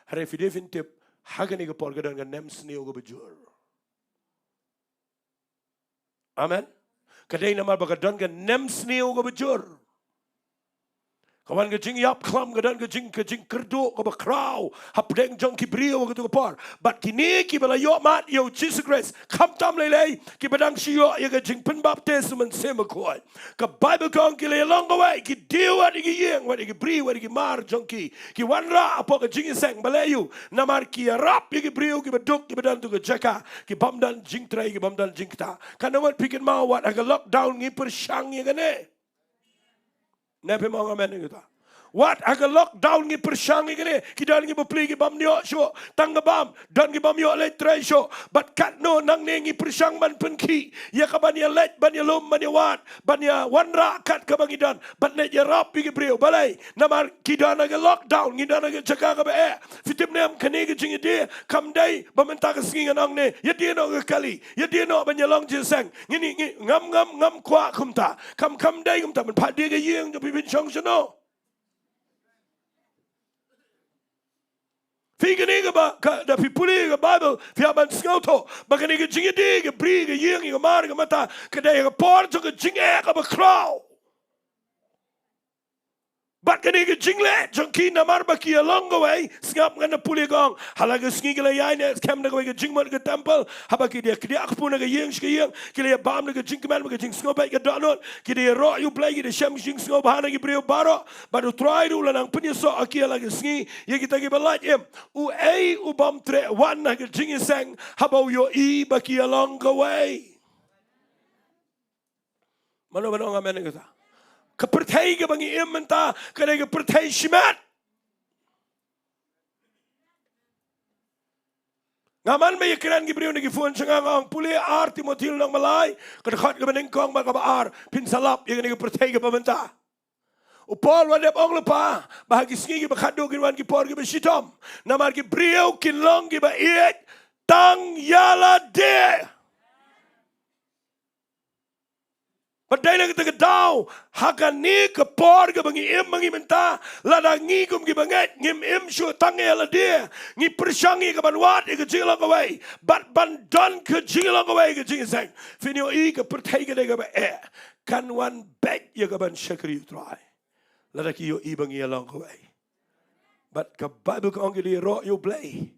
Hynrei phi dei phin tip, ha kane ka por ka don ka nemsniew kaba jur. Amen. Ka dei namar ba ka don ka nemsniew kaba jur. Ka wan ka jingïap khlam, ka don ka jing, ka jingkyrduh kaba khraw hapdeng jong ki briew ha katu ka por. Bad kine kiba la ïoh mad ïa U Jisu Khrist, khamtam lei lei kiba dang shu ïoh ïa ka jingpynbaptis ha U Mynsiem Bakhuid. Ka Baibl ka ong ki la ïalong kawei, ki die wat ïa ki ïing, wat ïa ki bri, wat ïa ki mar jong ki. Ki wanrah hapoh ka jingïaseng, balei? Namar ki ïarap ïa ki briew kiba duk, kiba don ha katu ka jaka, ki bym don jingtrei, ki bym don jingktah. Katno ngut phi kynmaw wat ha ka lockdown ngi pyrshang ïa kane? Ne phim ong amen ïa kata? Wat ha ka lockdown ngi pyrshang ïa kane, ki don kiba plie, ki bym ïoh shuh tang ka bam, don ki bym ïoh leit trei shuh. Bad katno nangne ngi pyrshang ban pynkhih ïa ka ban ïaleit, ban ïalum, ban ïawad, ban ïawanrah kat kaba ngi don, ban leit ïarap ïa ki briew. Balei? Namar ki don ha ka lockdown, ngi don ha ka jaka kaba eh. Phi tip ne em, kane ka jingïadie kam dei ba mynta ka sngi ngan ong ne, ïadie noh ka kali, ïadie noh ban ïalong jingïaseng. Ngi, ngi, ngi, ngam, ngam, ngam kwah kumta. Kam, kam dei kumta, ban phah die ka ïing jong phi, phin shong shano? Phi, kane kaba, ka, da phi pule ka Baibl, phi hap ban sngewthuh ba kane ka jingïadie ka bri, ka ïing, ka mar, ka mata, ka dei ha ka por jong ka jingeh kaba khraw. Bad kane ka jingleh jong ki namar ba ki ïalong kawei, sngap, ngan da pule, ka ong, ha la ka sngi ki la ïaineh skhem da kawei ka jingmut ka temple, haba ki da kdiah kpu na ka ïing sha ka ïing, ki la ïabam da ka jingkmen bad ka jingsngewbha ka dohnud, ki da ïaroh ïa U Blei, ki da shem jingsngewbha na ki briew baroh, bad U Trai ruh u la nang pynïasoh ha ki ha la ka sngi ïa kita kiba lait im. Uei u bym treh wan ha ka jingïaseng haba u ïohi ba ki ïalong kawei? Mano ban ong amen ïa kata? Ka pyrthei kaba ngi im mynta ka dei ka pyrthei shimet. Nga man ba ïakren ki briew na ki phone sha nga, nga ong pule Ar Timothi lynnong ba lai, ka dkhot kaba nyngkong bad kaba ar, phin sa lap ïa kane ka pyrthei kaba mynta. U Paul u la dep ong lypa ba ha ki sngi kiba khatduh kin wan ki por kiba shitom, namar ki briew kin long kiba ïeit tang ïa lade. Bad dei na kata ka daw, ha kane ka por kaba ngi im ma ngi mynta, lada ngi kum kiba ngeit ngim im shuh tang ïa lade, ngi pyrshang ïa ka ban wad ïa ka jinglong kawei bad ban don ka jinglong kawei, ka jingïaseng, phin ïohi ka pyrthei ka dei kaba eh, kan wan beit ïa ka ban shakri U Trai lada ki ïohi ba ngi ïalong kawei. Bad ka Baibl ka ong ki da ïaroh ïa U Blei,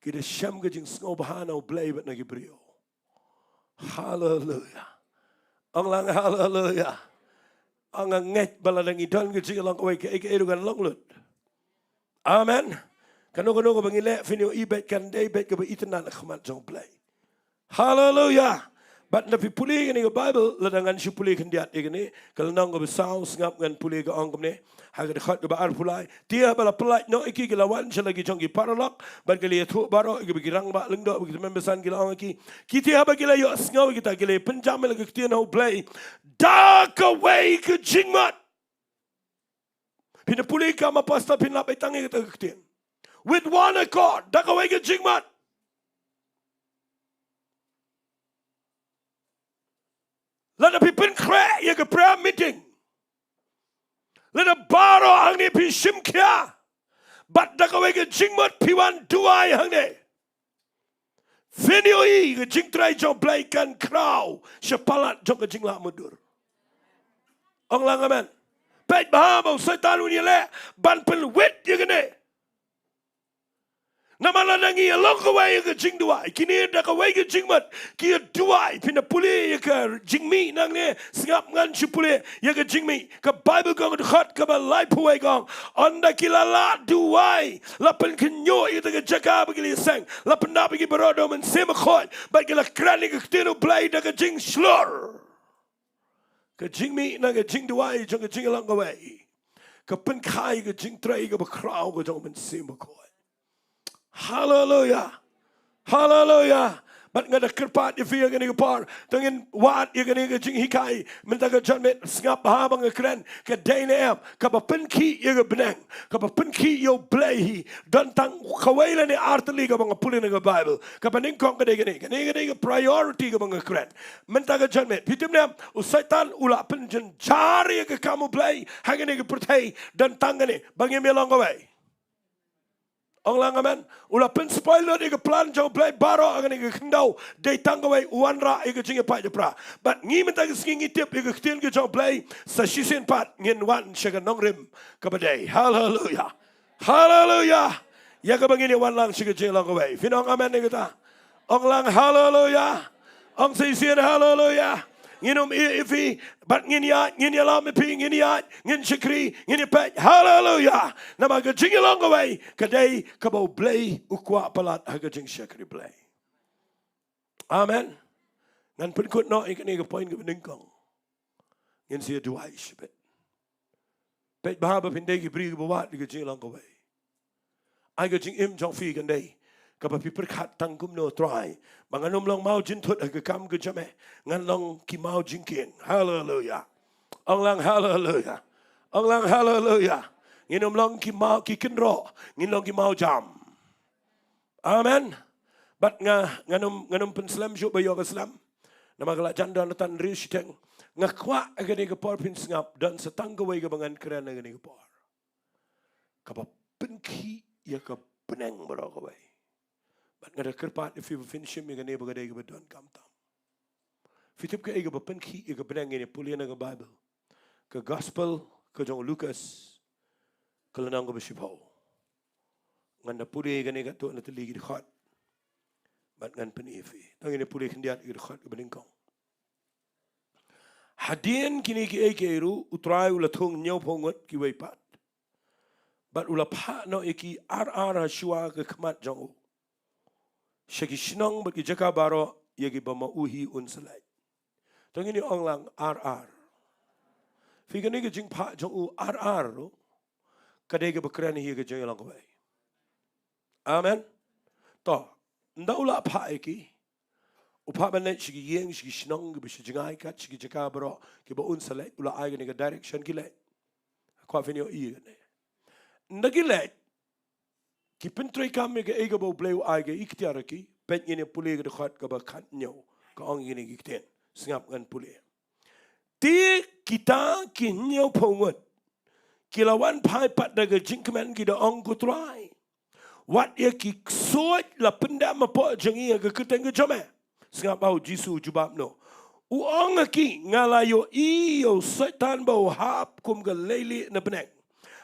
ki da shem ka jingsngewbha na U Blei bad na ki briew. Haleluia. Ong lang haleluia. Ong, nga ngeit ba lada ngi don ka jingïalong kawei, kaei kaei ruh kan long lut. Amen. Kano kano kaba ngi leh, phin ïohi beit kan dei beit kaba itynnad ha khmat jong U Blei. Haleluia. Bad lada phi pule kane ka Baibl, lada ngan shu pule khyndiat ïa kane ka lynnong kaba saw, sngap, ngan pule, ka ong kumne ha ka dkhot kaba arphew lai: Te haba la pyllait noh ïa ki, ki la wan sha la ki jong ki paralok bad ki la ïathuh baroh ïa kiba ki rangbah lyngdoh bad ki tymmen basan, ki la ong ïa ki. Ki te haba ki la ïohsngew ïa kita, ki la ïapynjam ïa la ka ktien ha U Blei da kawei ka jingmut. Phin da pule ïa ka, ma pastor, phin lap beit tang ïa kata ka ktien. With one accord, da kawei ka jingmut. Lada phi pynkhreh ïa ka prayer meeting, lada baroh hangne phi shim khia bad da kawei ka jingmut phi wan duwai hangne, phin ïohi ka jingtrei jong U Blei kan khraw shaphang jong ka jinglah mutdur. Ong lang amen. Peit bha ba u Soitan un ïaleh ban pynwit ïa kane. Namar lada ngi ïalong kawei ïa ka jingduwai, kine da kawei ka jingmut ki ïa duwai. Phin da pule ïa ka jingmih nangne, sngap, ngan shu pule ïa ka jingmih. Ka Baibl ka ong, dkhot kaba laiphew wei ka ong, ynda ki la lah duwai, la pynkhynñiuh ïa kata ka jaka ba ki la ïaseng, la pyndap ïa ki baroh da U Mynsiem Bakhuid bad ki la kren ïa ka ktien U Blei da ka jingshlur. Ka jingmih na ka jingduwai jong ka jingïalong kawei ka pynkha ïa ka jingtrei kaba khraw ka jong U Mynsiem Bakhuid. Haleluia. Haleluya. Bad nga da kyrpad ïa phi ïa kane ka por. To ngin wad ïa kane ka jinghikai. Mynta ka janmiet sngap bha ba nga kren. Ka dei ne em. Kaba pynkhih ïa ka bneng. Kaba pynkhih ïa U Blei hi. Don tang kawei lane ar tylli kaba nga pule na ka Bible. Kaba nyngkong ka dei kane. Kane ka dei ka priority kaba nga kren. Mynta ka janmiet. Phi tip ne em. U Soitan u la pynjynjar ïa ka kam U Blei. Ha kane ka pyrthei. Don tang kane. Ba ngim ïalong kawei. Ong lang amen. U la pynspoil lut ïa ka plan jong U Blei baroh ha kane ka khyndew. Dei tang kawei u wanrah ïa ka jingïapait ïapra. Bad ngi mynta ka sngi ngi tip ïa ka ktien ka jong U Blei. Sa shisien pat ngin wan sha ka nongrim kaba dei. Haleluya. Haleluya. Ïa kaba ngin ïa wan lang sha ka jinglong kawei. Phin ong amen ïa kata. Ong lang haleluya. Ong sa shisien haleluya. Ngin ym ïeh ïa phi, bad ngin ïaid, ngin ïalam ïa phi, ngin ïaid, ngin shakri, ngin ïapeit. Haleluya. Namar ka jingïalong kawei ka dei kaba U Blei u kwah palat ha ka jingshakri Blei. Amen. Ngan pynkut noh ïa kane ka point kaba nyngkong. Ngin sa ïa duwai shibit. Peit bha ba phin dei ki briew kiba wad ïa ka jingïalong kawei. Ai ka jingim jong phi kan dei kaba phi pyrkhat tang kumno, Trai, ba ngan ym long maw jynthut ha ka kam ka jong me, ngan long ki maw jingkieng. Haleluya. Ong lang haleluya. Ong lang haleluya. Ngin ym long ki maw ki kynroh, ngin long ki maw jam. Amen. Bad nga, ngan ym, ngan ym pynslem shuh ba ïoh ka slem. Namar ka la jan don tang hynriew shiteng. Nga kwah ha kane ka por phin sngap, don sa tang kawei kaba ngan kren ha kane ka por. Kaba pynkhih ïa ka bneng baroh kawei. Bad nga da kyrpad ïa phi ba phin shim ïa kane ba ka dei kaba donkam tam. Phi tip kaei kaba pynkhih ïa ka bneng? Ngin ïa pule na ka Bible. Ka Gospel ka jong u Lukas, ka lynnong kaba shiphew. Ngan da pule ïa kane katto na tylli ki dkhot. Bad ngan pyni ïa phi. To ngin ïa pule khyndiat ïa ka dkhot kaba nyngkong. Hadien kine kiei kiei ruh, U Trai u la thung hynñiewphew ngut kiwei pat. Bad u la phah noh ïa ki ar ar ha shuwa ka khmat jong u, sha ki shnong bad ki jaka baroh ïa kiba ma u hi un sa leit. To ngin ïa ong lang ar ar. Phi, kane ka jingphah jong u ar ar ruh, ka dei kaba kren hi ïa ka jingïalong kawei. Amen. To, ynda u la phah ïa ki, u phah ban leit sha ki ïing, sha ki shnong kiba sha jngai, kat sha ki jaka baroh kiba un sa leit, u la ai kane ka direction ki leit. Kwah phin ïohi kane. Ynda ki leit, ki pyntreikam ïa kaei kaba U Blei u ai ka iktiar ïa ki. Peit, ngin ïa pule ka dkhot kaba khathynñiew, ka ong ïa kine ki ktien. Sngap, ngan pule. Te kita ki hynñiewphew ngut ki la wan phai pat da ka jingkmen, ki da ong, Ko Trai, wat ïa ki ksuid la pyndem hapoh jong ngi ha ka kyrteng ka jong me. Sngap bha U Jisu u jubab noh. U ong ha ki, Nga la ïohi ïa u Soitan ba u hap kum ka leilieh na bneng.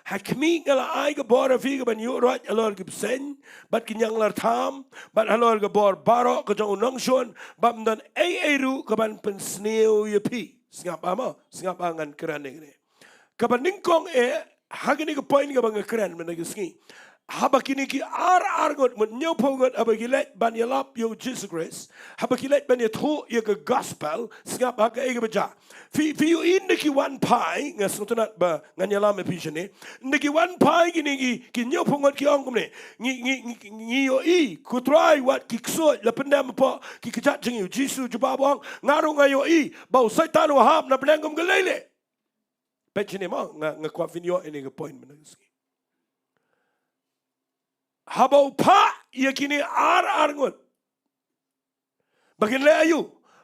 Ha khmih, nga la ai ka bor ha phi kaban ïuh roit halor ki bseiñ bad ki ñianglartham, bad halor ka bor baroh ka jong u nongshun, bad ym don ei ei ruh kaban pynsniew ïa phi. Sngap bha mo, sngap bha, ngan kren ïa kane. Kaba nyngkong eh, ha kane ka point kaba nga kren mynta ka sngi. Haba kine ki ar ar ngut, mut hynñiewphew ngut, haba ki leit ban ïalap ïa U Jisu Khrist, haba ki leit ban ïathuh ïa ka gospel, sngap ha kaei kaba jia. Phi, phi ïohi ynda ki wan phai, nga sngewtynnat ba ngan ïalam ïa phi shane. Ynda ki wan phai kine ki, ki hynñiewphew ngut, ki ong kumne. Ngi, ngi, ngi, ngi ïohi, Ko Trai, wat ki ksuid la pyndem hapoh ki kjat jong ngi. U Jisu u jubab, u ong, Nga ruh nga ïohi ba u Soitan u hap na bneng kum ka leilieh. Peit shane mo, nga, nga kwah phin ïoh ïa kane ka point mynta ka sngi. Haba u phah ïa kine ar ar ngut, ba kin leh aïu?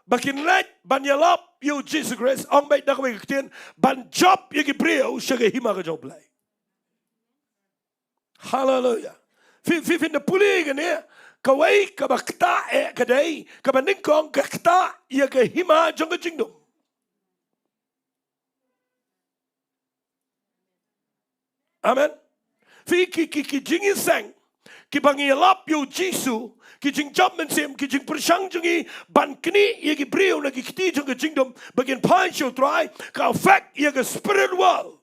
Ba kin leit ban ïalap ïa U Jisu Khrist, ong beit da kawei ka ktien, ban jop ïa ki briew sha ka hima ka jong U Blei. Haleluya. Phi, phi, phin da pule kane, kawei kaba ktah eh ka dei, kaba nyngkong ka ktah ïa ka hima jong ka jingdum. Amen. Phi, ki, ki, ki jingïaseng kiba ngi ïalap ïa U Jisu, ki jingjop mynsiem, ki jingpyrshang jong ngi ban knieh ïa ki briew na ki kti jong ka jingdum ba kin phai sha U Trai, ka affect ïa ka spirit world.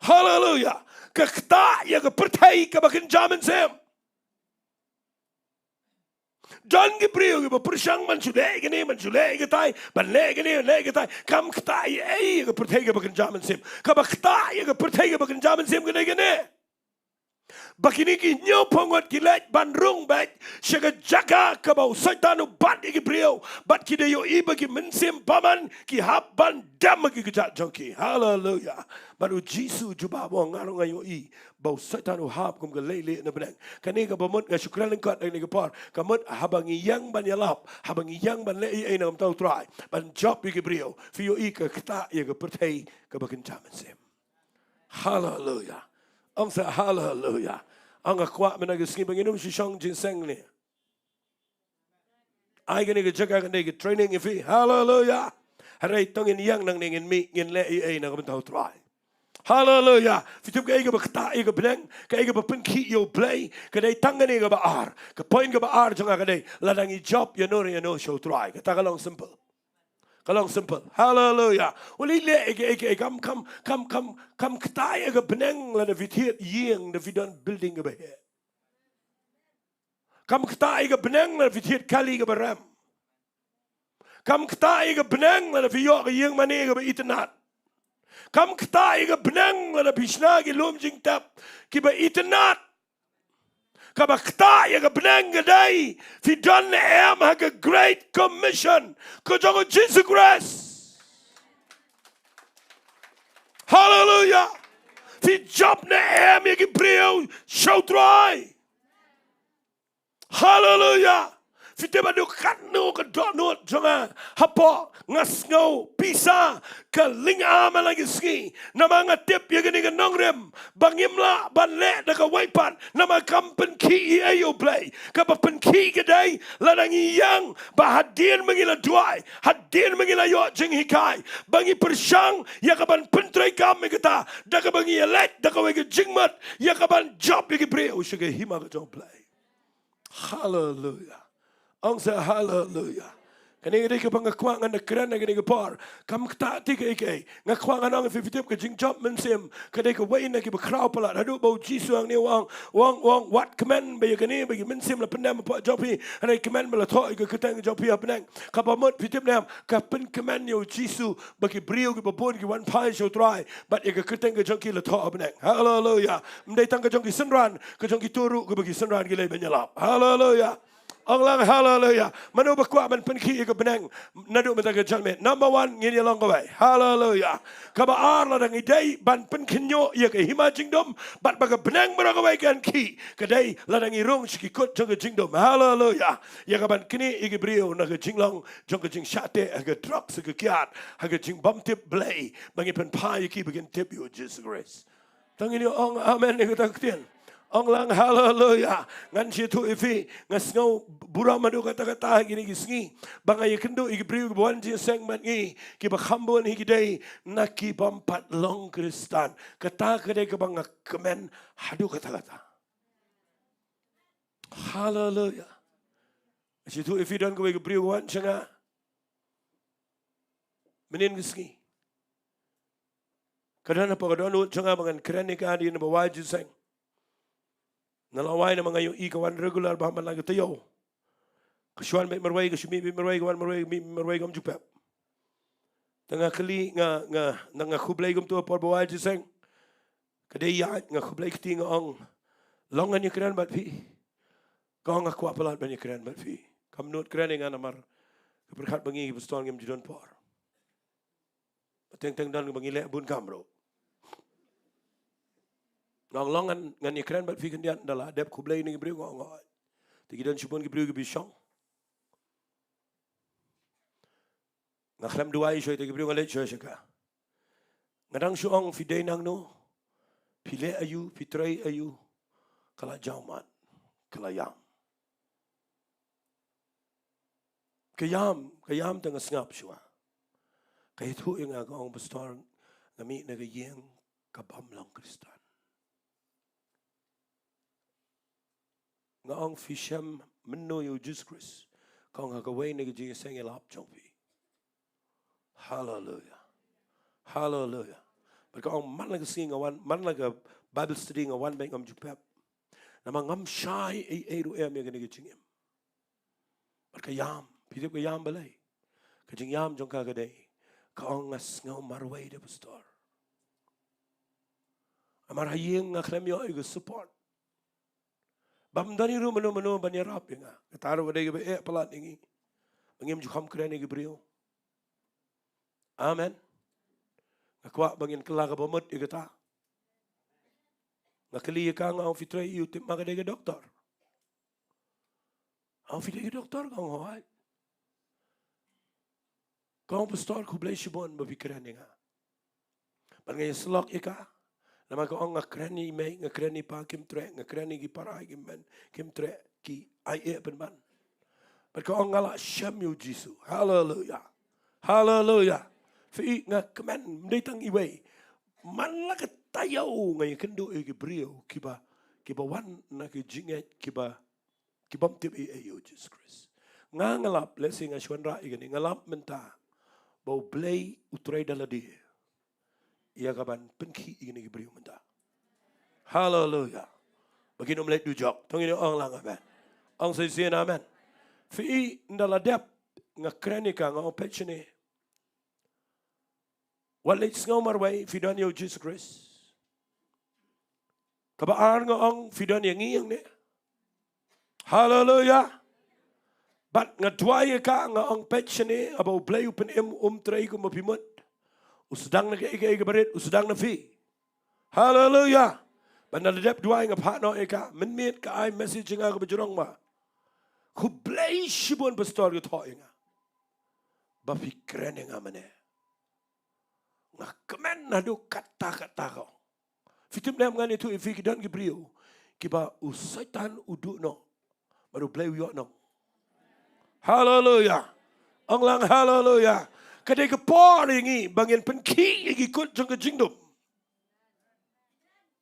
Haleluya. Ka ktah ïa ka pyrthei kaba kynja mynsiem. Don ki briew kiba pyrshang ban shu leh kane, ban shu leh katai, ban leh kane, ban leh katai. Kam ktah ei ei ïa ka pyrthei kaba kynja mynsiem. Kaba ktah ïa ka pyrthei kaba kynja mynsiem ka dei kane. Ba kine ki hynñiewphew ngut ki leit ban rung beit sha ka jaka kaba u Soitan u bat ïa ki briew, bad ki da ïohi ba ki mynsiem bymman ki hap ban dem ha ki kjat jong ki. Haleluya. Bad u Jisu u jubab, u ong, nga ruh nga ïohi ba u Soitan u hap kum ka leilieh na bneng. Kane kaba mut nga shu kren lyngkot ha kane ka por, ka mut haba ngi ïeng ban ïalap, haba ngi ïeng ban leh ei ei na ka bynta u Trai, ban jop ïa ki briew, phi ïohi ka ktah ïa ka pyrthei kaba kynja mynsiem. Haleluya. Ong sa haleluya. Ong nga kwah mynta ka sngi ba ngin ym shu shong jingïaseng ne. Ai kane ka jaka, kane ka training ïa phi. Haleluya. Hynrei to ngin ïeng nangne, ngin mih, ngin leh ei ei na ka bynta u Trai. Haleluya. Phi tip kaei kaba ktah ïa ka bneng, kaei kaba pynkhih ïa u Blei? Ka dei tang kane kaba ar. Ka point kaba ar jong nga ka dei, lada ngi jop ïano re ïano sha u Trai. Kata ka long simple. Ka long simple. Haleluya. U lei leh ïa kaei kaei, kam, kam, kam, kam, kam ktah ïa ka bneng lada phi thied ïing, da phi don building kaba heh. Kam ktah ïa ka bneng lada phi thied kali kaba rem. Kam ktah ïa ka bneng lada phi ïoh ka ïing mane kaba itynnad. Kam ktah ïa ka bneng lada phi shna ki lum jingtep kiba itynnad. Kaba ktah ïa ka bneng ka dei, phi don ne em ha ka Great Commission ka jong u Jisu Khrist? Haleluya. Phi jop ne em ïa ki briew sha u Trai? Haleluya. Phi tip haduh katno ka dohnud jong nga hapoh, nga sngew pisa ka lynga man la ki sngi. Namar nga tip ïa kane ka nongrim ba ngim lah ban leh da kawei pat, namar kam pynkhih ei ei ïa u Blei. Kaba pynkhih ka dei lada ngi ïeng ba hadien ba ngi la duwai, hadien ba ngi la ïoh jinghikai, ba ngi pyrshang ïa kaban pyntreikam ïa kata da kaba ngi ïaleit da kawei ka jingmut ïa kaban jop ïa ki briew sha ka hima ka jong u Blei. Haleluya. Ong sa haleluya. Kane ka dei kaba nga kwah ngan da kren ha kane ka por. Kam ktah te kaei kaei. Nga kwah ngan ong ïa phi, phi tip, ka jingjop mynsiem ka dei kawei na kiba khraw palat. Haduh ba u Jisu hangne u ong, u ong, u ong, wat kmen ba ïa kane, ba ïa ki mynsiem la pyndem hapoh jong phi, hynrei kmen ba la thoh ïa ka kyrteng jong phi ha bneng. Kaba mut, phi tip ne em, ka pynkmen ïa u Jisu ba ki briew kiba bun ki wan phai sha u Trai bad ïa ka kyrteng ka jong ki la thoh ha bneng. Haleluya. Ym dei tang ka jong ki synran, ka jong kito ruh kiba ki synran ki leit ban ïalap. Haleluya. Ong lang haleluya. Mano ba kwah ban pynkhih ïa ka bneng naduh mynta ka janmiet? Number one, ngin ïa long kawei. Haleluya. Kaba ar, lada ngi dei ban pynkynñiuh ïa ka hima jingdum bad ba ka bneng baroh kawei kan khih, ka dei lada ngi rung sha ki kut jong ka jingdum. Haleluya. Ïa kaban knieh ïa ki briew na ka jinglong jong ka jingshah teh ha ka drugs, ha ka kiad, ha ka jingbymtip Blei, ba ngin pynphai ïa ki ba kin tip ïa u Jisu Khrist. To ngin ïa ong amen ïa kata ka ktien. Ong lang haleluya. Ngan shu ïathuh ïa phi, nga sngew burom haduh katta katta ha kine ki sngi ba nga ïakynduh ïa ki briew kiba wan jingïaseng bad ngi, kiba kham bun hi ki dei na ki bym pat long Khristan. Kata ka dei kaba nga kmen haduh katta katta. Haleluya. Nga shu ïathuh ïa phi, don kawei ka briew ka wan sha nga mynhynnin ka sngi. Ka don hapoh ka dohnud jong nga ba ngan kren ïa ka hadien ba wai jingïaseng. Nga la wai namar nga ïohi ka wan regular bha man la ka taïew. Ka shu wan beit marwei, ka shu mih beit marwei, ka wan marwei, ka mih marwei, kam ju pep. Te nga kylli, nga, nga, nga khublei kumta ha por ba wai jingïaseng. Ka dei ïaid, nga khublei kti, nga ong, long ngan ïakren bad phi? Ka ong, nga kwah palat ban ïakren bad phi. Kam nud kren ïa nga namar ka pyrkhat ba ngi ki pastor ngim ju don por. Teng teng don ba ngi leh bun kam ruh. Nga ong, long ngan, ngan ïakren bad phi khyndiat, ynda la dep khublei na ki briew? Nga ong, hooid. Te ki don shibun ki briew kiba shong. Nga khlem duwai shuh ïa ki briew, nga leit shuh sha ka. Nga dang shu ong, phi dei nangno? Phi leh aïu? Phi trei aïu? Ka la jaw mat, ka la ïam. Ka ïam, ka ïam, te nga sngap shuwa. Ka ïathuh ïa nga, ka ong, pastor, nga mih na ka ïing kaba ym long Khristan. Nga ong, phi shem mynno ïa u Jisu Khrist? Ka ong, ha kawei na ki jingïaseng ïalap jong phi. Haleluya. Haleluya. Bad ka ong, man la ka sngi nga wan, man la ka Bible study nga wan beit, ngam ju pep. Namar ngam shai ei ei ruh em ïa kane ka jingim. Bad ka ïam, phi tip ka ïam balei? Ka jingïam jong ka ka dei, ka ong, nga sngew marwei de pastor. Namar ha ïing nga khlem ïoh ïa ka support. Bym don hi ruh mano mano ban ïarap ïa nga. Kata ruh ka dei kaba eh palat ïa ngi. Ba ngim ju kham kren ïa ki briew. Amen. Nga kwah ba ngin kylla kaba mut ïa kata. Nga kylli ïa ka, nga ong, phi trei ïa u Tim ma, ka dei ka doktor? Ong, phi dei ka doktor? Ka ong, hooid. Ka ong, pastor, khublei shibun ba phi kren ïa nga. Bad nga ïasyllok ïa ka. Namar ka ong, nga kren ïa i mei, nga kren ïa i pa, kim treh, nga kren ïa ki para, ki men, kim treh, ki ai eh pynban. Bad ka ong, nga la shem ïa u Jisu. Haleluya. Haleluya. Phi i, nga kmen, ym dei tang iwei. Man la ka taïew nga ïakynduh ïa ki briew kiba, kiba wan na ki jingngeit, kiba, ki bym tip ei ei ïa u Jisu Khrist. Nga, nga lap, lehse nga shu wanrah ïa kane, nga lap mynta ba U Blei u trei da lade ïa ka ban pynkhih ïa kine ki briew mynta. Haleluya. Ba kin ym leit dujok. To ngin ong lang amen. Ong sa shisien amen. Phi i, ynda la dep nga kren ïa ka, nga ong, peit shane. Wat leit sngew marwei, phi don ïa u Jisu Khrist. Kaba ar nga ong, phi don ïa ngi hangne. Haleluya. Bad nga duwai ïa ka, nga ong, peit shane, haba U Blei u pynim, um trei kumba phi mut. U sdang na kaei kaei kaba rit, u sdang na phi. Haleluya. Bad ynda la dep duwai nga phah noh ïa ka, mynmiet ka ai message ïa nga kaba jrong ba, khublei shibun pastor, ka thoh ïa nga ba phi kren ïa nga mane. Nga kmen naduh katta katta ka ong. Phi tip ne em, ngan ïathuh ïa phi, ki don ki briew kiba u Soitan u duh noh bad U Blei u ïoh noh. Haleluya. Ong lang haleluya. Ka dei ka por ïa ngi ba ngin pynkhih ïa ki kut jong ka jingdum.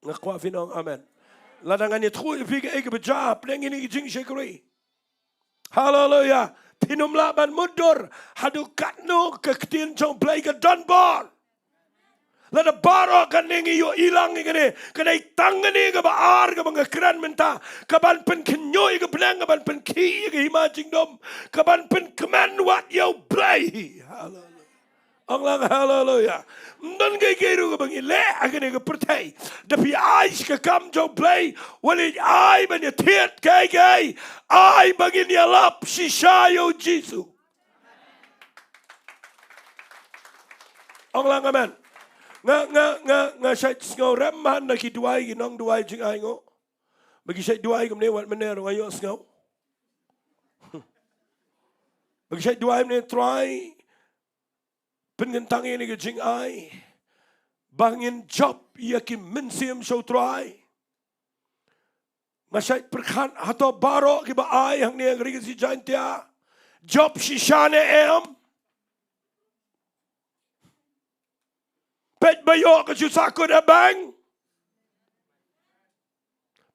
Nga kwah phin ong amen. Lada ngan ïathuh ïa phi kaei kaba jia hapdeng kine ki jingshakri, haleluya, phin ym lah ban mutdur haduh katno ka ktien jong U Blei ka don bor. Lada baroh katne ngi ïohi lang ïa kane, ka dei tang kane kaba ar kaba nga kren mynta, ka ban pynkhynñiuh ïa ka bneng, ka ban pynkhih ïa ka hima jingdum, ka ban pynkmen wat ïa U Blei. Haleluya. Ong lang haleluya. Ym don kaei kaei ruh kaba ngi leh ha kane ka pyrthei da phi ai sha ka kam jong U Blei, wat leit ai ban ïathied kaei kaei, ai ba ngin ïalap shisha ïa u Jisu. Ong lang amen. Nga, nga, nga, nga shait sngew rem man na ki duwai, ki nongduwai jingainguh. Ba ki shait duwai kumne, wat mynne ruh nga ïohsngew. Ba ki shait duwai mynne, Trai, pynkyntang ïa kane ka jingai ba ngin jop ïa ki mynsiem sha u Trai. Nga shait pyrkhat, hato baroh kiba ai hangne ha ka Ri Khasi Jaiñtia jop shisha ne em? Peit ba ïoh ka shu sahkut ha bank.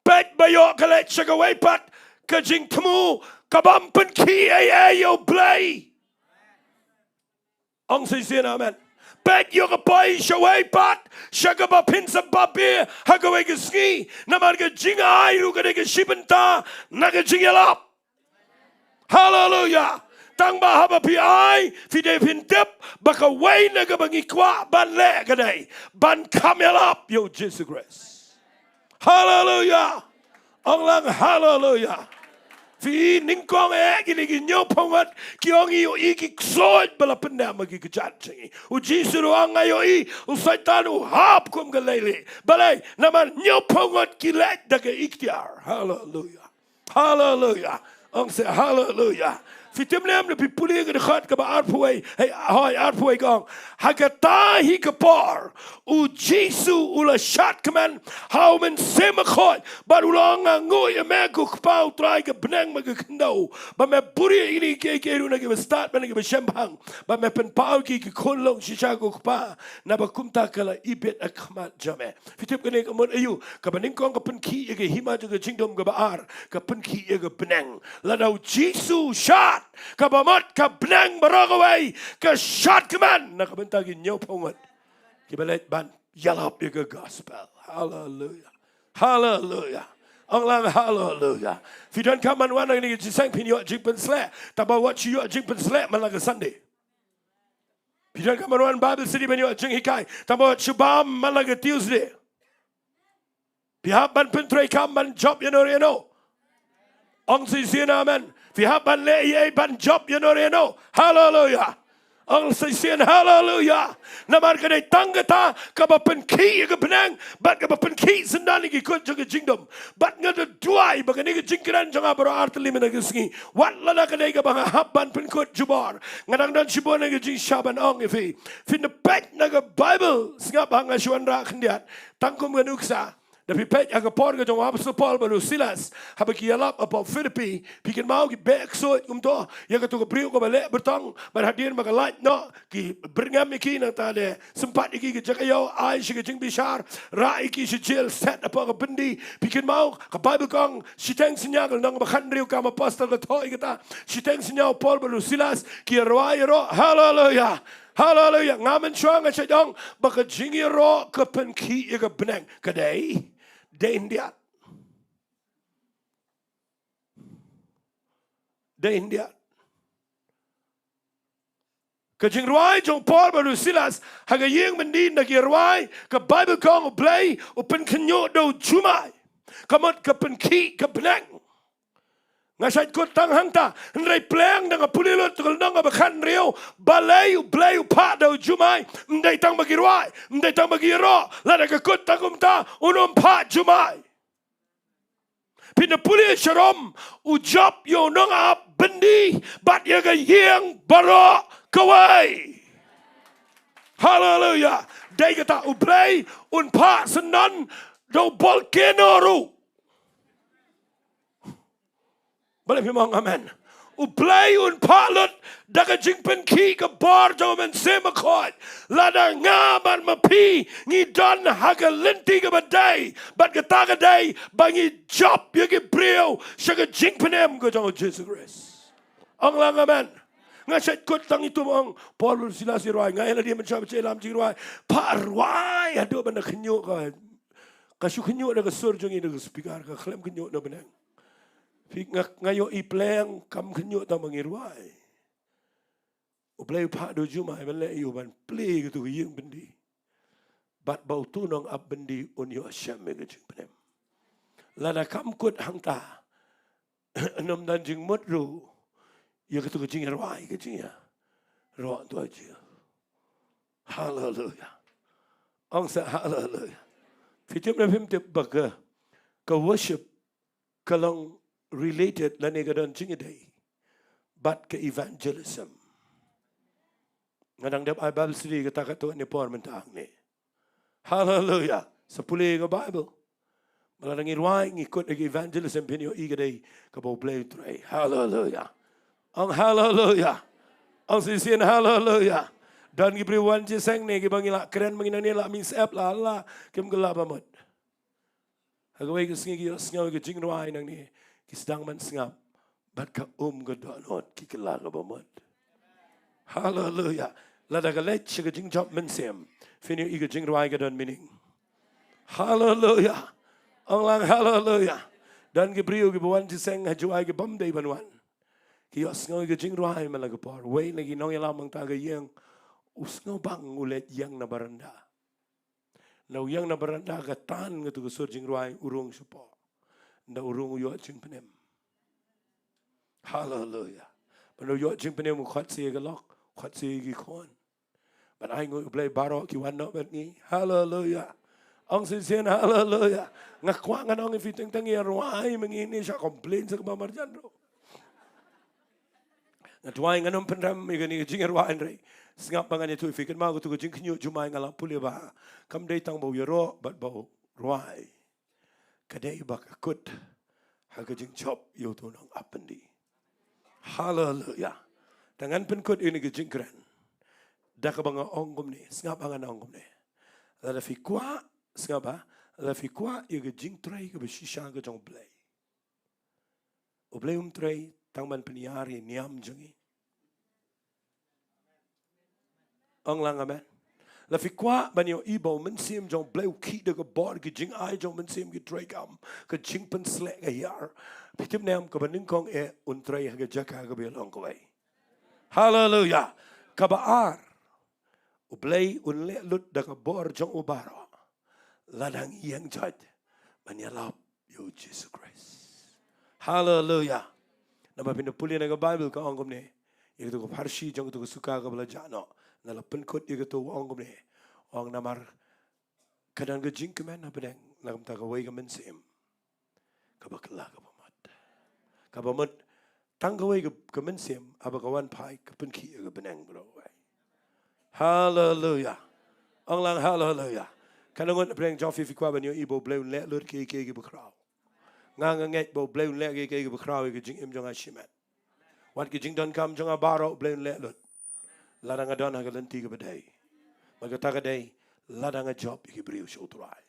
Peit ba ïoh ka leit sha kawei pat ka jingthmu ka bym pynkhih ei ei ïa u Blei. Ong shisien amen. Peit ïoh ka poi sha wei pat sha kaba phin sa bapher ha kawei ka sngi. Namar ka jingai ruh ka dei ka shi bynta na ka jingïalap. Haleluya. Tang ba haba phi ai, phi dei phin tip ba kawei na kaba ngi kwah ban leh ka dei ban kham ïalap ïa u Jisu Khrist. Haleluya. Ong lang haleluya. Phi nyngkong eh, kine ki hynñiewphew ngut ki ong, ngi ïohi ki ksuid ba la pyndem ha ki kjat jong ngi. U Jisu ruh u ong, nga ïohi u Soitan u hap kum ka leilieh. Balei? Namar hynñiewphew ngut ki leit da ka iktiar. Haleluya. Haleluya. Ong se haleluya. Phi tip ne em, lada phi pule ka dkhot kaba arphew wei, hei, hooid, arphew wei ka ong, ha kata hi ka por u Jisu u la shad kmen ha u Mynsiem Bakhuid bad u la ong, nga nguh ïa me ko Kpa u Trai ka bneng bad ka khyndew ba me buhrieh ïa kine kiei kiei ruh na kiba stad bad na kiba shemphang, ba me pynpaw ïa ki ki khun lung shisha ko Kpa, naba kumta ka la ibit ha khmat jong me. Phi tip kane ka mut aïu? Kaba nyngkong ka pynkhih ïa ka hima jong ka jingdum, kaba ar ka pynkhih ïa ka bneng. Lada u Jisu u shad, kaba mut ka bneng baroh kawei ka shad kmen na ka bynta ki hynñiewphew ngut kiba leit ban ïalap ïa ka gospel. Haleluya. Haleluya. Ong lang haleluya. Phi donkam ban wan ha kane ka jingïaseng phin ïoh jingpynsleh, tangba wat shu ïoh jingpynsleh man la ka Sunday. Phi donkam ban wan Bible study ban ïoh jinghikai, tangba wat shu bam man la ka Tuesday. Phi hap ban pyntreikam ban jop ïano ïano. Ong shisien amen. Phi hap ban leh ïa, ban jop ïa no re no. Haleluya. Ong shisien haleluya. Namar ka dei tang kata kaba pynkhih ïa ka bneng bad kaba pynkhih syndon ïa ki kut jong ka jingdum. Bad nga da duwai ba kane ka jingkren jong nga baroh artylli mynta ka sngi, wat lada ka dei kaba nga hap ban pynkut jubor, nga dang don shibun na ka jingshisha ban ong ïa phi. Phin da peit na ka Baibl, sngap ba nga shu wanrah khyndiat tang kum ka nuksa. Da phi peit ha ka por ka jong u Apostol Paul bad u Silas, haba ki ïalap hapoh Philippi, phi kynmaw ki beh ksuid kumto ïa kato ka briew kaba leh byrtong, bad hadien ba ka lait noh, ki byrngem ïa ki, nangta de sympat ïa ki ka jaka ïew, ai sha ka jingbishar, rah ïa ki sha jel, set hapoh ka byndi. Phi kynmaw, ka Baibl ka ong, shiteng synñia, ka lynnong ba khathynriew Kam Apostol ka thoh ïa kata, shiteng synñia u Paul bad u Silas ki ïa rwai ïaroh. Haleluya. Haleluya. Nga mynshuwa nga shait ong ba ka jingïaroh ka pynkhih ïa ka bneng. Ka dei, dei khyndiat. Dei khyndiat. Ka jingrwai jong u Paul bad u Silas ha ka ïing byndi, ynda ki rwai, ka Baibl ka ong U Blei u pynkhynñiuh da u jumai. Ka mut ka pynkhih ka bneng. Nga shait kut tang hangta, hynrei pleng, da nga pule lut ka lynnong kaba khathynriew, balei U Blei u phah da u jumai? Ym dei tang ba ki rwai, ym dei tang ba ki ïaroh. Lada ka kut tang kumta, un ym phah jumai. Phin da pule sharum, u jop ïa u nongap byndi bad ïa ka ïing baroh kawei. Haleluya. Dei kata, U Blei un phah syndon da u volcano ruh. Balei phim ong amen? U Blei un phah lut da ka jingpynkhih ka bor jong u Mynsiem Bakhuid. Lada nga bad ma phi ngi don ha ka lynti kaba dei, bad kata ka dei ba ngi jop ïa ki briew sha ka jingpynim ka jong u Jisu Khrist. Ong lang amen. Nga shait kut tang ïa uto ba ong Paul bad Silas ki rwai, nga ïa lade mynshuwa ba ki ïalam jingrwai. Phah rwai haduh ban da khynñiuh ka. Ka shu khynñiuh da ka sur jong ngi da ka speaker, ka khlem khynñiuh na bneng. Phi, nga, nga ïohi pleng kam khynñiuh tang ba ngi rwai. U Blei u phah da u jumai ban leh ïa u, ban plie ïa kato ka ïing byndi. Bad ba uto u nongap byndi un ïoh shem ïa ka jingpynim. Lada kam kut hangta, ym don jingmut ruh ïa kato ka jingïarwai, ka jingïaroh, tuh, jia. Haleluya. Ong sa haleluya. Phi tip ne phim tip ba ka, ka worship ka long related lane ka don jingïadei bad ka evangelism. Nga dang dep ai Bible study kata katto katne por mynta hangne. Haleluya. Sa pule ka Bible. Ba lada ngi rwai ngi kut ïa ka evangelism, phin ïohi ka dei kaba U Blei u trei. Haleluya. Ong haleluya. Ong shisien haleluya. Don ki briew wan jingïaseng ne kiba ngi la kren ma ngi nangne, la mih syep, la la kim kylla ba mut. Ha kawei ka sngi ki ïohsngew ïa ka jingrwai nangne, ki sdang ban sngap, bad ka um ka dohnud, ki kylla kaba mut. Haleluya. Lada ka leit sha ka jingjop mynsiem, phin ïohi ka jingrwai ka don meaning. Haleluya. Ong lang haleluya. Don ki briew kiba wan jingïaseng ha Jowai kibym dei ban wan. Ki ïohsngew ïa ka jingrwai man la ka por. Wei na ki nongïalam hangta ka ïing, u sngewbang u leit ïeng na baranda. Nda u ïeng na baranda, ka tan kato ka sur jingrwai, u rung shapoh. Nda u rung u ïoh jingpynim. Haleluya. Ba nda u ïoh jingpynim, u khot sa ïa ka lok, u khot sa ïa ki khun. Bad ai nguh U Blei baroh ki wan noh bad ngi. Haleluya. Ong shisien haleluya. Nga kwah ngan ong ïa phi, teng teng ïa rwai ma ngi ne shah complain sa kaba marjan ruh. Nga duwai ngan ym pynrem ïa kane ka jingïarwai, hynrei sngap ba ngan ïathuh ïa phi, kynmaw kato ka jingkhynñiuh jumai, nga la pule ba kam dei tang ba u ïaroh bad ba u rwai. Ka dei ba ka kut ha ka jingjop ïa uto u nongap byndi. Haleluya. Te ngan pynkut ïa kane ka jingkren da kaba nga ong kumne, sngap ba ngan ong kumne. Lada phi kwah, sngap ba, lada phi kwah ïa ka jingtrei kaba shisha ka jong U Blei, U Blei um trei tang ban pynïar ïa i niam jong ngi. Ong lang amen. Lada phi kwah ban ïohi ba u Mynsiem jong U Blei u khih da ka bor, ki jingai jong u Mynsiem ki treikam, ka jingpynsleh ka hiar, phi tip ne em, kaba nyngkong eh un trei ha ka jaka kaba ïalong kawei. Haleluya. Kaba ar, U Blei un leh lut da ka bor jong u baroh lada ngi ïeng jait ban ïalap ïa U Jisu Khrist. Haleluya. Namar phin da pule na ka Baibl ka ong kumne. Ïa kato ka pharshi jong kato ka suka kaba la jah noh. Na la pynkut ïa kato ka ong kumne. Ong namar ka don ka jingkmen ha bneng na ka bynta kawei ka mynsiem. Kaba kylla kaba mut. Kaba mut tang kawei ka, ka mynsiem haba ka wan phai ka pynkhih ïa ka bneng baroh kawei. Haleluya. Ong lang haleluya. Katno ngut na pdeng jong phi phi kwah ban ïohi ba U Blei un leh lut kiei kiei kiba khraw. Nga nga ngeit ba U Blei un leh kiei kiei kiba khraw ïa ka jingim jong nga shimet. Wat ki jingdonkam jong nga baroh U Blei un leh lut. Lada nga don ha ka lynti kaba dei. Bad kata ka dei lada nga jop ïa ki briew sha U Trai.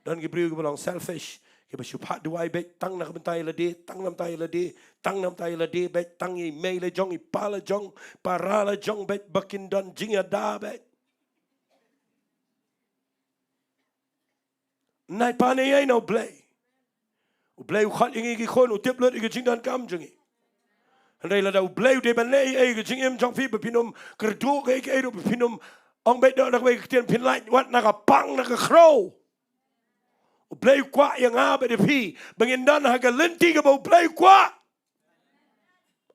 Don ki briew kiba long selfish, kiba shu phah duwai beit tang na ka bynta ïa lade, tang na bynta ïa lade, tang na bynta ïa lade beit, tang ïa i mei la jong, i pa la jong, para la jong beit, ba kin don jingïada beit. Nai pa ne ïa na U Blei. U Blei u khot ïa ngi ki khun, u tip lut ïa ka jingdonkam jong ngi. Hynrei lada U Blei u dei ban leh ïa ka jingim jong phi ba phin ym kyrduh kaei kaei ruh, ba phin ym ong beit doh na kawei ka ktien, phin lait wat na ka pang na ka khrew. U Blei u kwah ïa nga bad ïa phi ba ngin don ha ka lynti kaba U Blei u kwah.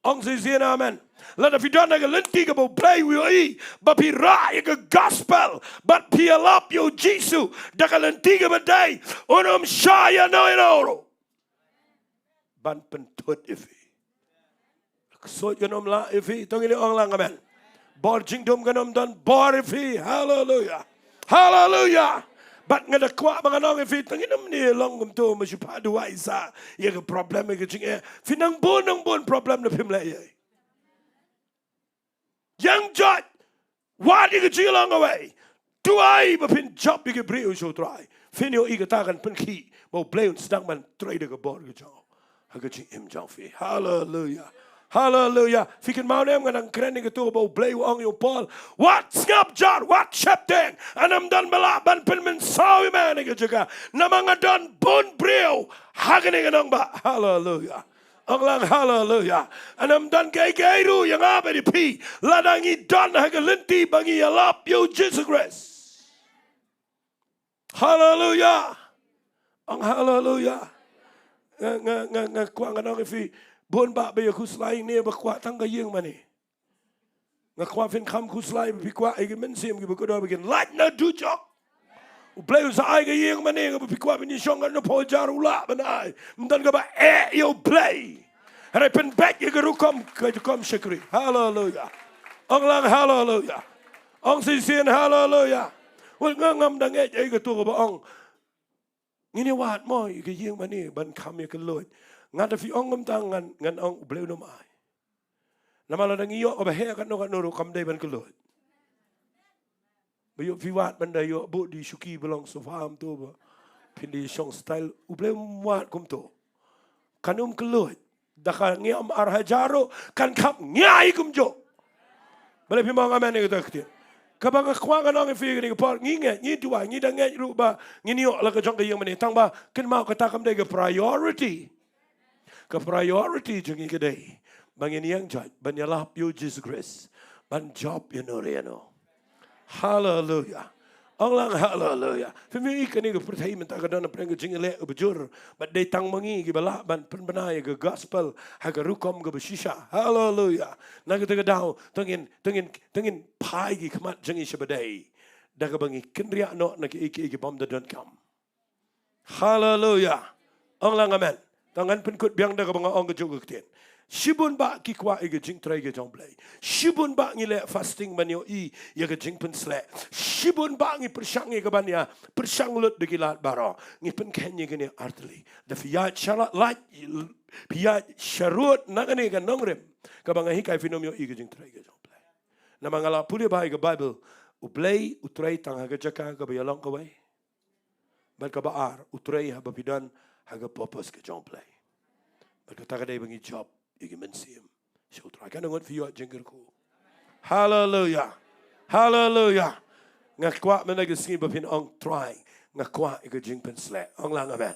Ong shisien amen. Lada phi don ha ka lynti kaba U Blei u ïohi ba phi rah ïa ka gospel bad phi ïalap ïa U Jisu da ka lynti kaba dei, un ym shah ïa no ïa no ruh ban pynthut ïa phi. Ksuid kan ym lah ïa phi, to ngin ong lang amen. Bor jingdum kan ym don bor ïa phi. Haleluya. Haleluya. Bad nga da kwah ba ngan ong ïa phi, to ngin ym ne long kumto, ma shu phah duwai sa ïa ka problem, ïa ka jingeh. Phi nang bun nang bun problem na phim leh ïa. Ïeng joit. Wad ïa ka jinglong kawei. Duwai ba phin jop ïa ki briew sha U Trai. Phin ïohi kata kan pynkhih ba U Blei un sdang ban trei da ka bor ka jong u ha ka jingim jong phi. Haleluya. Haleluya. Phi kynmaw ne em nga dang kren ïa kato ba U Blei u ong ïa u Paul, wat sngap jar, wat sheptieng. Ym don ba lah ban pynmynsaw ïa me na ka jaka. Namar nga don bun briew ha kane ka nongbah. Haleluya. Ong lang haleluya. Ym don kaei kaei ruh ïa nga bad ïa phi lada ngi don ha ka lynti ba ngi ïalap ïa U Jisu Khrist. Haleluya. Ong haleluya. Nga, nga, nga, nga kwah ngan ong ïa phi, bun bah ba ïa khuslai ne ba kwah tang ka ïing mane. Nga kwah phin kham khuslai ba phi kwah ïa ki mynsiem kiba kordor ba kin lait na dujok. U Blei u sa ai ka ïing mane kaba phi kwah ban ïashong, katno phew hajar u lah ban ai. Ym don kaba eh ïa U Blei. Hynrei pynbeit ïa ka rukom, ka rukom shakri. Haleluya. Ong lang haleluya. Ong shisien haleluya. Wel, nga ngam da ngeit ïa kato kaba ong ngin ïa wad mo ïa ka ïing mane ban kham ïa ka luid. Nga da phi ong kumta ngan, ngan ong U Blei un ym ai. Namar lada ngi ïoh kaba heh katno katno ruh kam dei ban ka luid. Ba ïoh phi wad ban da ïoh bud ïa shuki ba long sofa kumto ba phin da shong style, U Blei um wad kumto. Kan ym ka luid. Da ka ngiam ar hajar ruh kan kham ngiai kumjuh. Balei phim ong amen ïa kata ka ktien? Kaba nga kwah ngan ong ïa phi kane ka por, ngi ngeit, ngi duwai, ngi da ngeit ruh ba ngin ïoh la ka jong ka ïing mane, tang ba kynmaw kata kam dei ka priority. Ka priority jong ngi ka dei ba ngin ïeng joit ban ïalap ïa U Jisu Khrist, ban jop ïa no re ïa no. Haleluya. Ong lang haleluya. Phim ïohi kane ka pyrthei mynta ka don na pdeng ka jingïaleh kaba jur, bad dei tang ma ngi kiba lah ban pynbna ïa ka gospel ha ka rukom kaba shisha. Haleluya. Na kata ka daw to ngin, to ngin, to ngin phai ki khmat jong ngi sha ba dei da kaba ngi kynriah noh na kiei kiei ki bym da donkam. Haleluya. Ong lang amen. To ngan pynkut biang da kaba nga ong kajuh ka ktien. Shibun bah ki kwah ïa ka jingtrei ka jong U Blei. Shibun bah ngi leh fasting ban ïohi ïa ka jingpynsleh. Shibun bah ngi pyrshang ïa ka ban ïa pyrshang lut da ki lad baroh. Ngi pynkheiñ ïa kane artylli. Da phi ïaid sha la-, lait, phi ïaid sharud na kane ka nongrim, kaba nga hikai phin ym ïohi ka jingtrei ka jong U Blei. Namar nga la pule bha ïa ka Baibl, U Blei u trei tang ha ka jaka kaba ïalong kawei. Bad kaba ar, u trei haba phi don ha ka purpose ka jong U Blei. Bad kata ka dei ba ngi jop ïa ki mynsiem sha U Trai. Katno ngut phi ïoh jingkyrkhu? Haleluya. Haleluya. Nga kwah mynta ka sngi ba phin ong, Trai, nga kwah ïa ka jingpynsleh. Ong lang amen.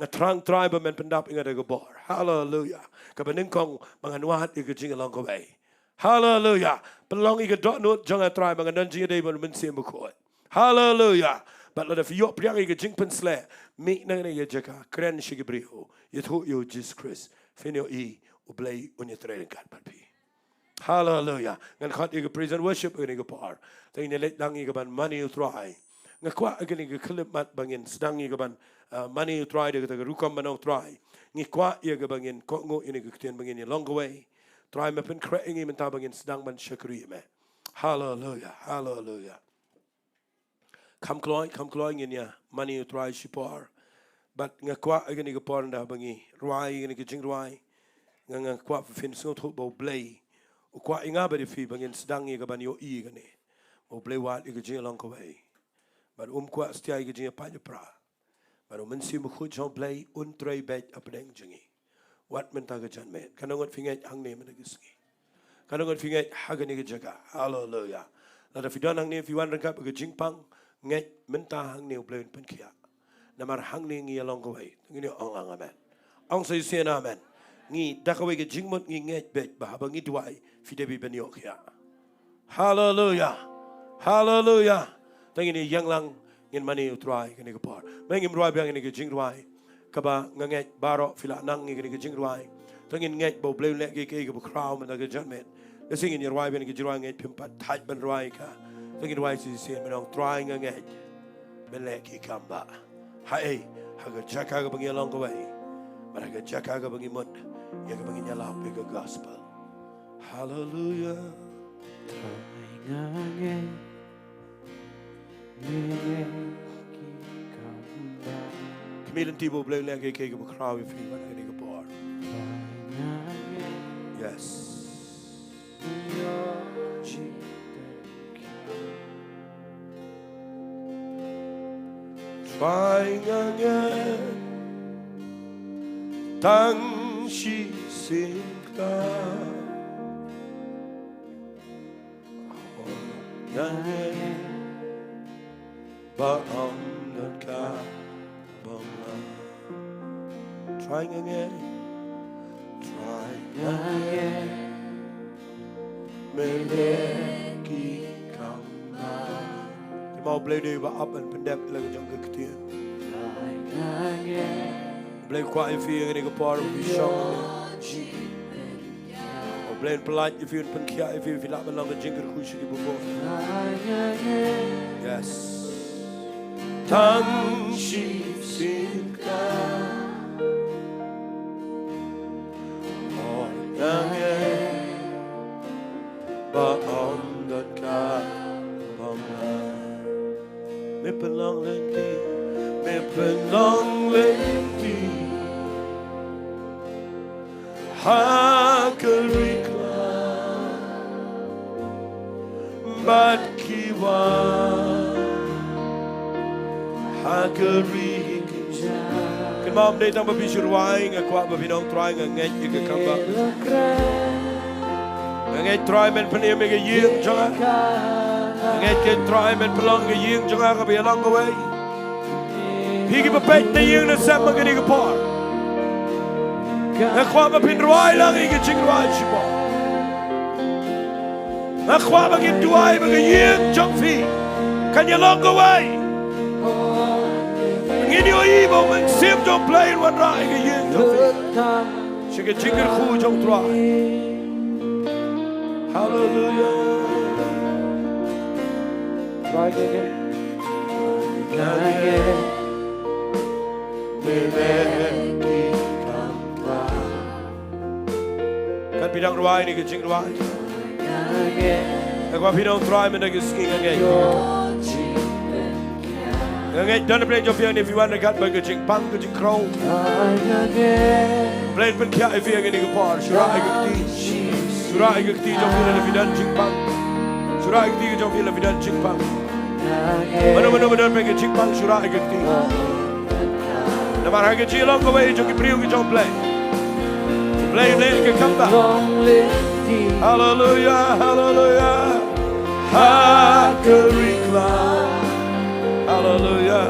Nga thrang Trai ba men pyndap ïa nga da ka bor. Haleluya. Kaba nyngkong ba ngan wad ïa ka jingïalong kawei. Haleluya. Pynlong ïa ka dohnud jong nga Trai ba ngan don jingïadei bad U Mynsiem Bakhuid. Haleluya. Bad lada phi ïoh pdiang ïa ka jingpynsleh, mih na kane ka jaka, kren sha ki briew, ïathuh ïa u Jisu Khrist, phin ïohi U Blei un ïatrei ryngkat bad phi. Haleluya. Ngan khot ïa ka praise and worship ha kane ka por. Te ngin ïa leit lang ïa ka ban mane ïa U Trai. Nga kwah ha kane ka khyllipmat ba ngin sdang ïa ka ban, ah, mane ïa U Trai da kata ka rukom ban ong Trai, ngi kwah ïa ka ba ngin kohnguh ïa kane ka ktien ba ngin ïa long kawei. Trai, me pynkhreh ïa ngi mynta ba ngin sdang ban shakri ïa me. Haleluya, haleluya. Kham kloi, kham kloi ngin ïa mane ïa U Trai shipor. Bad nga kwah ha kane ka por ynda ba ngi rwai ïa kane ka jingrwai, nga, nga kwah ba phin sngewthuh ba U Blei u kwah ïa nga bad ïa phi ba ngin sdang ïa ka ban ïohi ïa kane, ba U Blei u wad ïa ka jingïalong kawei. Bad um kwah stia ïa ka jingïapait ïapra. Bad U Mynsiem Bakhuid jong U Blei un trei beit hapdeng jong ngi. Wat mynta ka janmiet. Katno ngut phi ngeit hangne mynta ka sngi? Katno ngut phi ngeit ha kane ka jaka? Haleluya. Lada phi don hangne, phi wan ryngkat bad ka jingpang, ngeit mynta hangne U Blei un pynkhiah. Namar hangne ngi ïalong kawei. Ngin ïa ong lang amen. Ong sa shisien amen. Ngi da kawei ka jingmut ngi ngeit beit ba haba ngi duwai, phi dei ban ïoh khiah. Haleluya. Haleluya. Te ngin ïeng lang, ngin mane ïa U Trai kane ka por. Me ngim rwai biang ïa kane ka jingrwai. Kaba nga ngeit baroh phi la nang ïa kane ka jingrwai. Te ngin ngeit ba U Blei u leh kiei kiei kiba khraw mynta ka janmiet. Lehse ngin ïa rwai biang ïa kane ka jingrwai, ngeit phim pat thait ban rwai ka. Te ngin rwai shisien, me ong Trai nga ngeit me leh ki kam ba. Haei, ha ka jaka kaba ngi ïalong kawei. Bad ha ka jaka kaba ngi mut ïa kaba ngin ïalap ïa ka gospel. Haleluya. Trai nga ngeit me leh ki kam ba. Khmih lynti ba U Blei u leh kiei kiei kiba khraw ïa phi ha kane ka por. Trai nga ngeit. Yes. Trai nga ngeit tang shi sien kata. Nga ngeit ba ym don kaba Trai nga ngeit. Trai nga ngeit. Me leh ki kam ba. Te ma U Blei u dei uba ap ban pyndep ïa la ka jong ka ktien. Trai nga ngeit. U Blei u kwah ïa phi ha kane ka por, phi shong. U Blei un pyllait ïa phi, un pynkhiah ïa phi, phi lah ban long ka jingkyrkhu sha kiba bun. Yes. Tang shi sien kata. Nga ngeit ba ym don kaba ma. Me pynlong lynti, me pynlong lynti. Ha ka ri khlad bad ki wan ha ka ri kynjah. Kynmaw ym dei tang ba phi shu rwai, nga kwah ba phin ong Trai nga ngeit ïa ka kam ba. Nga ngeit Trai men pynim ïa ka ïing jong nga. Nga ngeit Trai men pynlong ka ïing jong nga kaba ïalong kawei. Phi kiba peit na ïing na sem ha kane ka por, nga kwah ba phin rwai lang ïa ka jingrwai shipor. Nga kwah ba ngin duwai ba ka ïing jong phi kan ïalong kawei. Ngin ïohi ba U Mynsiem jong U Blei un wanrah ïa ka ïing jong phi. Sha ka jingkyrkhu jong U Trai. Haleluya. Trai nga ngeit. Nga ngeit. Me leh ki kam ba. Kan phi dang rwai ne ka jingrwai? Nga kwah phi dang rwai mynta ka sngi, nga ngeit. Nga ngeit don na pdeng jong phi hangne phi wan ryngkat bad ka jingpang, ka jingkhraw. Blei pynkhiah ïa phi ha kane ka por. Shu rah ïa ka kti. Shu rah ïa ka kti jong phi lada phi don jingpang. Shu rah ïa ka kti jong phi lada phi don jingpang. Mano mano ba don bad ka jingpang, shu rah ïa ka kti. Namar ha ka jinglong kawei jong ki briew ki jong U Blei, U Blei u leh ka kam ba. Haleluya, haleluya. Ha ka ri khlad. Haleluya.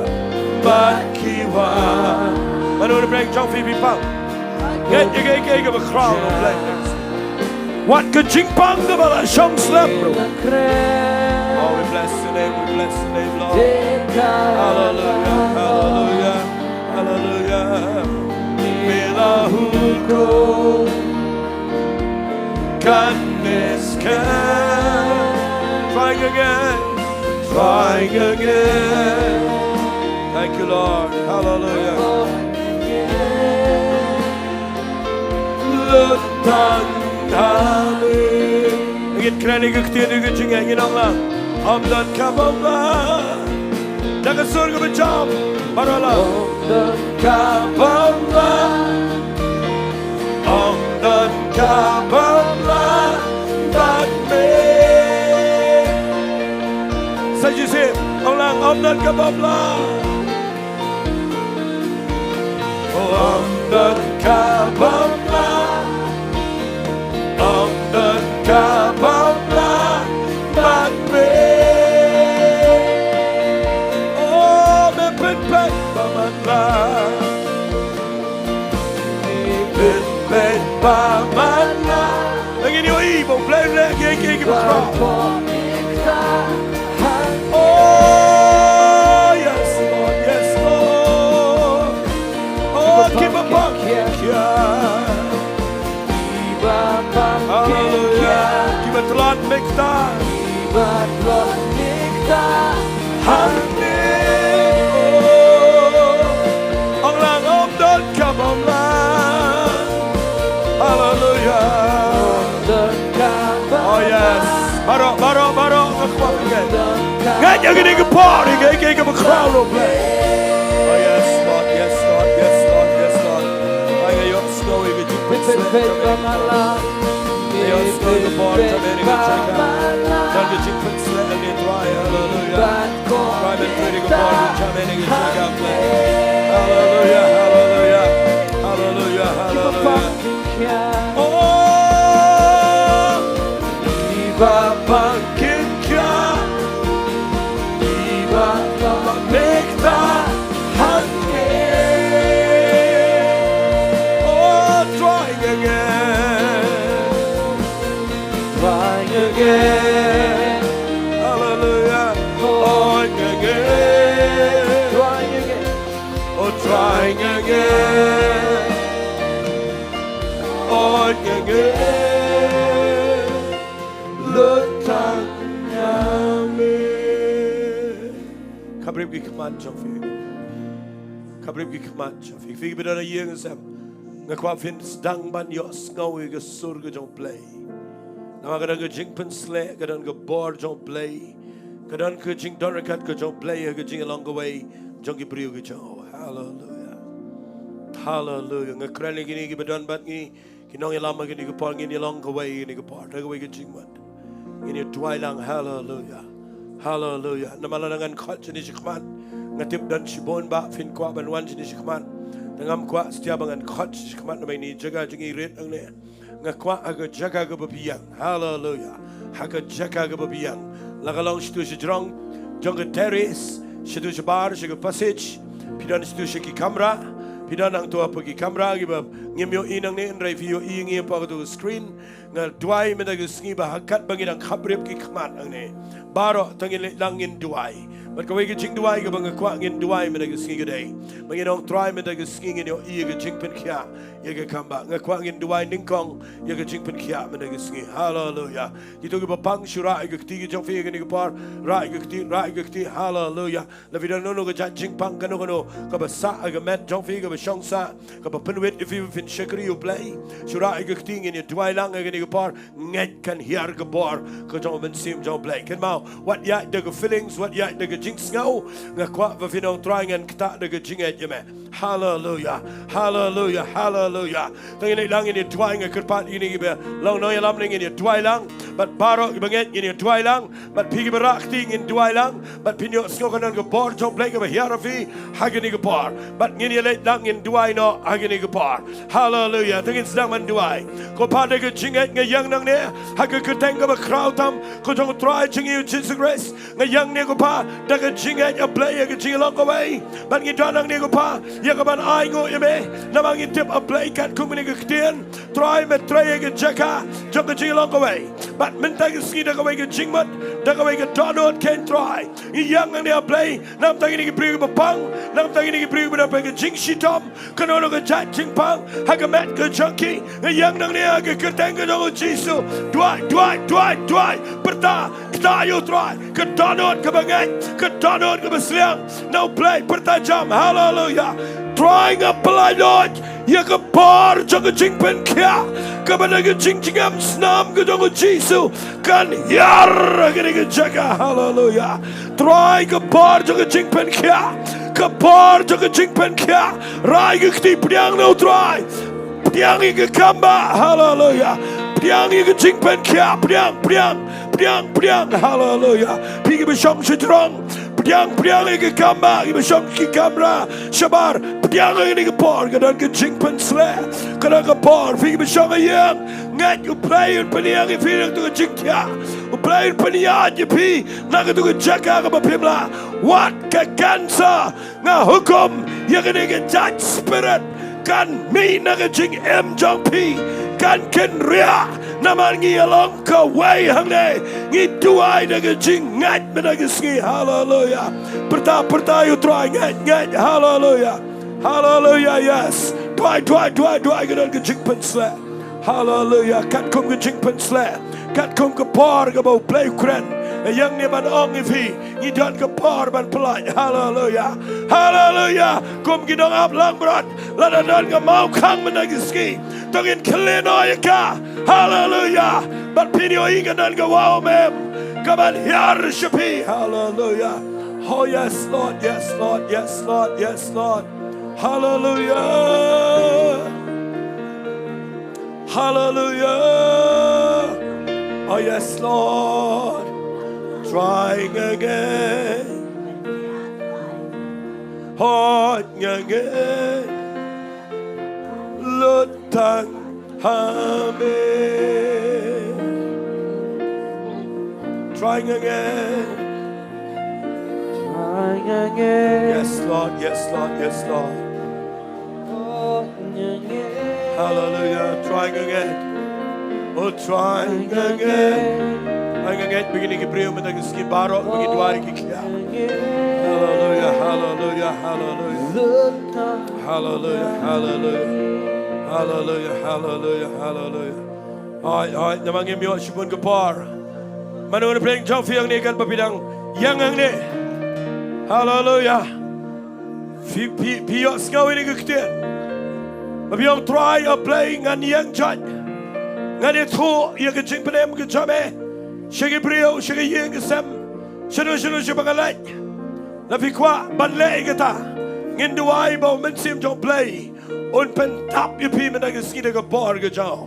Bad ki wan. Mano na pdeng jong phi phi pang? Ngeit ïa kaei kaei kaba khraw na U Blei. Wat ka jingpang kaba la shong slem ruh. Oh, we bless your name. Bless the name, Lord. Hallelujah, hallelujah, hallelujah. Me la hukum kan miskin. Trying again, trying again. Thank you, Lord. Hallelujah. Lut tang ha me. Ngin kren ïa ka ktien ïa ka jingeh, ngin ong lang. Ym don kaba bha. Da ka sur kaba jam. Baroh lang. Ym don kaba bha. Ym don kaba bha bad me. Sa shisien, ong lang, ym don kaba bha. Ym don kaba bha, ym don kaba bha bad me. Oh, me pynpeit ba man la. Me pynpeit ba man la. Ngin ïohi ba U Blei u leh kiei kiei kiba khraw. Oh, yes, Lord, yes, Lord. Oh, kiba pang khia. Hallelujah. Kiba tlot mikta. Hangne. Oh. Ong lang, ym don kaba bha. Hallelujah. Oh, yes. Baroh, baroh, baroh, nga kwah pynngeit. Ngeit ïa kane ka por, ïa ka, ïa ka, ïa ka ba khraw ruh, Blei. Oh, yes, Lord, yes, Lord, yes, Lord, yes, Lord. Ai, nga ïohsngew ïa ka jingpynshlur jong me. Nga ïohsngew ïa ka bor jong me ha kane ka jaka. Don ka jingpynshlur ha kane, Trai, hallelujah. Trai, men trei ïa ka bor jong me ha kane ka jaka, Blei. Hallelujah, hallelujah, hallelujah, hallelujah. Oh, kiba pang khia, kiba pang mikta hangne. Oh, trying again, trying again. Hallelujah. Oh, again, trying again. Oh, trying again. Oh, again. Lut tang ha me. Khapbrip ki khmat jong phi. Khapbrip ki khmat jong phi. Phi kiba don ha ïing, sngap. Nga kwah phin sdang ban ïohsngew ïa ka sur ka jong U Blei. Namar ka don ka jingpynshlur, ka don ka bor jong U Blei. Ka don ka jingdon ryngkat ka jong U Blei ha ka jinglong kawei jong ki briew ki jong u. Hallelujah. Hallelujah. Nga kren ïa kine kiba don bad ngi, ki nongïalam ha kane ka por, ngin ïalong kawei ha kane ka por da kawei ka jingmut. Ngin ïa duwai lang, hallelujah. Hallelujah. Namar lada ngan khot shane shakhmat, nga tip don shibun ba phin kwah ban wan shane shakhmat. Te ngam kwah shisha ba ngan khot shane shakhmat namar ine i jaka jong ngi rit hangne. Nga kwah ha ka jaka kaba phi ïeng. Hallelujah. Ha ka jaka kaba phi ïeng. La ka long shato shajrong jong ka terrace, shato shabar sha ka passage, phi don shato sha ki kamra, phi don hangto hapoh ki kamra kiba ngim ïohi nangne, hynrei phi ïohi ïa ngi hapoh kato ka screen. Nga duwai mynta ka sngi ba ha katba ngi dang khapbrip ki khmat hangne, baroh to ngin leit lang ngin duwai. Bad kawei ka jingduwai kaba nga kwah ngin duwai mynta ka sngi ka dei ba ngin ong, Trai, mynta ka sngi ngin ïohi ïa ka jingpynkhiah ïa ka kam ba. Nga kwah ngin duwai nyngkong ïa ka jingpynkhiah mynta ka sngi. Hallelujah. Kito kiba pang, shu rah ïa ka kti ki jong phi ha kane ka por. Rah ïa ka kti, rah ïa ka kti. Hallelujah. Lada phi don kano kano ka jait jingpang, kano kano kaba sah ha ka met jong phi, kaba shong sah, kaba pynwit ïa phi ba phin shakri ïa U Blei, shu rah ïa ka kti, ngin ïa duwai lang ha kane ka por. Ngeit kan hiar ka bor ka jong U Mynsiem jong U Blei. Kynmaw, wat ïaid da ka feelings, wat ïaid da ka jingsngew. Nga kwah ba phin ong, Trai, ngan ktah da ka jingngeit ïa me. Hallelujah. Hallelujah. Hallelujah. To ngin leit lang ngin ïa duwai, nga kyrpad ïa kine kiba long nongïalam ne ngin ïa duwai lang. Bad baroh kiba ngeit ngin ïa duwai lang. Bad phi kiba rah kti ngin duwai lang. Bad phin ïohsngew ka don ka bor jong U Blei kaba hiar ïa phi ha kane ka por. Bad ngin ïa leit lang ngin duwai noh ha kane ka por. Hallelujah. To ngin sdang ban duwai. Ko Pa, da ka jingngeit nga ïeng nangne ha ka kyrteng kaba khraw tam ka jong U Trai jong ngi U Jisu Khrist. Nga ïeng ne ko Pa da ka jingngeit, A Blei, ha ka jinglong kawei. Bad ngi don nangne ko Pa ïa kaban ai nguh ïa me. Namar ngi tip, A Blei, katkum kane ka ktien, Trai, me trei ïa ka jaka jong ka jinglong kawei. Bad mynta ka sngi da kawei ka jingmut, da kawei ka dohnud, ko Trai, ngi ïeng nangne, A Blei, namar kine ki briew kiba pang, namar kine ki briew kiba don ka jingshitom, kano kano ka jait jingpang ha ka met ka jong ki, ngi ïeng nangne ha ka kyrteng ka jong U Jisu. Duwai, duwai, duwai, duwai. Pyrta, kata ïa U Trai, ka dohnud kaba ngeit, ka dohnud kaba sliang na U Blei. Pyrta jam, haleluya. Trai, nga pyllait lut ïa ka por jong ka jingpynkhiah, kaba na ka jingjngem snam ka jong U Jisu kan hiar ha kane ka jaka. Haleluya. Trai, ka por jong ka jingpynkhiah, ka por jong ka jingpynkhiah, rai ka kti, pdiang na U Trai. Pdiang ïa ka kam ba, haleluya. Pdiang ïa ka jingpynkhiah, pdiang, pdiang, pdiang, pdiang, haleluya. Phi kiba shong shajrong, pdiang, pdiang ïa ka kam ba, kiba shong ki kamra shabar, pdiang ïa kane ka por, ka don ka jingpynsleh, ka don ka por. Phi kiba shong ha ïing, ngeit U Blei un pynïaid ïa phi na kato ka jingthiah, U Blei un pynïaid ïa phi na kato ka jaka kaba phim lah. Wat ka cancer, nga hukum ïa kane ka jait spirit kan mih na ka jingim jong phi, kan kynriah, namar ngi ïalong kawei hangne. Ngi duwai da ka jingngeit mynta ka sngi, haleluya. Pyrta, pyrta ïa U Trai, ngeit, ngeit, haleluya. Haleluya, yes. Duwai, duwai, duwai, duwai, ka don ka jingpynsleh. Haleluya. Katkum ka jingpynsleh, katkum ka por kaba U Blei u kren, ïa ngi ban ong ïa phi, ngi don ka por ban pyllait. Haleluya. Haleluya. Kum ki nongap langbrot, lada don ka mawkhang mynta ka sngi, to ngin khleh noh ïa ka. Haleluya. Bad phin ïohi ka don ka wah umem kaban hiar sha phi. Haleluya. Oh yes, Lord, yes, Lord, yes, Lord, yes, Lord. Haleluya. Haleluya. Oh yes, Lord. Trai, nga ngeit. Hooid, nga ngeit. Lut tang ha me. Trai, nga ngeit. Trai, nga ngeit. Yes, Lord, yes, Lord, yes, Lord. Haleluya. Trai, nga ngeit. Oh, Trai, nga ngeit. Trai, nga ngeit ba kine ki briew mynta ka sngi baroh ba ngi duwai ki khia. Haleluya, haleluya, haleluya. Haleluya, haleluya. Haleluya, haleluya, haleluya. Hooid, hooid, namar ngim ïoh shibun ka por. Mano na pdeng jong phi hangne katba phi dang ïeng hangne? Haleluya. Phi, phi, phi ïohsngew ïa kane ka ktien ba phi ong, Trai, A Blei, ngan ïeng jait. Ngan ïathuh ïa ka jingpynim ka jong me sha ki briew, sha ka ïing ka sem, shano shano shaba nga leit. Lada phi kwah ban leh ïa kata, ngin duwai ba U Mynsiem jong U Blei un pyntap ïa phi mynta ka sngi da ka bor ka jong u.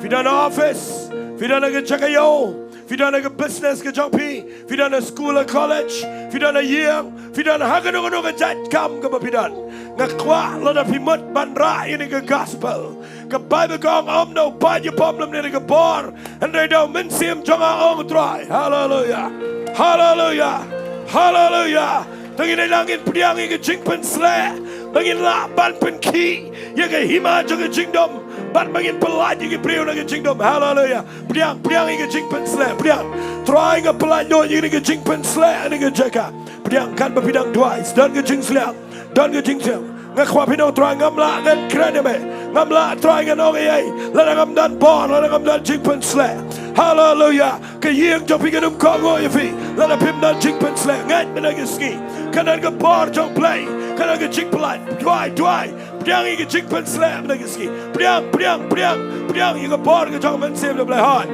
Phi don ha office, phi don ha ka jaka ïew, phi don ha ka business ka jong phi, phi don ha skul, ha college, phi don ha ïing, phi don ha kano kano ka jait kam kaba phi don. Nga kwah lada phi mut ban rah ïa kane ka gospel. Ka Baibl ka ong, ym da u paid ïapom lymne da ka bor, hynrei da U Mynsiem jong nga, ong U Trai. Haleluya. Haleluya. Haleluya. To ngin ïa nang ngin pdiang ïa ka jingpynsleh ba ngin lah ban pynkhih ïa ka hima jong ka jingdum bad ba ngin pyllait ïa ki briew na ka jingdum. Haleluya. Pdiang, pdiang ïa ka jingpynsleh, pdiang. Trai, nga pyllait lut ïa kane ka jingpynsleh ha kane ka jaka. Pdiang, katba phi dang duwai, don ka jingsliang, don ka jingsliang. Nga kwah phin ong, Trai, ngam lah ngan kren ïa me. Ngam lah, Trai, ngan ong ei ei lada ngam don bor, lada ngam don jingpynsleh. Haleluya. Ka ïing jong phi kan ym kohnguh ïa phi lada phim don jingpynsleh. Ngeit mynta ka sngi kan don ka bor jong U Blei, kan don ka jingpyllait. Duwai, duwai. Pdiang ïa ka jingpynsleh mynta ka sngi. Pdiang, pdiang, pdiang, pdiang ïa ka bor ka jong U Mynsiem U Blei. Hooid.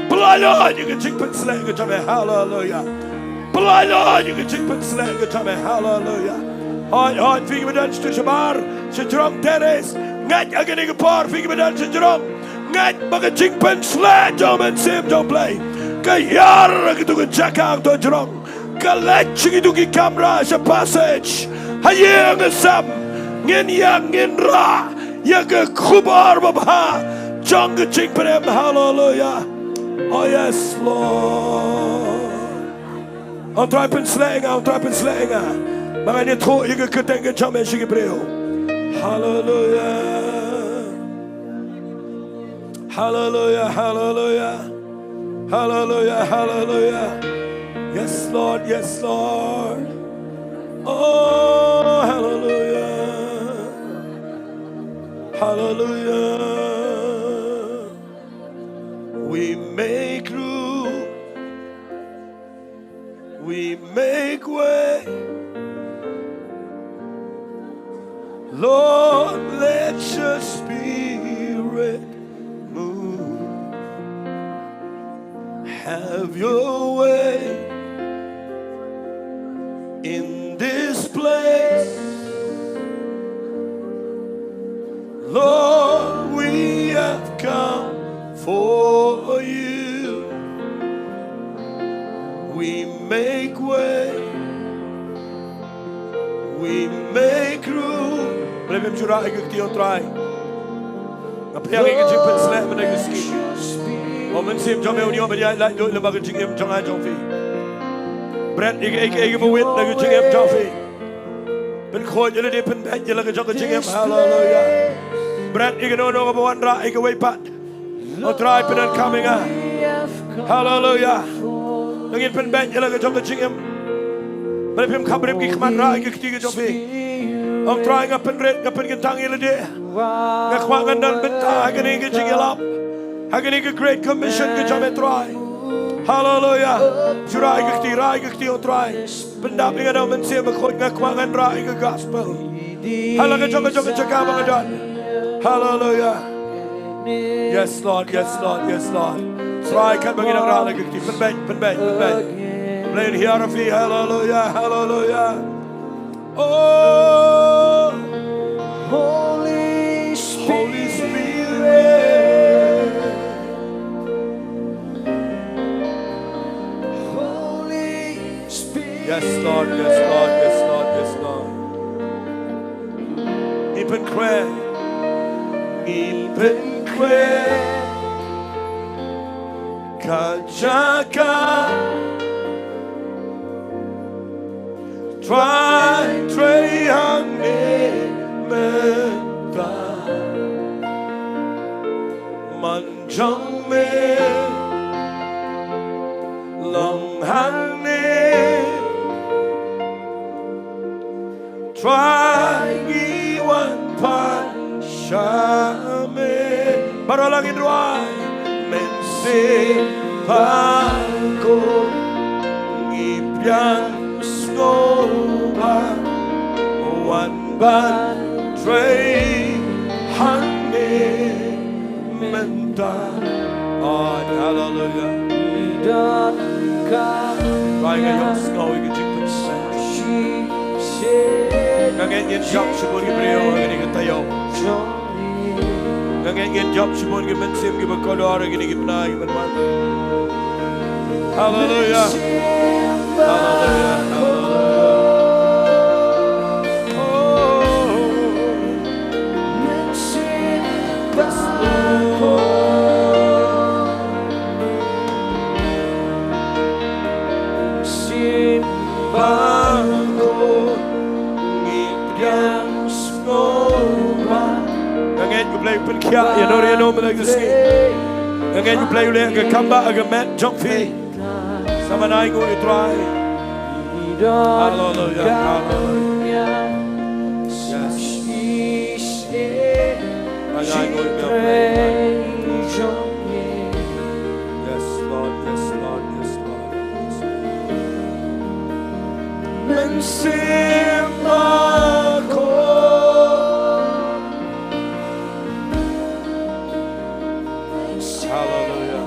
Pyllait lut ïa ka jingpynsleh ka jong me. Haleluya. Pyllait lut ïa ka jingpynsleh ka jong me. Haleluya. Hooid, hooid, phi kiba don shabar, shajrong terrace, ngeit ha kane ka por, phi kiba don shajrong, ngeit ba ka jingpynsleh jong U Mynsiem jong U Blei ka hiar ha kato ka jaka, kato ka jrong. Ka leit sha kito ki kamra, sha passage, ha ïing ha sem. Ngin ïeng, ngin rah ïa ka khubor babha jong ka jingpynim. Haleluya. Oh yes, Lord. Ong, Trai, pynsleh ïa nga, ong, Trai, pynsleh ïa nga. Ba ngan ïathuh ïa ka kyrteng ka jong me sha ki briew. Hallelujah. Hallelujah, hallelujah. Hallelujah, hallelujah. Yes, Lord, yes, Lord. Oh, hallelujah. Hallelujah. We make room. We make way. Lord, let your spirit move. Have your way in this place. Lord, we have come for you. We make way. We make room. Balei phim ju rah ïa ka kti, ong Trai? Nga pdiang ïa ka jingpynshlur mynta ka sngi. Ong Mynsiem jong me un ïoh ban ïaid lait duh lyngba ka jingim jong nga jong phi. Bret ïa kaei kaei kaba wit na ka jingim jong phi. Pynkhuid ïa lade, pynbeit ïa la ka jong ka jingim. Haleluya. Bret ïa kano kano kaba wanrah ïa kawei pat. Ong Trai, pyndonkam ïa nga. Haleluya. Ngin pynbeit ïa la ka jong ka jingim. Balei phim khapbrip ki khmat, rah ïa ka kti ka jong phi. Ong Trai, nga pynrit, nga pynkyntang ïa lade. Nga kwah ngan don bynta ha kane ka jingïalap, ha kane ka Great Commission ka jong me Trai. Haleluya. Ju rah ïa ka kti, rah ïa ka kti, ong Trai. Pyndap ïa nga da u Mynsiem Bakhuid, nga kwah ngan rah ïa ka gospel ha la ka jong ka jong ka jaka ba nga don. Haleluya. Yes, Lord, yes, Lord, yes, Lord. Trai, katba ngi dang rah la ka kti, pynbeit, pynbeit, pynbeit. Blei un hiar ïa phi. Haleluya, haleluya. Oh, Holy Spirit. Holy Spirit. Yes, Lord, yes, Lord, yes, Lord, yes, Lord. Ngi pynkhreh, ngi pynkhreh ka jaka. Trai, trei hangne mynta. Man jong me long hangne. Trai, ngi wan pan sha me. Baroh lang ngin duwai. Mynsiem Bakhuid, ngi pdiang sngewbha, wan ban trei hangne mynta. Oh, haleluya. Trai, nga ïoh sngew ïa ka jingpynshlur. Nga ngeit ngin jop shibun ki briew ha kane ka taïew. Nga ngeit ngin jop shibun ki mynsiem kiba kordor ha kine ki bnai kiban wan. Haleluya. Haleluya. Haleluya. Oh. Mynsiem Bakhuid. Mynsiem Bakhuid, ngi pdiang sngewbha. Nga ngeit U Blei u pynkhiah ïano ïano mynta ka sngi. Nga ngeit U Blei u leh ka kam ba ha ka met jong phi. Sa ban ainguh ïa U Trai. Haleluya, haleluya. Yes. Ban ainguh ïa U Blei. Yes, Lord, yes, Lord, yes, Lord. Mynsiem Bakhuid. Hallelujah.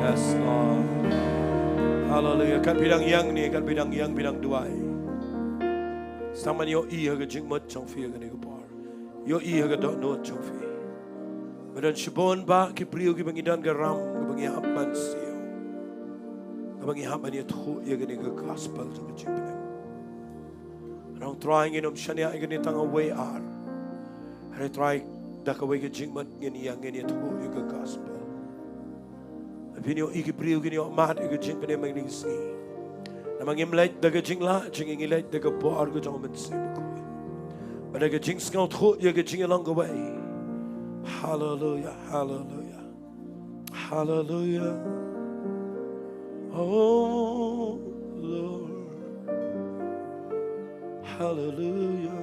Yes, Lord. Hallelujah. Katba phi dang ïeng ne, katba phi dang ïeng, phi dang duwai. Sa ban ïohi ha ka jingmut jong phi ha kane ka por. Ïohi ha ka dohnud jong phi. Ba don shibun bah ki briew kiba ngi don ka ram kaba ngi hap ban siew, kaba ngi hap ban ïathuh ïa kane ka gospel jong ka jingpynim. Ngan ong Trai, ngin ym shaniah ïa kane tang ha wei ar. Hynrei Trai, da kawei ka jingmut ngin ïa, ngin ïathuh ïa ka gospel. Phin ïohi ki briew kin ïoh mad ïa ka jingpynim ha kane ka sngi. Namar ngim leit da ka jinglah jong ngi, ngi leit da ka bor ka jong u Mynsiem Bakhuid. Bad da ka jingsngewthuh ïa ka jingïalong kawei. Haleluia, haleluia. Haleluia. Oh Lord. Haleluia.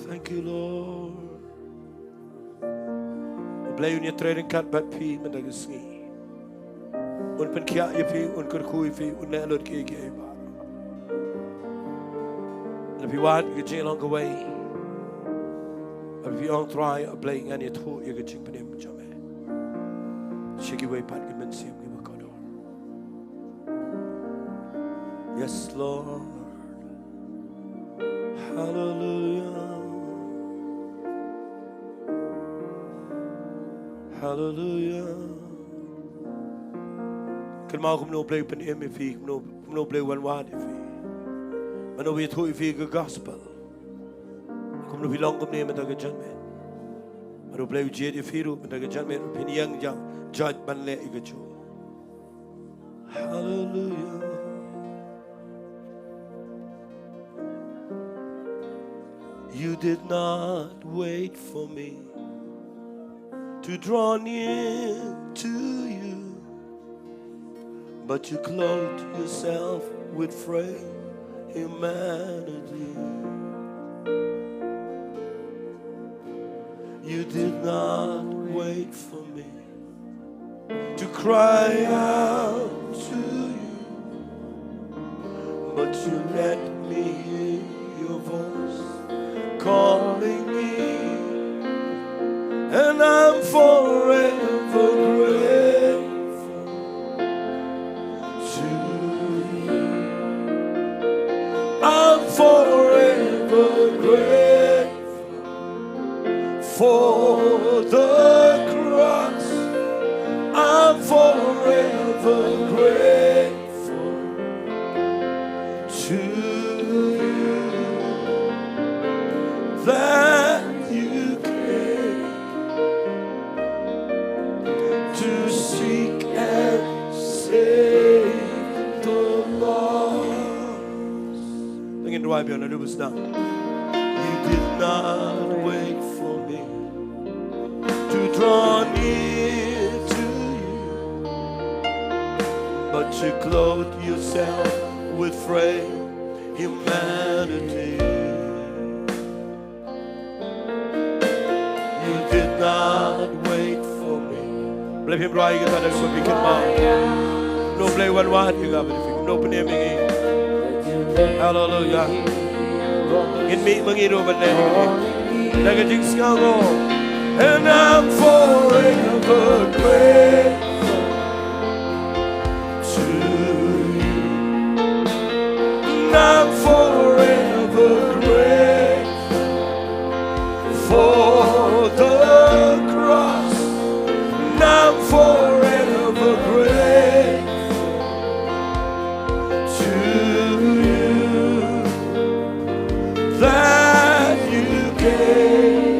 Thank you, Lord. U Blei un ïatrei ryngkat bad phi mynta ka sngi. Un pynkhiah ïa phi, un kyrkhu ïa phi, un leh lut kiei kiei baroh. Lada phi wad ka jingïalong kawei, lada phi ong, Trai, A Blei, ngan ïathuh ïa ka jingpynim jong me sha kiwei pat ki mynsiem kiba kordor. Yes, Lord. Hallelujah. Hallelujah. Kynmaw kumno U Blei u pynim ïa phi, kumno, kumno U Blei u wan wad ïa phi, kumno u ïathuh ïa phi ka gospel. Kumno phi long kumne mynta ka janmiet. Bad U Blei u jied ïa phi ruh mynta ka janmiet, phin ïeng ja, jait ban leh ïa kajuh. Hallelujah. You did not wait for me to draw near to you, but you clothed yourself with frail humanity. You did not wait for me to cry out to you, but you let me hear your voice calling me, and I'm forever grateful to you. I'm forever grateful for the cross. I'm forever grateful to you that you came to seek and save the lost. Tang ngin duwai biang naduh ba sdang. You did not wait for me to draw near to you, but you clothed yourself with frail humanity. You did not wait for me. Blei phim rwai kita da kumba phi kynmaw. Kumno Blei u wan wad ïa nga bad ïa phi, kumno u pynim ïa ngi. Hallelujah. Ngin mih ma ngi ruh ban leh ïa ngi da ka jingsngew. And I'm forever grateful to you. And I'm forever grateful for the cross. And I'm forever grateful to you that you came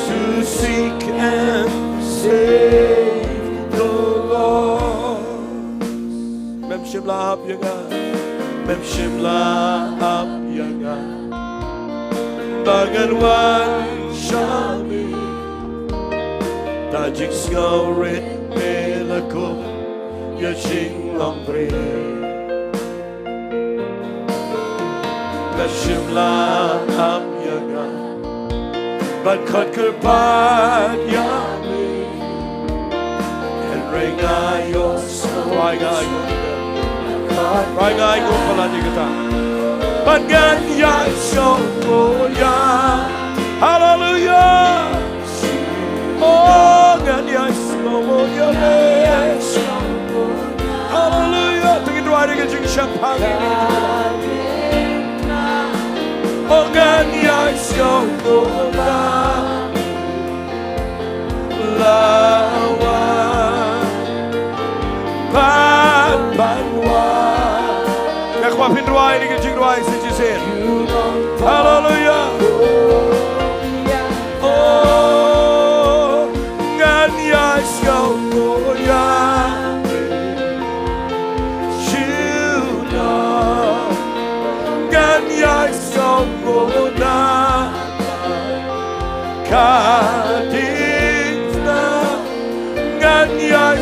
to seek and save the lost. Mem shym la ap ïa nga, mem shym la ap ïa nga ba ngan wan sha me. Da jingsngewrit me la kup ïa ka jinglong briew. Mem shym la ap ïa nga ban khot kyrpad ïa me. Hynrei nga ïohsngew, rwai nga ïoh, rwai nga ïoh palat ïa kata. Bad ngan ïaisngew ïa. Haleluia. Oh, ngan ïaisngew ïa me. Haleluia. Te ngin duwai da ka jingshemphang. Oh, ngan ïaisngew ïa. La wan, ban, ban wan. Nga kwah phin rwai da ka jingrwai sa shisien. Haleluia. Oh, ngan ïaisngew ïa.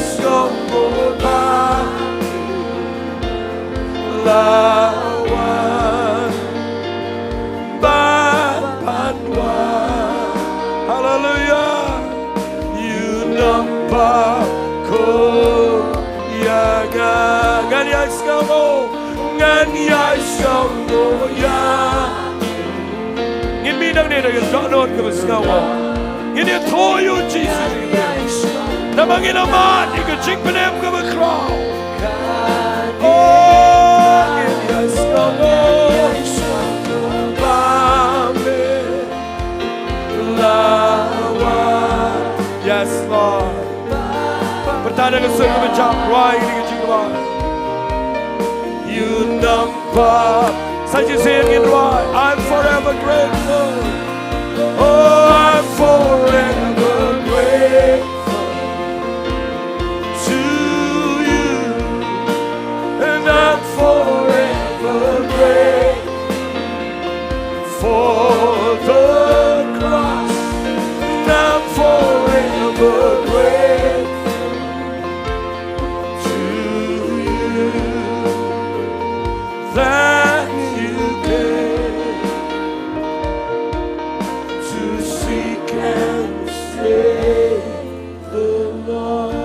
Sngewbha la wan ban ban wan. Haleluya. Ïa u nongpop ko ïa nga. Ngan ïai sngewnguh, ngan ïai sngewnguh ïa. Ngin mih nangne da ka dohnud kaba sngewnguh. Ngin ïathuh ïa u Jisu. Namar ngin ïa mad ïa ka jingpynim kaba khraw. Oh, ngin ïa sngewnguh. Ba me la wan. Yes, Lord. Pyrta da ka sur kaba jam, rwai ïa ka jingduwai. Ïa u nongpop. Sa shisien ngin rwai. I'm forever grateful. Oh, I'm forever grateful to you. And I'm forever grateful for the cross. And I'm forever grateful to you that you came to seek and save the lost.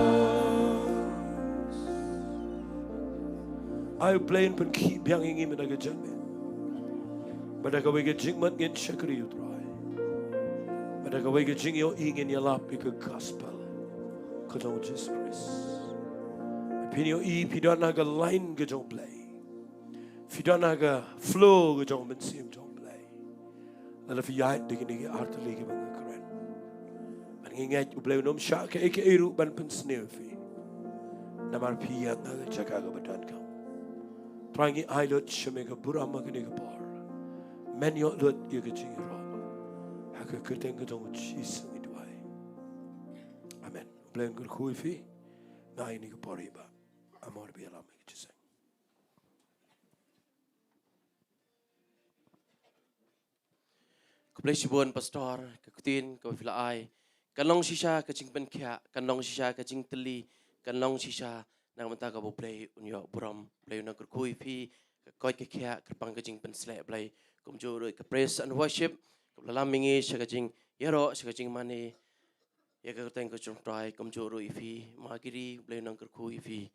Ai u Blei un pynkhih biang ïa ngi mynta ka janmiet. Ba da kawei ka jingmut ngin shakri ïa u Trai. Ba da kawei ka jingïohi ngin ïalap ïa ka gospel ka jong u Jisu Khrist. Phin ïohi phi don ha ka line ka jong u Blei. Phi don ha ka flow ka jong u Mynsiem jong u Blei. Lada phi ïaid da kine ki artylli kiba nga kren. Ban ngi ngeit u Blei un ym shah kaei kaei ruh ban pynsniew ïa phi. Namar phi ïeng ha ka jaka kaba donkam. Trai ngi ai lut sha me ka burom ha kane ka por. Men ïoh lut ïa ka jingïaroh. Ha ka kyrteng ka jong u Jisu ngi duwai. Amen. U Blei un kyrkhu ïa phi. Nga ai ïa kane ka por ïa i Bah Amor ba ïalam ïa ka jingïaseng. Khublei shibun Pastor, ka ktien kaba phi la ai kan long shisha ka jingpynkhiah, kan long shisha ka jingtylli, kan long shisha na ka bynta kaba u Blei un ïoh burom. Blei un nang kyrkhu ïa phi, ka koit ka khiah kyrpang ka jingpynsleh Blei. Kumjuh ruh ka praise and worship kaba la lam ïa ngi sha ka jingïaroh, sha ka jingmane ïa ka kyrteng ka jong u Trai. Kumjuh ruh ïa phi Margery, Blei un nang kyrkhu ïa phi.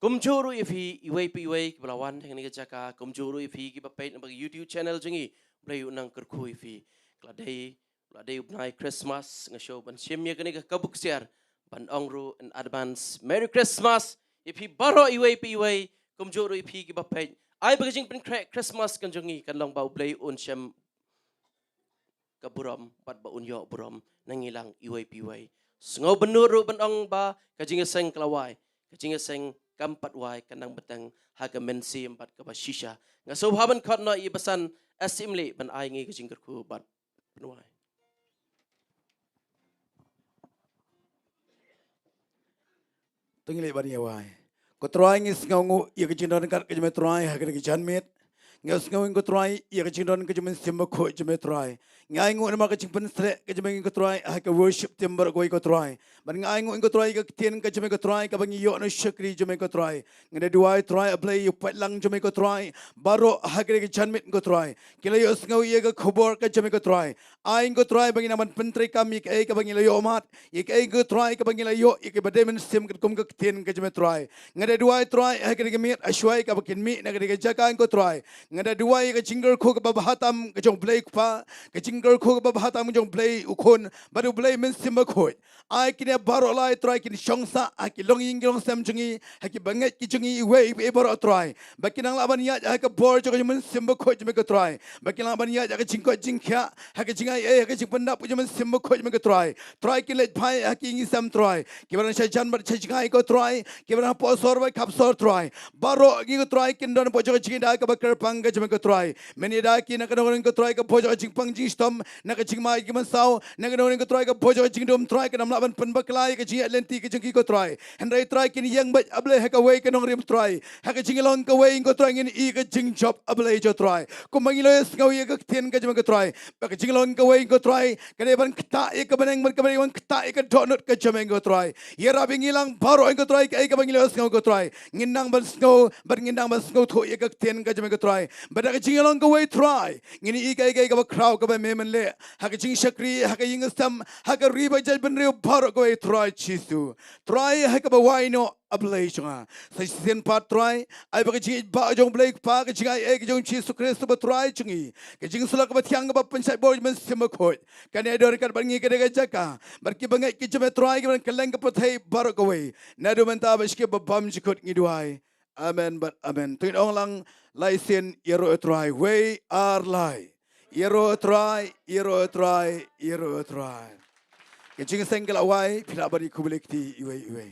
Kumjuh ruh ïa phi iwei pa iwei kiba la wan ha kane ka jaka, kumjuh ruh ïa phi kiba peit na ka YouTube channel jong ngi, Blei un nang kyrkhu ïa phi. Ka la dei, ka la dei u bnai Christmas, nga shu ban shim ïa kane ka kabu ksiar ban ong ruh in advance Merry Christmas ïa phi baroh iwei pa iwei. Kumjuh ruh ïa phi kiba peit, ai ba ka jingpynkhreh Christmas ka jong ngi kan long ba u Blei un shem ka burom bad ba un ïoh burom na ngi lang iwei pa iwei. Sngewbha ruh ban ong ba ka jingïaseng ka la wai, ka jingïaseng kam pat wai, ka nang bteng ha ka mynsiem bad kaba shisha. Nga sngewbha ban khot noh ïa i Basan Assembly ban ai ngi ka jingkyrkhu bad pynwai. To ngin leit ban ïa wai. Ko Trai, ngi sngewnguh ïa ka jingdon ryngkat ka jong me Trai ha kane ka janmiet. Ngi sngewnguh ko Trai ïa ka jingdon ka jong u Mynsiem Bakhuid jong me Trai. Ngi ainguh namar ka jingpynsleh ka jong me ko Trai ha ka worship team baroh kawei ko Trai. Bad ngi ainguh ko Trai ïa ka ktien ka jong me ko Trai kaba ngi ïoh na u shakri jong me ko Trai. Ngi da duwai Trai, A Blei, ïa u paidlang jong me ko Trai baroh ha kane ka janmiet ko Trai. Ki la ïohsngew ïa ka khubor ka jong me ko Trai. Ai ko Trai ba ngin nang ban pyntreikam ïa kaei kaba ngi la ïoh mad, ïa kaei ko Trai kaba ngi la ïoh, ïa kaba dei mynsiem katkum ka ktien ka jong me Trai. Nga da duwai Trai ha kane ka miet, ha shwa kaba kin mih na kane ka jaka ko Trai. Nga da duwai ïa ka jingkyrkhu kaba bha tam ka jong u Blei u Kpa, ka jingkyrkhu kaba bha tam ka jong u Blei u Khun bad u Blei Mynsiem Bakhuid. Ai kine baroh lai Trai kin shong sah ha ki longïing ki longsem jong ngi, ha ki bangeit ki jong ngi iwei pa iwei baroh Trai. Ba kin nang lah ban ïaid ha ka bor jong ka Mynsiem Bakhuid jong me ko Trai. Ba kin nang lah ban ïaid ha ka jingkoit jingkhiah, ha ka jingai ei, ha ka jingpyndap ka jong u Mynsiem Bakhuid jong me ko Trai. Trai kin leit phai ha ki ïing ki sem Trai. Kiba nang sha jan bad sha jngai ko Trai. Kiba nang hapoh sor bad khap sor Trai. Baroh ngi ko Trai kin don hapoh jong ka jingïada kaba kyrpang ka jingmeng ko Trai. Men ïada ki na ka nongrim ko Trai ka bha jong ka jingpang jingshitom, na ka jingma ïa ki mynsaw, na ka nongrim ko Trai ka bha jong ka jingdum Trai, kan ym lah ban pynbakla ïa ka jingïaid lynti ka jong ki ko Trai. Hynrei Trai kin ïeng beit A Blei ha kawei ka nongrim Trai. Ha ka jinglong kawei ko Trai ngin ïohi ka jingjop A Blei jong Trai. Kumba ngi la ïohsngew ïa ka ktien ka jingmeng ko Trai, ba ka jinglong kawei ko Trai ka dei ban ktah ïa ka bneng, ban ka bneng ban ktah ïa ka dohnud ka jingmeng ko Trai. Ïarap ïa ngi lang baroh ko Trai, kaei kaba ngi la ïohsngew ko Trai, ngin nang ban sngew, bad ngin nang ban sngewthuh ïa ka ktien ka jingmeng ko Trai. Bad ha ka jinglong kawei Trai ngin ïohi kaei kaei kaba khraw kaba me men leh ha ka jingshakri, ha ka ïing ka sem, ha ka ri bad jaitbynriew baroh kawei Trai Jisu. Trai ha kaba wai noh A Blei jong nga, sa shisien pat Trai, ai ba ka jingïeit ba jong U Blei Kpa, ka jingaiei ka jong Jisu Khrist uba Trai jong ngi, ka jingsylla kaba thiang kaba pynshait bor jong U Mynsiem Bakhuid, kan ïadon ryngkat bad ngi ha katei ka jaka bad kiba ngeit ki jingmut Trai, kiba kylleng ka pyrthei baroh kawei, naduh mynta bad sha ki babymjukut ngi duwai. Amen bad amen. To ngin ong lang lai sien, ïaroh Trai, wei ar lai. Ïaroh Trai, ïaroh Trai, ïaroh Trai. Ka jingseng ka la wai, phi lah ban ïakhublei kti iwei iwei.